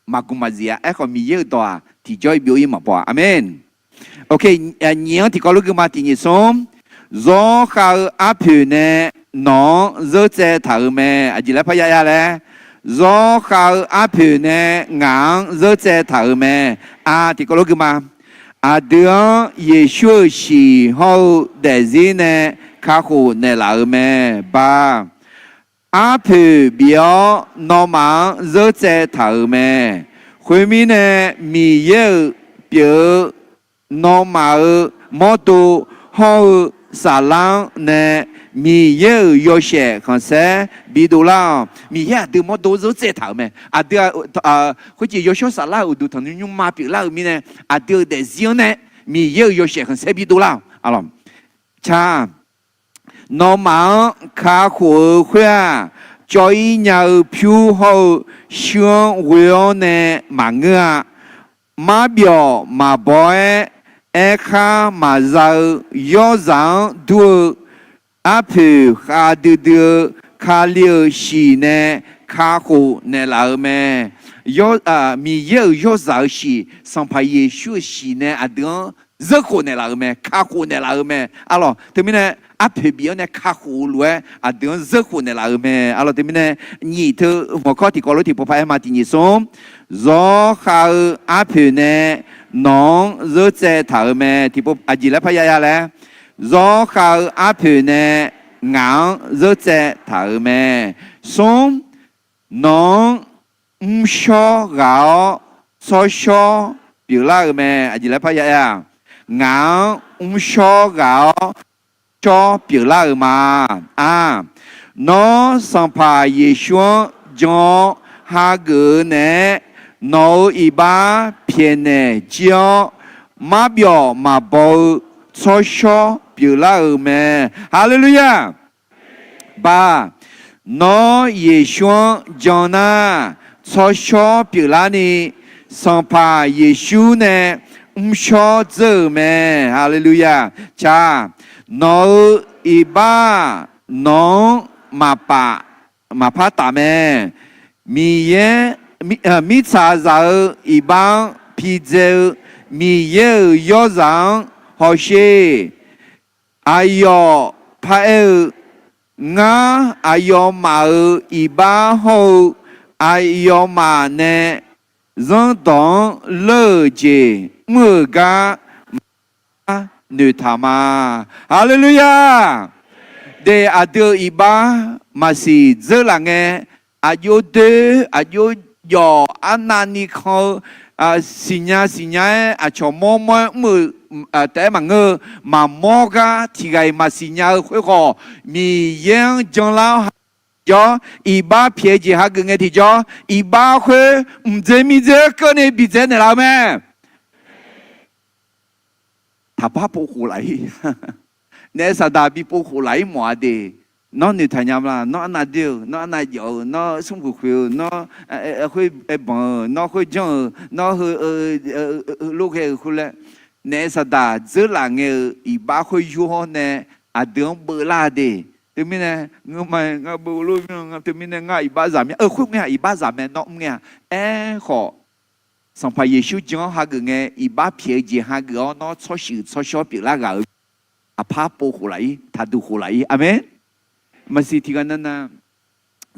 maqgmq maqzif-a. Aerkhawf, Miqyaer-euq dawq-aq, tiqjawr-ir byov-ir maqbaw-a. Aqmeq. Nyiq-anr tiqkawv lof gui ma. Tiq nyiq smr, zawrkhav-eu arpoeq nae nawq-anr zeur tsaev taq-euq mae. Aqjeq laer parya ya laer, zawrkhav-eu arpoeq nae ngaq-anr zeur tsaev taq-euq mae. A, tiqkawv lof gui ma. Aqdui-anr Yeqsur-euq shiq hawr-eu daefzir nae kakhof naeqlaf-euq mae. Ba, arpoeq bif-awr nawmaf-anr zeur tsaev taq-euq mae. Khoermirnae, Miqyaer-euq pyeuf-eu nawmaf-euq mawrdo hawr-eu saflar-anr nae Miqyaer-euq yawshaef khanqsaer bidov lar-awq. Miqyaer aqdui mawrdo zeur tsaev taq-euq mae. Aqdui khoerjeq yawshawr saflar-euq uqduq tanqnymr nymrma pyeuflar-euq mirnae, aqdui-euq daefzir-anr nae Miqyaer-euq yawshaef khanqsaer bidov lar-awq. Car, nawmaf-anr kakhof-eu khoer-aq, cawv-ir nya-eu pyur hawr-eu shuir-anr ghoe-awr nae maqngeur-a. Marbyawf maqbaw-aer, aerkhar maqza-eu yawrzaq-anr dur-eu arpoeq khavdui dui-eu Kali-euq shiq nae kakhof naeqlaf-euq mae. Miqyaer-euq yawrzaq-euq shiq, Sanqpaq Yeqsur-euq shiq nae aqdui-anr zeurkhof naeqlaf-euq mae, kakhof naeqlaf-euq mae. Arlawq, teumirnae arpoeq bif-anr nae kakhof-eu lof-aer aqdui-anr zeurkhof naeqlaf-euq mae. Arlawq, teumirnae nyiq teu hmqawq kawr tiqkawv lof tiqpov paq-aer ma. Tiq nyiq smr, zawrkhav-eu arpoeq nae nawq-anr zeur tsaev taq-euq mae. Tiqpov aqjeq laer parya ya laer, zawrkhav-eu arpoeq nae ngaq-anr zeur tsaev taq-euq mae. Smr, nawq-anr mrshawr ghaq-awr tsawrshawr pyeuflar-euq mae. Aqjeq laer parya ya, ngaq-anr mrshawr ghaq-awr tsawrshawr pyeuflar-euq ma. A, nawr Sanqpaq Yeqsur-anr jan-awr hageuf-eu naeq-aer, nawq-euq iqbax pyaeqnaeq jir-awr, marbyawf maqbaw-eu tsawrshawr pyeuflar-euq mae. Haleluya! Ba, nawr Yeqsur-anr jan nar, tsawrshawr pyeuflarni, Sanqpaq Yeqsur nae mrshawr dzeur-euq mae. Haleluya. Ca, nawq-euq iqbax nawq-anr maqpaf, maqpar taf mae. Miqyaer, mirtsaqzaq-euq iqbax-anr pidzae-eu Miqyaer-euq yawrzaq-anr hawsher. Aqyawf paraer-eu, ngar aqyawfmaf-euq iqbax hawr-eu aqyawfmaf nae zanrdawq-anr ler-euq jeq mr-euq gar maqpar noeqtaq ma. Haleluya! Deuq aqdui-euq iqbax maqsiq dzeurlaf ngae, aqjox doer aqjox jawf arnavni kan-eu, siqnya siqnya-aer aqcawq mawr mawr-aer mr-euq taef-aer maqngeur-eu, maqmawr gar tiq ghaq-iq maqsiq nya-eu khoerkhawf, Miqyaer-anr janlar-awr ha jawr, iqbax pyaeq-eu jeq hageuf ngae tiqjawr, iqbax khoer mqdzae mirdzae-aer keuvni bidzae naeqlaf-eu mae. Taqpar pov khof laf-ir. Naef saqdaq bi pov khof laf-ir mawf-a de. Nawr noeqtaq nya ma la, nawr arnav doer-eu, nawr arnav jawf-eu, nawr smrkhoeq khoeq-eu, nawr khoer aer banq-eu, nawr khoer janr-eu, nawr heu lorghae-eu khoer laer, naef saqdaq dzeurlaf ngae-eu iqbax khoer yur-awr nae aqdui-anr beuvlar de. Teumirnae ngeurma ngar beuv lof mir-a, teumirnae ngar iqbaxzaq mir-a, khoerngae-aq iqbaxzaq mae, nawr mr ngae-a. Aerkhawf, Sanqpaq Yeqsur jan-anr hageuf ngae, iqbax pyaeq-eu jeq hageuf-awr nawr tsawrshuif tsawrshawr pyeuflar ghaq-euq taqpar pov khof laf-ir, taqduq khof laf-ir. Aqmeq. Maqsiq tiq ghaq navnav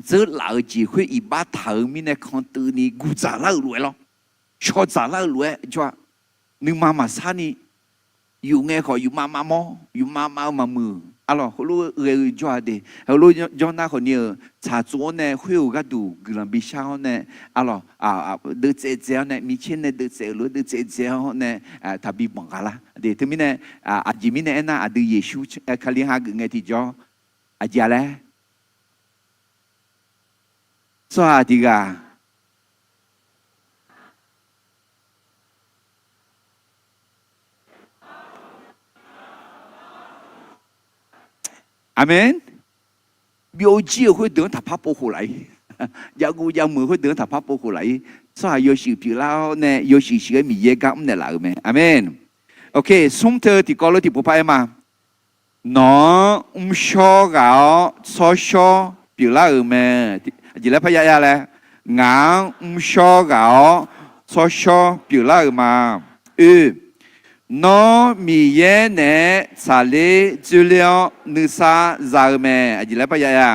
dzeurlaf-eu jeq khoer iqbax taq-euq mirnae kan tuvni guqdzaq lar-euq lof-aer lawr, shawdzaq lar-euq lof-aer jawr-a. Nuima maqsar ni, yuf ngae khawf yufmav mav mawr, yufmav mav-eu maqmuiq. Arlawq, heulof-aer ghae-eu jawr-a de. Heulof janr nar khawf ni-euq tsaqtsov-awr nae khoer-euq gharduq guiqlanq bishar-awr nae, arlawq, deuvtsaev dzae-awr nae, micaer nae deuvtsaev-euq lof-aer deuvtsaev dzae-awr nae, taqbi banq ghaq lar de. Teumirnae, aqjeq mirnae aernar, aqdui Yeqsur Kali hageuf ngae tiqjawr, aqjeq-a laer tsawrhaq tiq ghaq. Aqmeq. Byovjir-euq khoerdeuq-anr taqpar pov khof laf-ir. Javguv javmuiq khoerdeuq-anr taqpar pov khof laf-ir. Tsawrhaq yawshuif pyeuflar-awr nae yawshuif shuif-aer Miqyaer gar mrnaeq laf-euq mae. Aqmeq. Ok, smr teu tiqkawv lof tiqpov par aer ma. Nawq-anr mrshawr ghaq-awr tsawrshawr pyeuflar-euq mae. Aqjeq laer parya ya laer, ngaq-anr mrshawr ghaq-awr tsawrshawr pyeuflar-euq ma. Oe, nawr Miqyaer naeq-aer tsaqler dzoerler-awr nuisar za-eu mae. Aqjeq laer parya ya.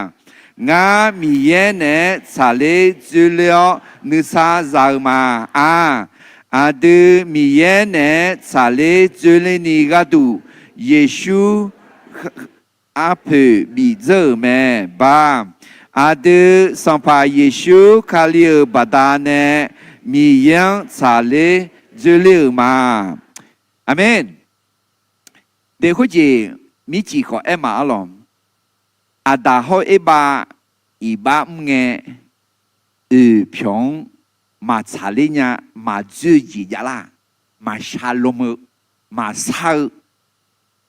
Ngar Miqyaer naeq-aer tsaqler dzoerler-awr nuisar za-eu ma. Aq, aqdui Miqyaer naeq-aer tsaqler dzoerler ni gharduq Yeqsur arpoeq bifdzeur-euq mae. Ba, aqdui Sanqpaq Yeqsur Kali-euq baqdanae Miqyaer-anr tsaqler dzoerler-euq ma. Aqmeq. Daef khoerjeq mircif khawf aer ma arlawq. Aqdaq hawr-eu Erbav iqbax mr ngae, oeq pyawq-anr maqtsaq ler nya, maqdzoer-eu jeq javlar, maqshar lom-eu, maqsar-eu,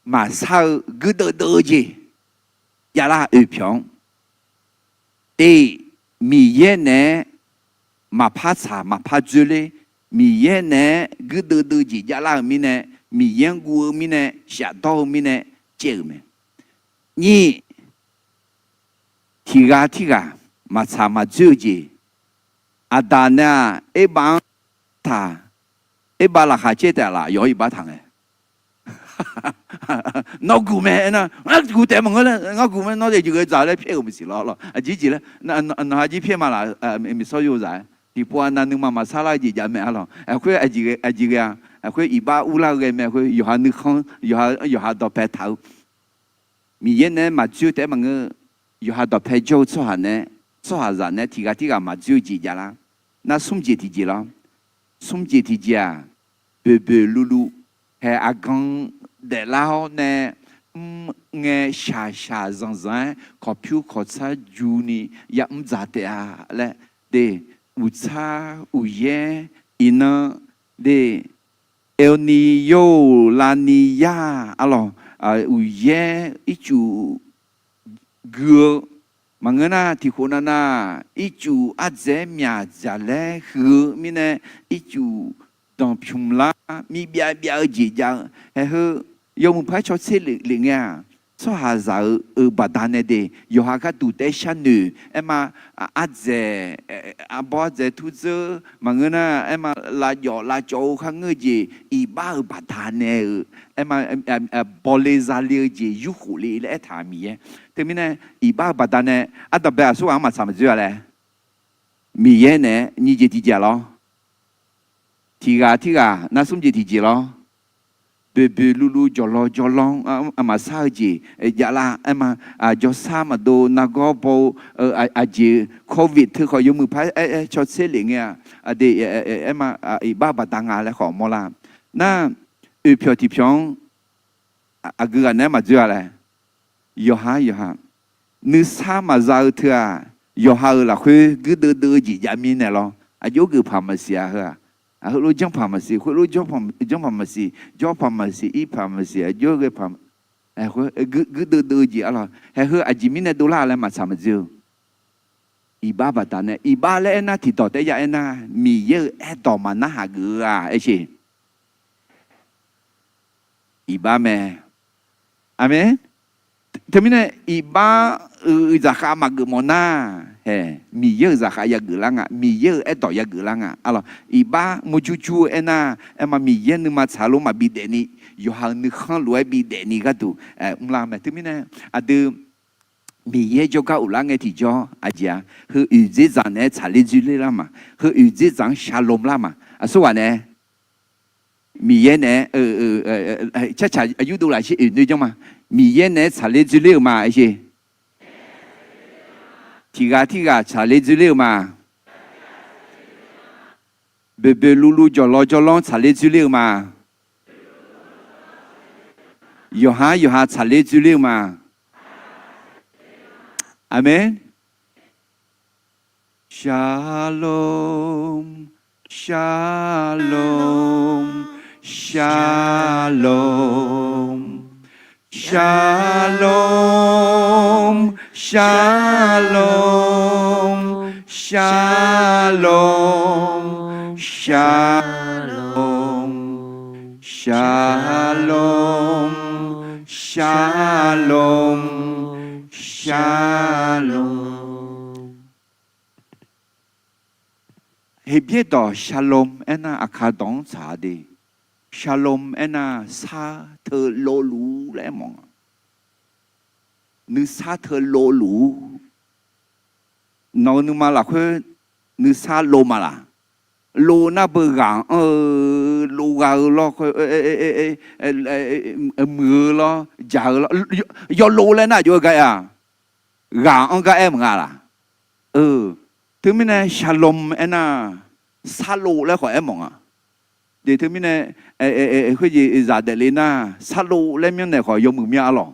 maqsar-eu guirdeuv deuv-eu jeq javlar oeq pyawq-anr. Teq, Miqyaer naeq-aer maqpar tsaq maqpar dzoerler, Miqyaer naeq-aer guirdeuv deuv jeq javlar-euq mirnae, Miqyaer-anr guv-eu mirnae, shafdawr-eu mirnae caev-euq mae. Nyiq, tiq ghaq tirghaq maqtsaq maqdzoer-eu jeq, Aqdaq nae-aq Erbav-anr taq, Erbav laqkhaq caer taef laf yawf-awr iqbax taq ngae. Nawr guq mae aernar, ngar guq taef maqngeur laer, ngar guq mae, nawr daef jeq ghae dzaq laer pyaer-euq maqsiq lawr lawr. Aqjeq jeq laer, nawq ha jir pyaer ma laf, miqsawr yozaq-aer tiqpov-a nav nuima maqsar lar-eu jeq jav mae arlawq. Khoer aqjeq ghae-a, khoer iqbax urlar-eu ghae mae, khoer yawqha nuikhanr, yawqha dawqpae taq-eu Miqyaer nae maqdzoer taef-aer maqngeur. Yawqha dawqpae jawr-eu tsawrhaq nae, tsawrhaqzaq nae tiq ghaq tirghaq maqdzoer-eu jeq javlar. Nar smr jeq tiqjeq lawr. Smr jeq tiqjeq-aq, boeqboeq luvluv, hae aqgan daeflar-awr nae, mr ngae shaqshaq zanqzanq-aer kawqpyur kawqtsar juni yamr dzaq taef-a laer, de, uqtsar uqyaer iqnan, de, aerni yawr-euq lavni yar arlawq, uqyaer ircuf gui-eu Maqngeur nar, tiqkhof navnav ircuf ardzaeq-aer myaq dzaq laer huiq-eu mirnae, ircuf danqpymq lar, mirbyav byav-eu jeq jav-eu. Haeheu yawmuiq paq-aer caw tser lef lef ngae-aq, tsawrhaqzaq-euq baqdanae de, yawqha gharduq taef-aer sharnoeq, aerma, ardzaeq, arbawr ardzaeq turdzeur, maqngeur nar, aerma, lavjawf lavcawv-eu kharngeur-eu jeq, iqbax-euq baqdanae-euq, aerma, bawle zale-eu jeq yurkhof le laer aertaq-euq Miqyaer. Teumirnae, iqbax-euq baqdanae, ardanqbae aqsurghaq-anr maqtsaq maqdzoer-a laer, Miqyaer naeq-aer nyiq jeq tiqjeq-a lawr. Tiq ghaq tirghaq nar smr jeq tiqjeq lawr. Boeqboeq luvluv jawqlawr jawrlawr-anr maqsar-eu jeq javlar, aerma, jawrsar maqdov nargawr baw-eu, aqjeq covid teukhawf yawmuiq paq-aer caw tser lef ngae-aq, aqdui, aerma, iqbax baqda nga laer khawf mawrlar. Nar, oeqpyawq tiqpyawq-anr aqgeu ghaq naeq-aer maqdzoer-a laer, yawqha yawqha nuisar maqza-eu teu-aq, yawqha-euq lafkhoer guirdeuv deuv-eu jeq jav mirnae lawr. Aqjox geuf paq maqsiq-a heu-aq, heulof janr paq maqsiq, khoerlof janr paq maqsiq, jawr paq maqsiq, ir paq maqsiq, aqjox ghae paq, guirdeuv deuv-eu jeq arlawr. Haeheu aqjeq mirnae dovlar laer maqtsaq maqdzoer-eu. Iqbax baqdanae, iqbax laer aernar tiqdawq taef-aer ya aernar, Miqyaer-euq aerdawq maqnarhaq geuf-eu-aq aersheq. Iqbax mae. Aqmeq. Teumirnae iqbax-euq zaqkhav maqgeuf mawf nar, hae, Miqyaer-euq zaqkhav yageuf lar nga, Miqyaer-euq aerdawq yageuf lar nga. Arlawr, iqbax murjur jur-eu aernar, aerma Miqyaer nuima tsaqlor maqbi daefni, yawqha-euq nuikhanr lof-aer bi daefni gharduq mrlar mae. Teumirnae aqdui Miqyaer jawrgar uvlar ngae tiqjawr aqjeq-a, heu oeq dzerdzaq naeq-aer tsaqler dzoerler lar ma. Heu oeq dzerdzaq-anr shalom lar ma. Aqsurghaq nae Miqyaer naeq-aer, carcaq aqyur dov lafshir oeq noer janr ma. Miqyaer naeq-aer tsaqler dzoerler-euq ma aersheq. Tiq ghaq tirghaq tsaqler dzoerler-euq ma. Boeqboeq luvluv jawqlawr jawrlawr-anr tsaqler dzoerler-euq ma. Yawqha yawqha tsaqler dzoerler-eu ma. Aqmeq. Shalom, shalom, shalom. Shalom, shalom, shalom, shalom, shalom, shalom, shalom. Heqbyaer dawq shalom aernar, Aqkaq dawq-anr tsaq-a de. Shalom aernar, sar teu lov luf-ur laer aermawf nga. Nuisar teu lov luf-ur. Nawq-eu nuima lafkhoer nuisar lov ma laq? Lov nar beu ghaq anr-eu, lov gha-eu lawr, muiq-eu lawr, jaq-eu lawr, yawlov laer nar aqjox-eu gar-a. Ghaq anr gar aer maqnga laq? Teumirnae shalom aernar, sarlov laer khawf aermawf nga. Jeq teumirnae khoerjeq zaq daefle nar, sarlov laer myanrnaeq khawf yawmuiq mya arlawq.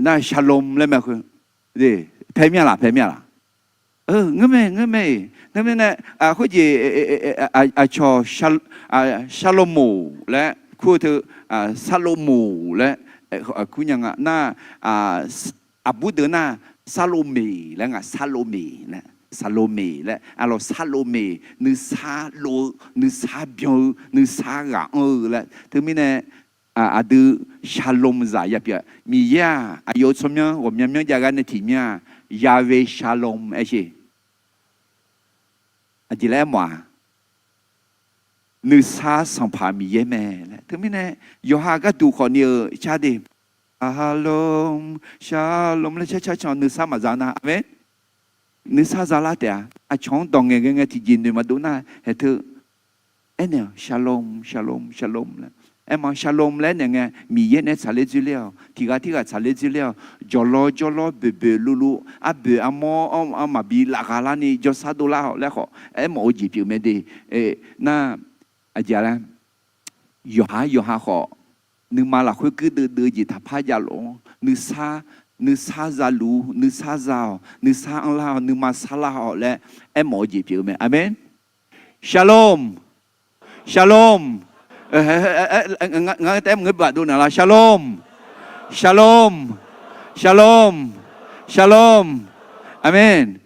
Nar shalom laer mae khoer. Pae mya laq, pae mya laq? Ngeur mae, ngeur mae-iq. Teumirnae khoerjeq aqcawq shalom-oq laer kur-eu teu, sarlov-oq laer kur nya nga nar, aqbur deuq nar, sarlov meq laer nga, sarlov meq laer, sarlov meq laer arlawq, sarlov meq, nuisar lov-eu, nuisar byan-eu, nuisar ghaq anr-eu laer. Teumirnae aqdui shalom zaq ya pyeuf-a. Miqyaer-aq, aqyawf-euq tsawrmyanr ghawqmya myanr jav gar nae tiq myanr-aq, Yahweh shalom aersheq. Aqjeq laer aermawf-a? Nuisar Sanqpaq Miqyaer mae laer. Teumirnae yawqha gharduq khawfni-euq car de, shalom, shalom laer car car can nuisar maqza nar, aqmeq. Nuisar zalar taef-a. Aqcawq-anr dawq ngaeqghae ngae tiqjeq noeq maqdov nar, haeqteu aernaeq-awq, shalom, shalom, shalom laer. Aerma shalom laer aernaeq ngae, Miqyaer naeq-aer tsaqler dzoerler-awq, tiq ghaq tirghaq tsaqler dzoerler-awq, jawqlawr jawrlawr boeqboeq luvluv arboeq armawr-anr maqbi lavgha larni jawrsar dovlar-awq laer khawf aermawf-eu jeq pyeuf mae de. Nar, aqjeq laer, yawqha yawqha khawf, nuima lafkhoer guirdeuv deuv-eu jeq taqpar javlof-anr, nuisar, nuisar zaluf-ur, nuisar za-awq, nuisar anrlar-awq, nuima sarlar-awq laer aermawf-eu jeq pyeuf-eu mae. Aqmeq. Shalom. Shalom. Ngar taef-aer maqngeur bafdov naq la. Shalom. Shalom. Shalom. Shalom. Aqmeq.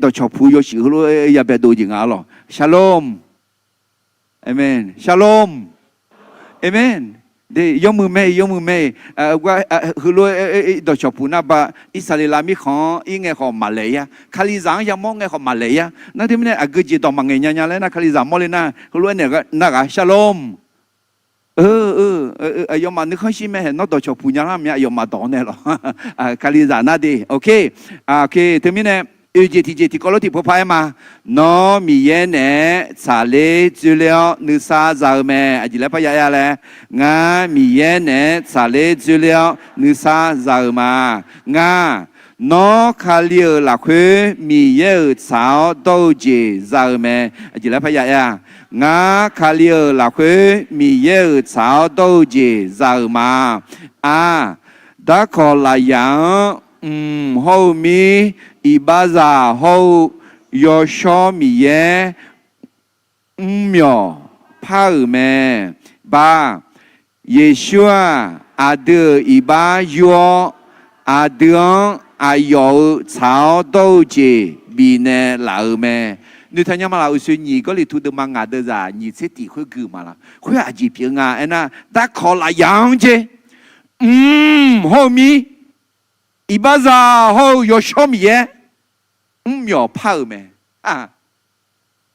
Dawqcawq puq yawshuif heulof-aer ya baedov jeq nga-a lawq. Shalom. Aqmeq. Shalom. Aqmeq. Yawmuiq mae-iq, yawmuiq mae-iq. Heulof-aer dawqcawq puq nar ba, Irsaqleqlav mirkhanq-anr ir ngae khawf maqlaeq ir-a. Kalizaq-anr yamawr ngae khawf maqlaeq ir-a. Nar teumirnae aqgeu jeq dawq maqngaeq nya nya laer nar, Kalizaq mawrle nar heulof-aer naeq nar ghaq, Shalom. Aqyawfmaf nuikhanr shir mae, nawr dawqcawq puq nya lar mya, aqyawfmaf dawq-anr nae lawq. Kalizaq nar de. Teumirnae oeq jeq tiqjeq tiqkawv lof tiqpov paq-aer ma. Nawr Miqyaer naeq-aer tsaqler dzoerler-awr nuisar za-eu mae. Aqjeq laer parya aer-a laer, ngar Miqyaer naeq-aer tsaqler dzoerler-awr nuisar za-eu ma. Ngar, nawr Kali-euq lafkhoer Miqyaer-euq tsaq-awr dawr-eu jeq za-eu mae. Aqjeq laer parya aer-a, ngar Kali-euq lafkhoer Miqyaer-euq tsaq-awr dawr-eu jeq za-eu ma. Aq, darkawq lafyaq-anr mq hawr-eu mir, iqbaxzaq hawr-eu yawshawr Miqyaer mrmyawq par-euq mae. Ba, Yeqsur-aq, aqdui-euq iqbax yur-awr, aqdui-anr aqyawf-euq tsaq-awr dawr-eu jeq bifnaeq laf-euq mae. Noeqtaq nya ma laf? Uqshoe nyiq Gawrliqtu deuvma ngaq deuvzaq nyiq tser tiq khoer gui ma laf? Khoer aqjeq pyeuf-eu nga aernar, darkawq lafyaq-anr jer, mq hawr-eu mir, iqbaxzaq hawr-eu yawshawr Miqyaer mrmyawq par-euq mae.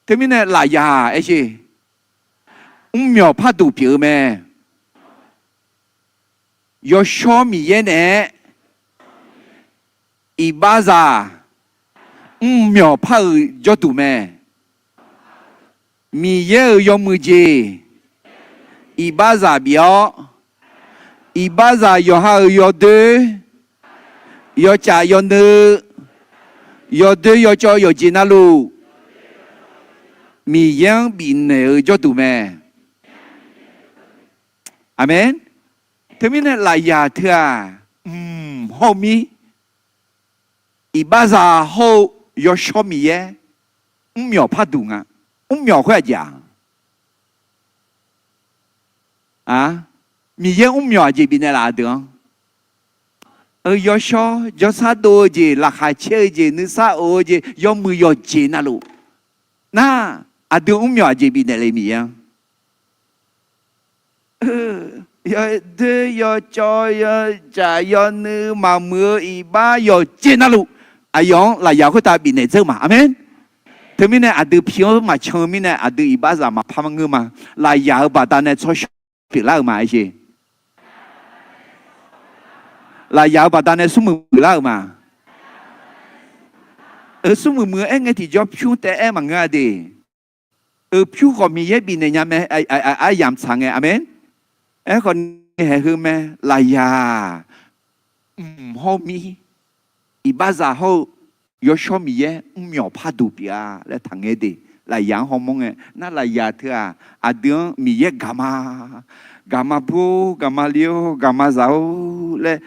Teumirnae lafyaq aer sher, mrmyawq par duq pyeuf-eu mae. Yawshawr Miqyaer naeq-aer iqbaxzaq mrmyawq par-euq jawrduq mae. Miqyaer-euq yawmuiq jeq iqbaxzaq bif-awr, iqbaxzaq yawqha-euq yawdoer, yawcaf yawnuiv, yawdoer yawcawv yawqjeq navluf, Miqyaer-anr bifnaeq-eu jawrduq mae. Aqmeq. Teumirnae lafyaq teu-aq, mq hawr-eu mir, iqbaxzaq hawr-eu yawshawr Miqyaer mrmyawq par duq nga. Mrmyawq khoer aqjeq-aq, Miqyaer mrmyawq aqjeq bifnaeq laf aqdui-anr? Yawshawr jawrsar dov-eu jeq, laqkhaq caer-eu jeq, nuisar of-eu jeq, yawmuiq yawqjeq navluf, nar, aqdui mrmyawq aqjeq bifnaeq le Miqyaer-anr? Yawdoer yawcawv yawcaf yawnuiv maqmuiq-eu iqbax yawqjeq navluf, aqyawf-anr lafyaq khoertav bifnaeq dzeur ma. Aqmeq. Teumirnae aqdui pi-anr maqcan-eu mirnae aqdui iqbaxzaq maqpar ngeur ma. Lafyaq-euq baqdanae tsawrshawr pyeuflar-euq ma aer sher. Lafyaq-euq baqdanae smrmuiq muiqlar-euq ma. Smrmuiq muiq-eu aer ngae tiqjawr pyur taef-aer maqngeur-a de. Euq pyur khawf Miqyaer bifnaeq nya mae, aryamq tsaq ngae. Aqmeq. Aerkhawf ni haeq heu mae, lafyaq mq hawr mir, iqbaxzaq hawr-eu yawshawr Miqyaer mrmyawq par duq pyeuf-a laer taqngae de. Lafyaq-anr hawmawr ngae nar, lafyaq teu-aq, aqdui-anr Miqyaer gaqma, gaqma bur, gaqma le-or, gaqma zaq-or laer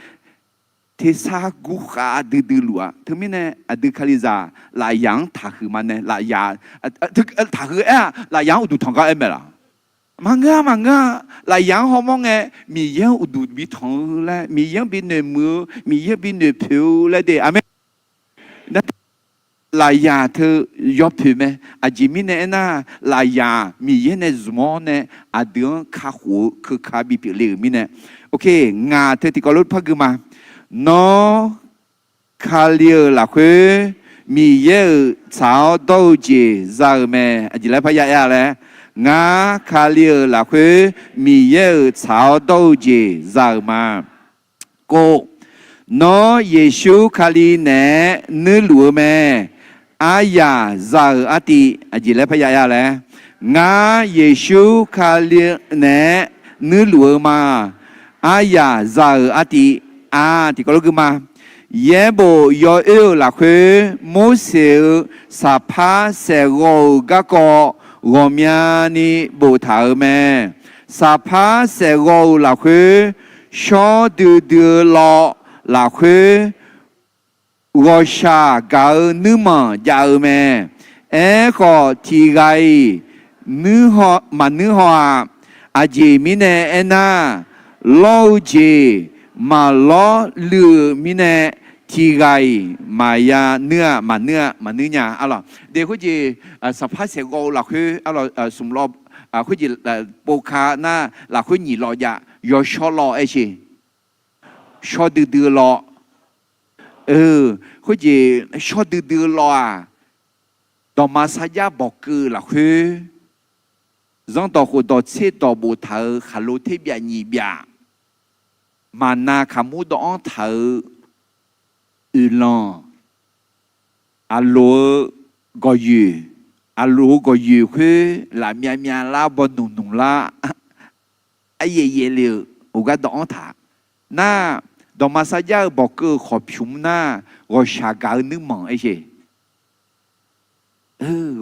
tersar gurkhav duidui luf-a. Teumirnae aqdui Kalizaq lafyaq-anr taqhuiq ma nae, lafyaq taqhuiq aer-aq, lafyaq-anr uqduq tanq gar aer mae laf? Maqngeur-a, maqngeur-a. Lafyaq-anr hawmawr ngae, Miqyaer-anr uqduq bi tanq-eu laer, Miqyaer-anr bi noeqmuiq-eu, Miqyaer-anr bi noeqpoeq-eu laer de. Aqmeq. Lafyaq teu yawpoeq mae. Aqjeq mirnae aernar, lafyaq Miqyaer nae zmq-awr nae aqdui-anr kakhof-eu keuka bipyeuf le-euq mirnae. Ngaq teu tiqkawv lof par gui ma. Nawr Kali-euq lafkhoer Miqyaer-euq tsaq-awr dawr-eu jeq za-eu mae. Aqjeq laer parya aer-a laer, ngar Kali-euq lafkhoer Miqyaer-euq tsaq-awr dawr-eu jeq za-eu ma. Kov, nawr Yeqsur Kali naeq-aer nuirluf-eu mae. Aryaq za-euq artiv, aqjeq laer parya aer-a laer, ngar Yeqsur Kali naeq-aer nuirluf-eu ma. Aryaq za-euq artiv, a, tiqkawv lof gui ma. Yaerbof yawoer-euq lafkhoer Morseq-euq saqpar saeqghawv-euq garkawv ghawqmyani boftaq-euq mae. Saqpar saeqghawv-euq lafkhoer, shawr duidui-eu lawv lafkhoer, ghawqshaq gaq-eu nuirmanq jav-eu mae. Aerkhawf, tiq ghaq-iq maqnuir haw-a. Aqjeq mirnae aernar, lawr-eu jeq maqlawr luiv-euq mirnae, Tiqghaq-iq maqya nuir-a, maqnuir-a, maqnuir nya arlawq. De khoerjeq, saqpar saeqghawv-eu lafkhoer arlawq, smq lawv, khoerjeq, pov ka nar lafkhoer nyiq lawv jav, yawshawr lawv aer sheq. Shawr duidui-eu lawv. Khoerjeq shawr duidui-eu lawv-aq, dawqma sarjax bawqkeuv lafkhoer, zanrdawq khofdawq tserdawq boftaq-euq khaqlo terbyav nyiq byav, maqnav kaqmur dawvanr taq-euq oeqlanq, aqloq-eu gawqyoeq, aqloq-eu gawqyoeq khoer lafmyav myav lar baw nmq nmq lar, aryaev yaev le-euq uqgar dawvanr taq. Nar, dawqma sarjax-eu bawqkeuv-eu khawqpymq nar, ghawqshaq gaq-eu nuirmanq aer sheq.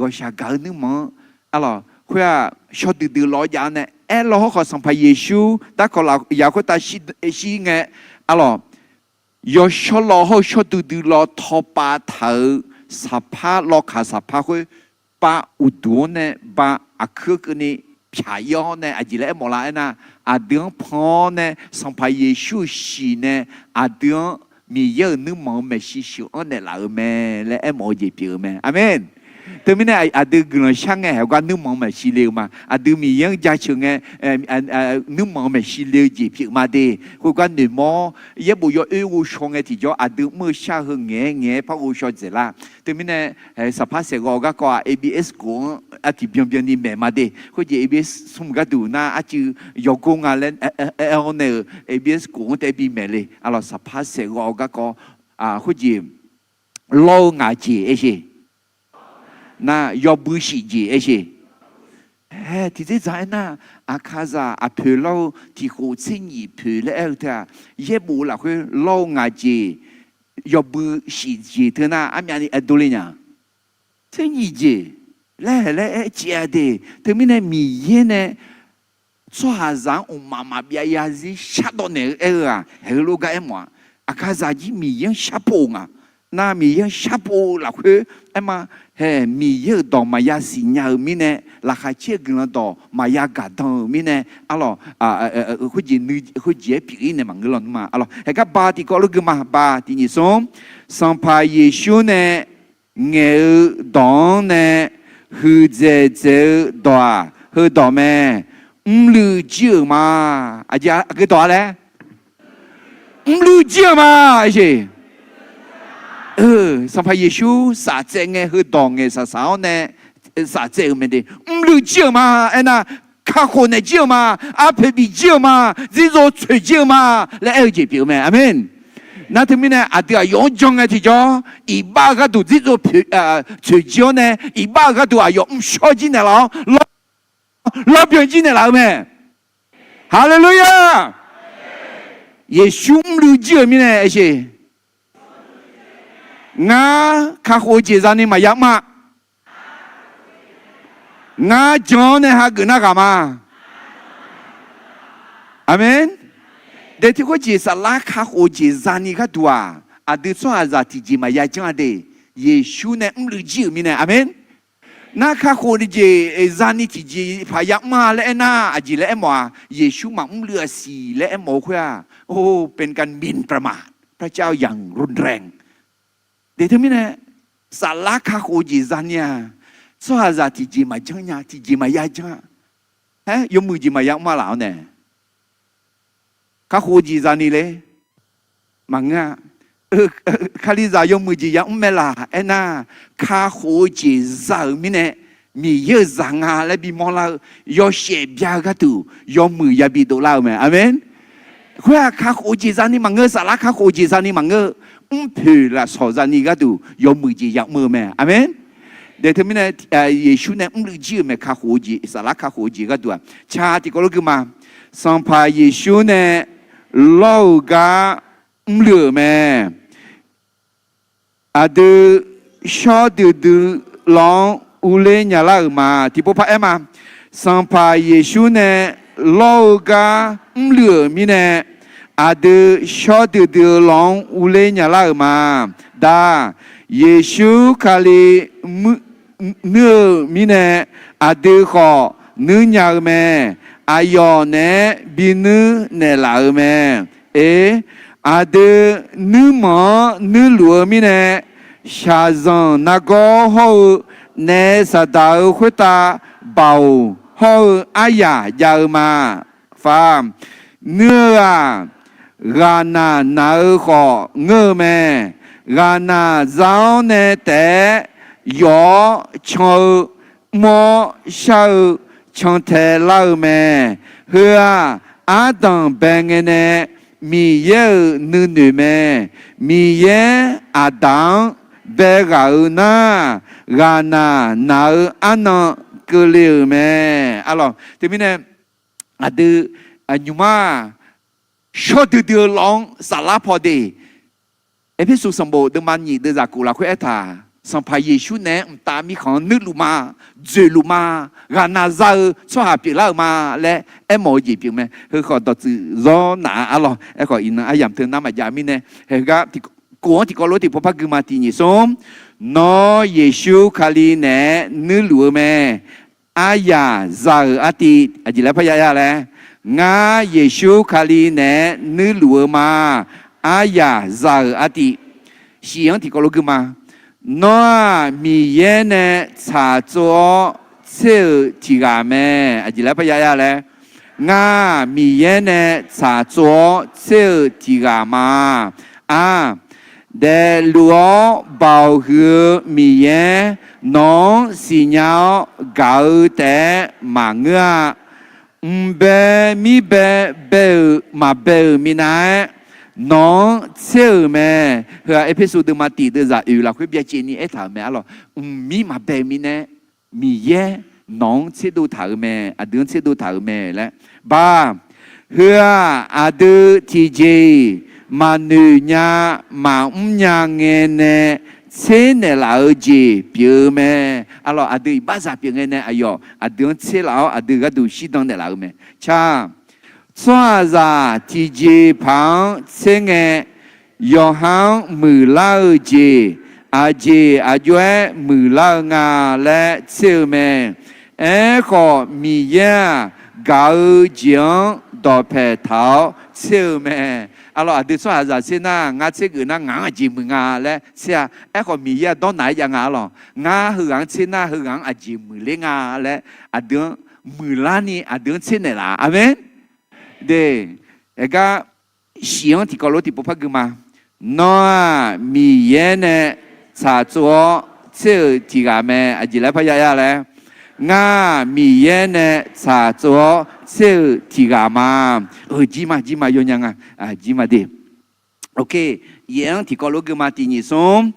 Ghawqshaq gaq-eu nuirmanq-anr arlawq, khoer-aq shawr duidui lawv jav-awr nae aerlawq hawrkhawf Sanqpaq Yeqsur darkawq lafyaq khoertav shir ngae arlawq, yawshawr lawv hawr-eu shawr duidui lawv tawpav taq-euq saqpar lawvkaq saqpar khoer, pav uqduq-anr nae ba aqkuir keuvni pyaq ir-awr nae aqjeq laer aermawf lar aernar, aqdui-anr pan-awr nae Sanqpaq Yeqsur-euq shiq nae aqdui-anr Miqyaer-euq nuirmanq-eu maeqshi sheuq-anr naeqlaf-euq mae laer aermawf-eu jeq pyeuf-eu mae. Aqmeq. Teumirnae aqdui guiqlanq shar ngae heugar nuirmanq-eu maeqshi le-eu ma. Aqdui Miqyaer-anr jaceuq ngae, nuirmanq-eu maeqshi le-eu jeq pyeuf ma de. Khoergar noeqmawr-awr yaerbof yawoer ghovshaw ngae tiqjawr aqdui mr-eu shar-eu heu ngaeq-aer ngaeq-aer par ghovshaw dzaeqlar. Teumirnae saqpar saeqghawv garkawv-aq A B S khof-anr artiq byanbyan ni maeq ma de. Khoerjeq A B S smr gharduq nar arcuiv yawgor nga laer aer-awr nae-euq A B S khof-anr taef bi maeq le. Arlawq saqpar saeqghawv garkawv khoerjeq lawr-eu ngaq jeq aer sheq. Nar yawbui shif jeq aer sheq. Ae, tiqdzer dzaq aernar, aqkaqzaq aqpoeq lawr-eu tiqkhof tser nyiq poeq laer aer-eu teu-aq, yaerbof lafkhoer lawr-eu ngaq jeq, yawbui shif jeq teu nar armyavni aer dovle nya. Tser nyiq jeq laer haeq laer aer caev-a de. Teumirnae Miqyaer nae tsawrhaqzaq-anr mqmaq maqbyav zarzir shardawv naeq-eu aer-eu-aq, haeq heulof gar aermawf-a. Aqkaqzaq jir Miqyaer-anr sharpov-eu nga. Nar Miqyaer-anr sharpov-eu lafkhoer aerma, hae Miqyaer-euq dawq maqya siqnya-euq mirnae, laqkhaq caer-eu guiqlanq dawq maqya gaqdan-euq mirnae, arlawq, khoerjeq aer pyeuf-ir nae maqngeur lawnmr ma. Arlawq, haeq gar ba tiqkawv lof gui ma, ba tiq nyiq smr, Sanqpaq Yeqsur nae ngaeq-eu dawq-anr nae huiqdzaeq dzaeq-eu dawq-aq, heudawq mae. Mrluiv jir-euq ma. Aqjeq aqgeu dawq-a laer, mrluiv jir-euq ma. Sanqpaq Yeqsur saftsaev ngae heudawq ngaeqsaq saq-awr nae, saftsaev-euq mae de. Mrluiv jir-euq ma. Aernar, kakhof naeq jir-euq ma. Arpoeq bif jir-euq ma. Dzirdzov tsoeq jir-eu ma laer aer-eu jeq pyeuf-eu mae. Aqmeq. Nar teumirnae aqdui aqyawf-anr jan ngae tiqjawr, iqbax-eu gharduq dzirdzov tsoeq jir-awr nae, iqbax-eu gharduq aqyawf mrshawr jir naeqlaf-awr, lawrbyan jir naeqlaf-eu mae. Haleluya! Yeqsur mrluiv jir-euq mirnae aer sheq. Ngar kakhof-eu jeq zani maqya mr-a. Ngar jan-awr nae hageuf nar ghaq ma. Aqmeq. Daefti khoerjeq saflar kakhof-eu jeq zani gharduq-aq, aqdui tsawrhaqzaq tiqjeq maqya janr-a de. Yeqsur nae mrluiv jir-euq mirnae. Aqmeq. Nar kakhof-eu jeq zani tiqjeq paq ya mr-a laer aernar, aqjeq laer aermawf-a. Yeqsur maqmr luiv-a siq laer aermawf-eu khoer-aq, โอ้ เป็นการหมิ่นประมาท พระเจ้าอย่างรุนแรง Daefti mirnae, saflar kakhof-eu jeq zani-aq, tsawrhaqzaq tiqjeq maqjanr nya, tiqjeq maqya janr-a. Aer, yawmuiq jeq maqya mr-a laf-awr nae, kakhof-eu jeq zani le. Maqngeur-a. Kalizaq yawmuiq jeq ya mr mae laq aernar, kakhof-eu jeq za-euq mirnae, Miqyaer-euq zaq nga laer bimawr lar-eu, yawshaef bya-eu gharduq yawmuiq yabi dovlar-eu mae. Aqmeq. Khoer-aq kakhof-eu jeq zani maqngeur, saflar kakhof-eu jeq zani maqngeur, mrpoeq lafsawq zani gharduq yawmuiq jeq ya mr-eu mae. Aqmeq. Daefti mirnae, Yeqsur nae mrluiv jir-euq mae, kakhof-eu jeq, saflar kakhof-eu jeq gharduq-aq. Ca tiqkawv lof gui ma. Sanqpaq Yeqsur nae lawr-eu gar mrluiv-euq mae. Aqdui shawr duidui lawv-anr urler nya lar-euq ma. Tiqpov par aer ma. Sanqpaq Yeqsur nae lawr-eu gar mrluiv-euq mirnae, aqdui shawr duidui lawv-anr urler nya lar-euq ma. Da, Yeqsur Kali nuir-eu mirnae, aqdui khawf nuir nya-eu mae. Aqyawf naeq-aer binuir naeqlaf-eu mae. Eq, Aqdui nuirmanq-anr nuirluf-eu mirnae, shaqzanq nargawr hawr-eu naef saqdaq-euq khoertav baoq hawr-eu aryaq jav-eu ma. Far, nuir-eu-aq, ghaqnaq naq-eu khawf ngeur-eu mae. Ghaqnaq za-awr nae taef-aer yawf-awr can-eu, mr-awr shar-eu, cantae lar-eu mae. Heu-aq, ardanq bae ngae nae Miqyaer-euq nuinoeq mae. Miqyaer Aqdaq-anr bae ghaq-eu nar, ghaqnaq naq-eu arnan keuvle-euq mae. Arlawq, teumirnae aqdui nymq mar shawr duidui-eu lawv-anr saflar paw de. Erpersu sanqbof deuvma nyiq deuvzaq kof lafkhoer aertaq, Sanqpaq Yeqsur naeq-aer mqtav mirkhanq-anr nuirluf ma, dzoeqluf ma, ghaqnaq za-eu tsawrhaq pyeuflar-euq ma laer aermawf-eu jeq pyeuf mae. Heu khawf dawqtsuif zawr naf-a arlawq. Aerkhawf iqnan aryamq teu nar maqjav mirnae, heugar kof-anr tiqkawv lof tiqpov par gui ma. Tiq nyiq smr, Nawr Yeqsur Kali naeq-aer nuirluf-eu mae. Aryaq za-euq artiv aqjeq laer parya ya laer, Ngar Yeqsur Kali naeq-aer nuirluf-eu ma. Aryaq za-euq artiv. Shif-anr tiqkawv lof gui ma. Nawr-aq Miqyaer nae tsaqtsov-awr tser-euq tiq ghaq mae. Aqjeq laer parya ya laer, Ngar Miqyaer nae tsaqtsov-awr tser-euq tiq ghaq ma. Aq, daefluf-awr baoq huiq-eu Miqyaer nawq-anr siqnya-awr gaq-eu taef-aer maqngeur-a. Mqbae mirbae bae-euq maqbae-euq minav-aer nawq-anr tser-euq mae. Heu-aq Erpersu deuvma tiq deuvzaq oeq lafkhoer byacaevni aertaq-euq mae arlawq. Mqmir maqbae-euq minav-aer Miqyaer nawq-anr tserdov taq-euq mae, aqdui-anr tserdov taq-euq mae laer. Baq, heu-aq aqdui tiqjeq-iq maqnoeq nya maqmr nya ngae nae tser naeqlaf-eu jeq pyeuf-eu mae. Arlawq, aqdui iqbaxzaq pyeuf ngae nae aqyawf aqdui-anr tser laf-awr aqdui gharduq shirdan naeqlaf-eu mae. Car, tsawrhaqzaq tiqjeq paq-anr tser ngae, yawqha-anr muiqlar-eu jeq aqjeq aqjox-aer muiqlar-eu nga laer tser-eu mae. Aerkhawf, Miqyaer-aq, gaq-eu jeq-anr dawqpae taq-awr tser-eu mae. Arlawq, aqdui tsawrhaqzaq tser nar, ngar tser geuf nar ngaq-anr aqjeq muiq nga laer tser-a. Aerkhawf, Miqyaer-aq dawrnaq-aer jav nga arlawq. Ngar heughaq-anr tser nar heughaq-anr aqjeq muiqler nga laer aqdui-anr muiqlarni aqdui-anr tser naeqlaf. Aqmeq. De, aergar shif-anr tiqkawv lof tiqpov par gui ma. Nawr-aq Miqyaer nae tsaqtsov-awr tser-euq tiq ghaq mae. Aqjeq laer parya ya laer, Ngar Miqyaer nae tsaqtsov-awr tser-euq tiq ghaq ma. Jir ma, jir ma, yawnya nga. Jir ma de. Yaef-anr tiqkawv lof gui ma. Tiq nyiq smr,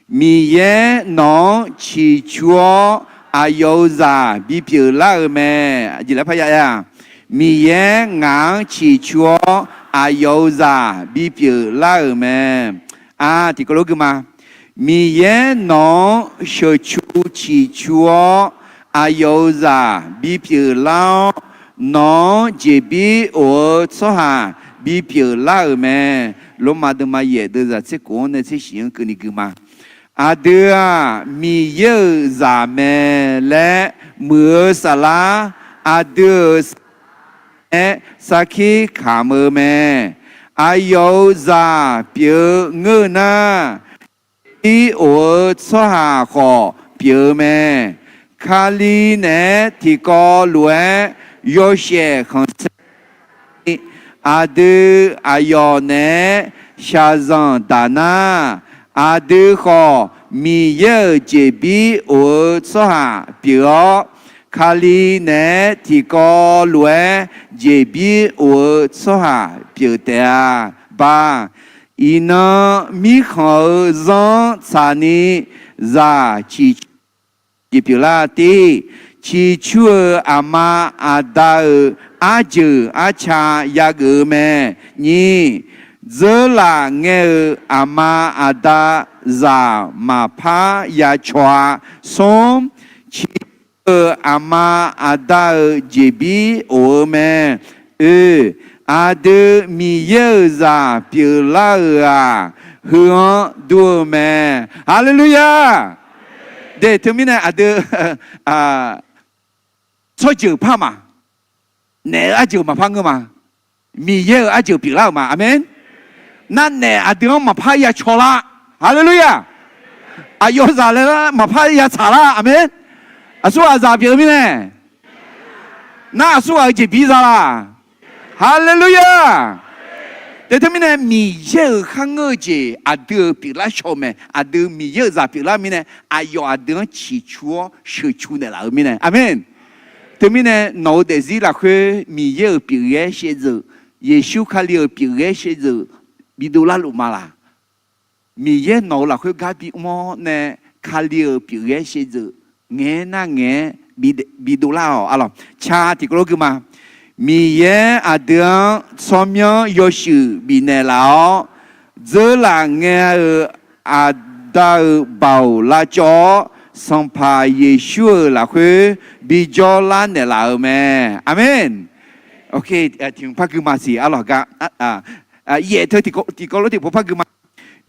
Miqyaer nawq-anr ciqcur-awr aqyawf-euq zaq bipyeuf lar-euq mae. Aqjeq laer parya ya. Miqyaer ngaq-anr ciqcur-awr aqyawf-euq zaq bipyeuf lar-euq mae. A, tiqkawv lof gui ma. Miqyaer nawq-anr sheuqcu ciqcur-awr aqyawf-euq zaq bipyeuf lar-awr, nawq-anr jeqbir of-eu tsawrhaq bipyeuf lar-euq mae. Lormav deuvma yaef deuvzaq tser kof-anr nae tser shif-anr keuvni gui ma. Aqdui-aq Miqyaer-euq zaq mae laer muiq-eu saflar, aqdui-euq saflar nae sarkir kamq-eu mae. Aqyawf-euq zaq pyeuf-eu ngeur-eu nar, jeqbir of-eu tsawrhaq khawf pyeuf-eu mae. Kali naeq-aer tiqkawv lof-aer yawshaef khanqsaer ni, aqdui aqyawf naeq-aer shaqzanq daq nar, aqdui khawf Miqyaer-euq jeqbir of-eu tsawrhaq pyeuf-awr, Kali naeq-aer tiqkawv lof-aer jeqbir of-eu tsawrhaq pyeuf taef-a. Baq, iqnan mirkhanq-eu zanr tsaqni zaq ciqcur jeq pyeuflar. Tir, ciqcur-euq aqma aqda-euq arjeuq arca yageuf-eu mae. Nyir, dzeurlaf ngae-euq aqma aqda zaq maqpar yacaw-a. Smr, ciqcur-euq aqma aqda-euq jeqbir of-eu mae. Oe, aqdui Miqyaer-euq zaq pyeuflar-euq-aq, heu-anr dur-eu mae. Haleluya! De, teumirnae aqdui tsawrjeuq par ma. Naef-eu arjeuq maqpar ngeur ma. Miqyaer-euq arjeuq pyeuflar-euq ma. Aqmeq. Nar naef aqdui-anr maqpar ya caw lar. Haleluya! Aqyawf zaq laer lar maqpar ya tsaq lar. Aqmeq. Aqsur ghaq zaq pyeuf-eu mirnae, nar aqsur ghaq-eu jeq bi za laq. Haleluya! Teu teumirnae Miqyaer-euq kharngeur-eu jeq aqdui-euq pyeuflar shaw-eu mae. Aqdui Miqyaer-euq zaq pyeuflar mirnae, aqyawf aqdui-anr ciqcu-awr sheuqcu naeqlaf-eu mirnae. Aqmeq. Teumirnae nawq-eu daefzir lafkhoer Miqyaer-euq pyeufghaer shaevdzeuf, Yeqsur Kali-euq pyeufghaer shaevdzeuf bidov larluf ma laq? Miqyaer nawq-eu lafkhoer gar bimr-awr nae Kali-euq pyeufghaer shaevdzeuf ngaeq-aer nar ngaeq-aer bidov lar-awq arlawq. Ca tiqkawv lof gui ma. Miqyaer aqdui-anr tsawrmyanr yawshuif bifnaeq laf-awr, dzeurlaf ngae-euq Aqda-euq baoq lavcawv-awr, Sanqpaq Yeqsur-euq lafkhoer bijawr lar naeqlaf-eu mae. Aqmeq. Tiqhmq par gui ma siq arlawq gar. Yaef teu tiqkawv lof tiqpov par gui ma.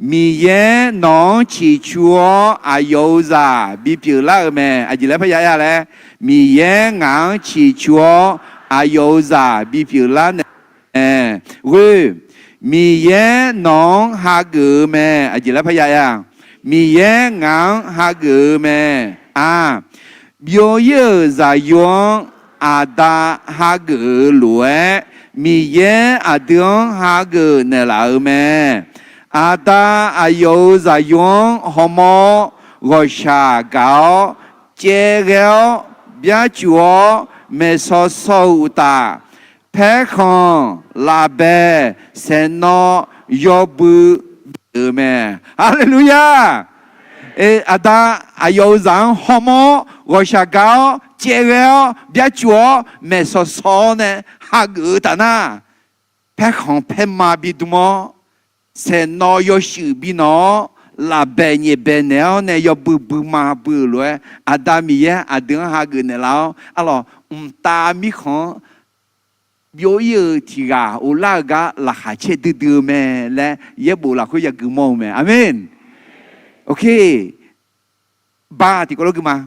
Miqyaer nawq-anr ciqcu-awr aqyawf-euq zaq bipyeuf lar-eu mae. Aqjeq laer parya aer-a laer, Miqyaer ngaq-anr ciqcu-awr aqyawf-euq zaq bipyeuf lar naeq-aer ghoe, Miqyaer nawq-anr hageuf-eu mae. Aqjeq laer parya aer-a, Miqyaer ngaq-anr hageuf-eu mae. Aq, byov ir-euq zaqyo-anr Aqda hageuf-eu lof-aer, Miqyaer aqdui-anr hageuf naeqlaf-eu mae. Aqda aqyawf-euq zaqyo-anr hawmawr-awr, ghawqshaq gaq-awr, caevghae-awr, byarcuf-awr, maeqsaw saw-eu uqtaf, paerkhanq, lafbae, saeqnawv, yawbui, bif-euq mae. Haleluya! Aqda aqyawf-euq zaq-anr hawmawr-awr, ghawqshaq gaq-awr, caevghae-awr, byarcuf-awr, maeqsaw saw-awr nae hageuf-eu taf nar, paerkhanq paerma bidm awr, saeqnawv yawshuif binawq-awr, lafbaeq nyaefbaeq naeq-awr nae yawbui buima bui-euq lof-aer, Aqda Miqyaer aqdui-anr hageuf naeqlaf-awr arlawq, mqtav mirkhanq-anr byov ir-euq tiq ghaq uvlar-eu gar laqkhaq caer duidui-eu mae laer yaerbof lafkhoer yagui mawr-eu mae. Aqmeq. Ba tiqkawv lof gui ma.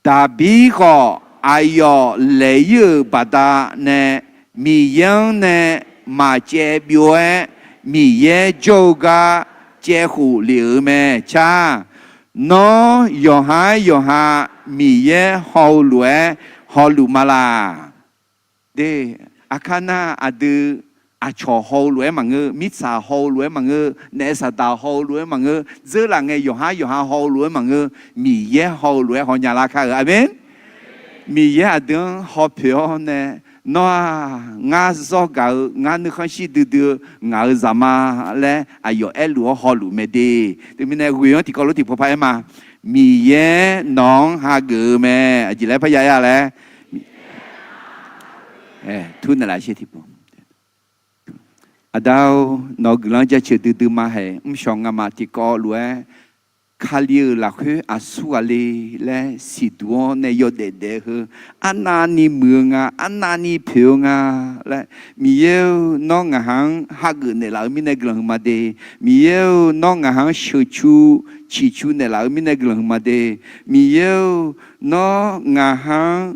Daqbir khawf aqyawf laeq ir-euq baqdanae Miqyaer-anr nae maqcaev byov-aer Miqyaer jawr-eu gar caev khof lef-euq mae. Car, nawr yawqhar yawqha Miqyaer haw-eu lof-aer hawluf ma laq? De, aqkar nar aqdui aqcawq haw-eu lof-aer maqngeur, mirtsaq haw-eu lof-aer maqngeur, naef saqdaq haw-eu lof-aer maqngeur, dzeurlaf ngae yawqhar yawqha haw-eu lof-aer maqngeur, Miqyaer haw-eu lof-aer hawnya lar kar-euq. Aqmeq. Miqyaer aqdui-anr haw poeq-awr nae, nawr-aq, ngar zawr gaq-eu, ngar nuikhanr shir duidui-eu ngaq-euq zaqma laer aqyawf aerluf-awr hawluf mae de. Teumirnae ghoe-anr tiqkawv lof tiqpov par aer ma. Miqyaer nawq-anr hageuf-eu mae. Aqjeq laer parya aer-a laer, tur naeqlaf sher tiqpov. Aqda-or, nawq-eu guiqlanq-anr jaceuq duidui ma haeq mrshawq ngamaf tiqkawv lof-aer, Kali-euq lafkhoer aqsur ghaq le laer siqduq-awr nae yawdaef daef-eu heu, arnavni muiq-eu nga, arnavni poeq-eu nga laer, Miqyaer-or, nawr ngaqha-anr hageuf naeqlaf-eu mirnae guiqlanq huiqma de. Miqyaer-or, nawr ngaqha-anr sheuqcu ciqcu naeqlaf-eu mirnae guiqlanq huiqma de. Miqyaer-or, nawr ngaqha-anr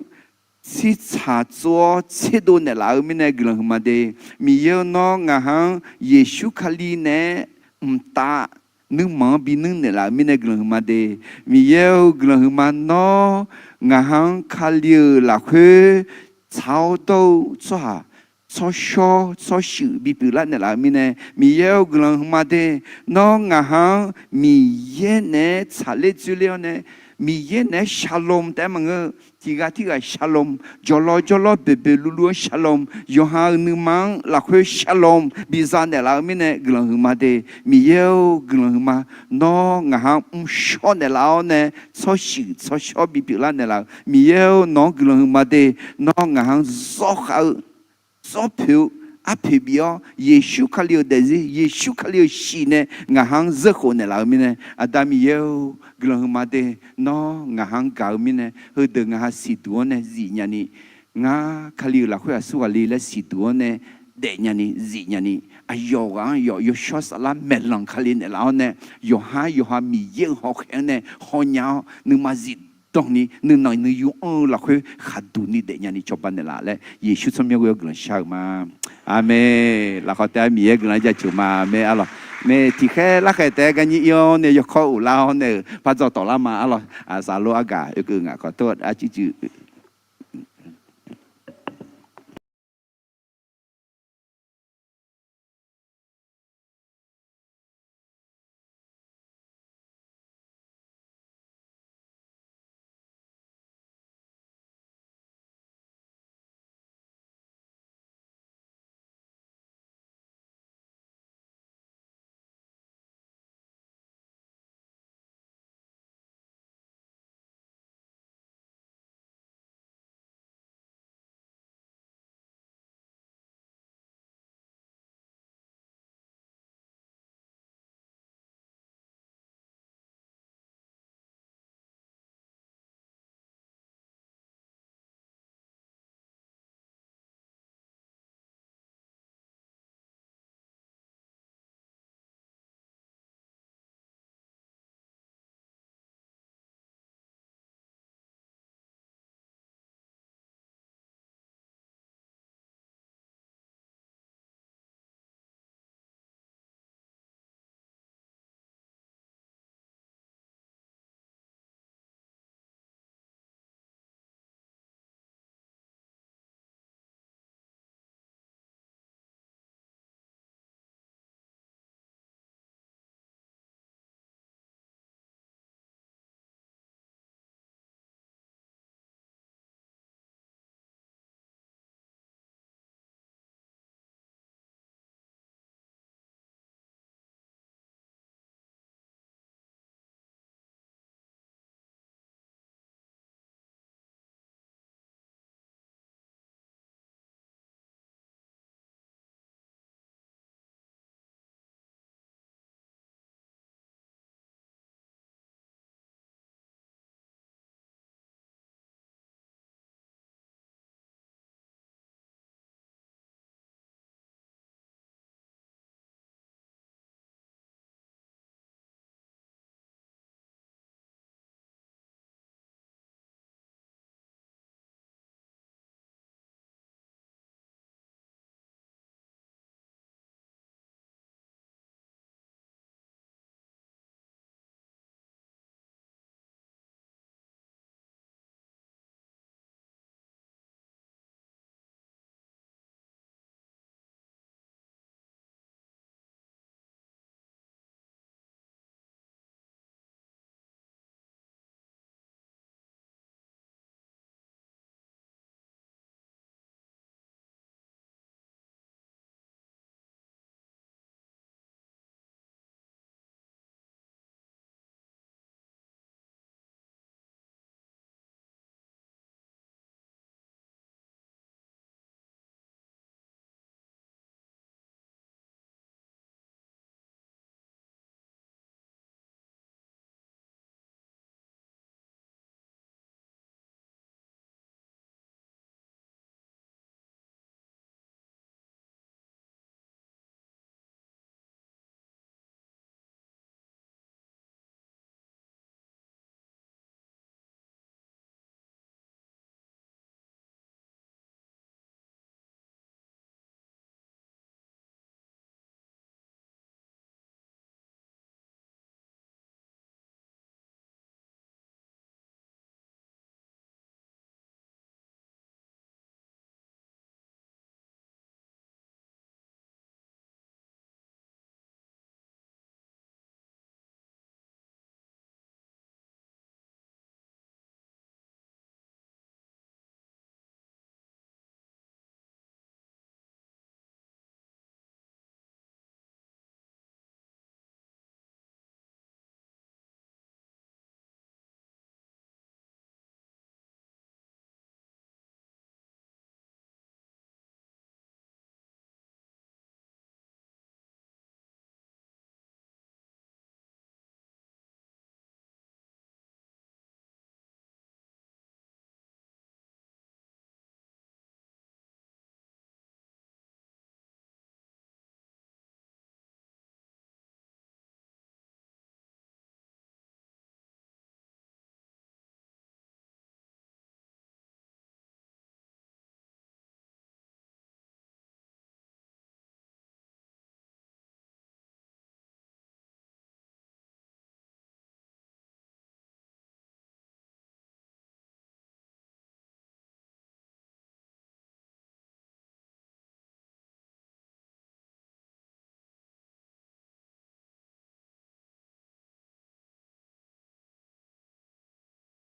tsirtsaq tsov-awr tserdov naeqlaf-eu mirnae guiqlanq huiqma de. Miqyaer-or, nawr ngaqha-anr Yeqsur Kali naeq-aer mqtav nuirmanq-anr binuir naeqlaf-eu mirnae guiqlanq huiqma de. Miqyaer-or, guiqlanq huiqma, nawr ngaqha-anr Kali-euq lafkhoer tsaq-awr dawr-eu tsawrhaq tsawrshawr tsawrshuif bipyeuf lar naeqlaf-eu mirnae, Miqyaer-or, guiqlanq huiqma de. Nawr ngaqha-anr Miqyaer naeq-aer tsaqler dzoerler-awr nae, Miqyaer naeq-aer shalom taef-aer maqngeur, tiq ghaq tirghaq shalom, jawqlawr jawrlawr boeqboeq luvluv-anr shalom, yawqha-euq nuima-anr lafkhoer shalom biza naeqlaf-eu mirnae guiqlanq huiqma de. Miqyaer-or, guiqlanq huiqma, nawr ngaqha-anr mrshawr naeqlaf-awr nae tsawrshuif tsawrshawr bipyeuf lar naeqlaf-eu Miqyaer-or, nawq-anr guiqlanq huiqma de. Nawr ngaqha-anr zawrkhav-eu, zawrpoeq-eu, arpoeq bif-awr Yeqsur Kali-euq daefzir, Yeqsur Kali-euq shiq nae ngaqha-anr zeurkhof naeqlaf-eu mirnae, Aqda Miqyaer-or, guiqlanq huiqma de. Nawr ngaqha-anr gaq-eu mirnae, heudeuq ngaqha siqduq-anr nae zifnya ni, ngar Kali-euq lafkhoer aqsur ghaq le laer siqduq-anr nae daefnya ni zifnya ni, aqyawf ghaq-anr yawf yawshawr saflar maeqlanq Kali naeqlaf-awr nae, yawqhar yawqha Miqyaer-euq hawkhaeq-anr nae hawnya-awr nuima zifdan ni nuinanq nuiyu anr-eu lafkhoer khaqduq ni daefnya ni cawba naeqlaf laer Yeqsur tsawrmyanr ghoe-awr guiqlanq shar-euq ma. Aqmeq. Lafkhawf taef-aer Miqyaer guiqlanq jaceuq ma. Aqmeq arlawq. Mae tiqkhaer larkhaeq taef-aer garnyir ir-awr nae yawkawr uqlar-awr nae-euq par dzawqtawf lar ma arlawq. Aqsaqlor argaq oekeuv ngaq kawqtor arcuiv cuiv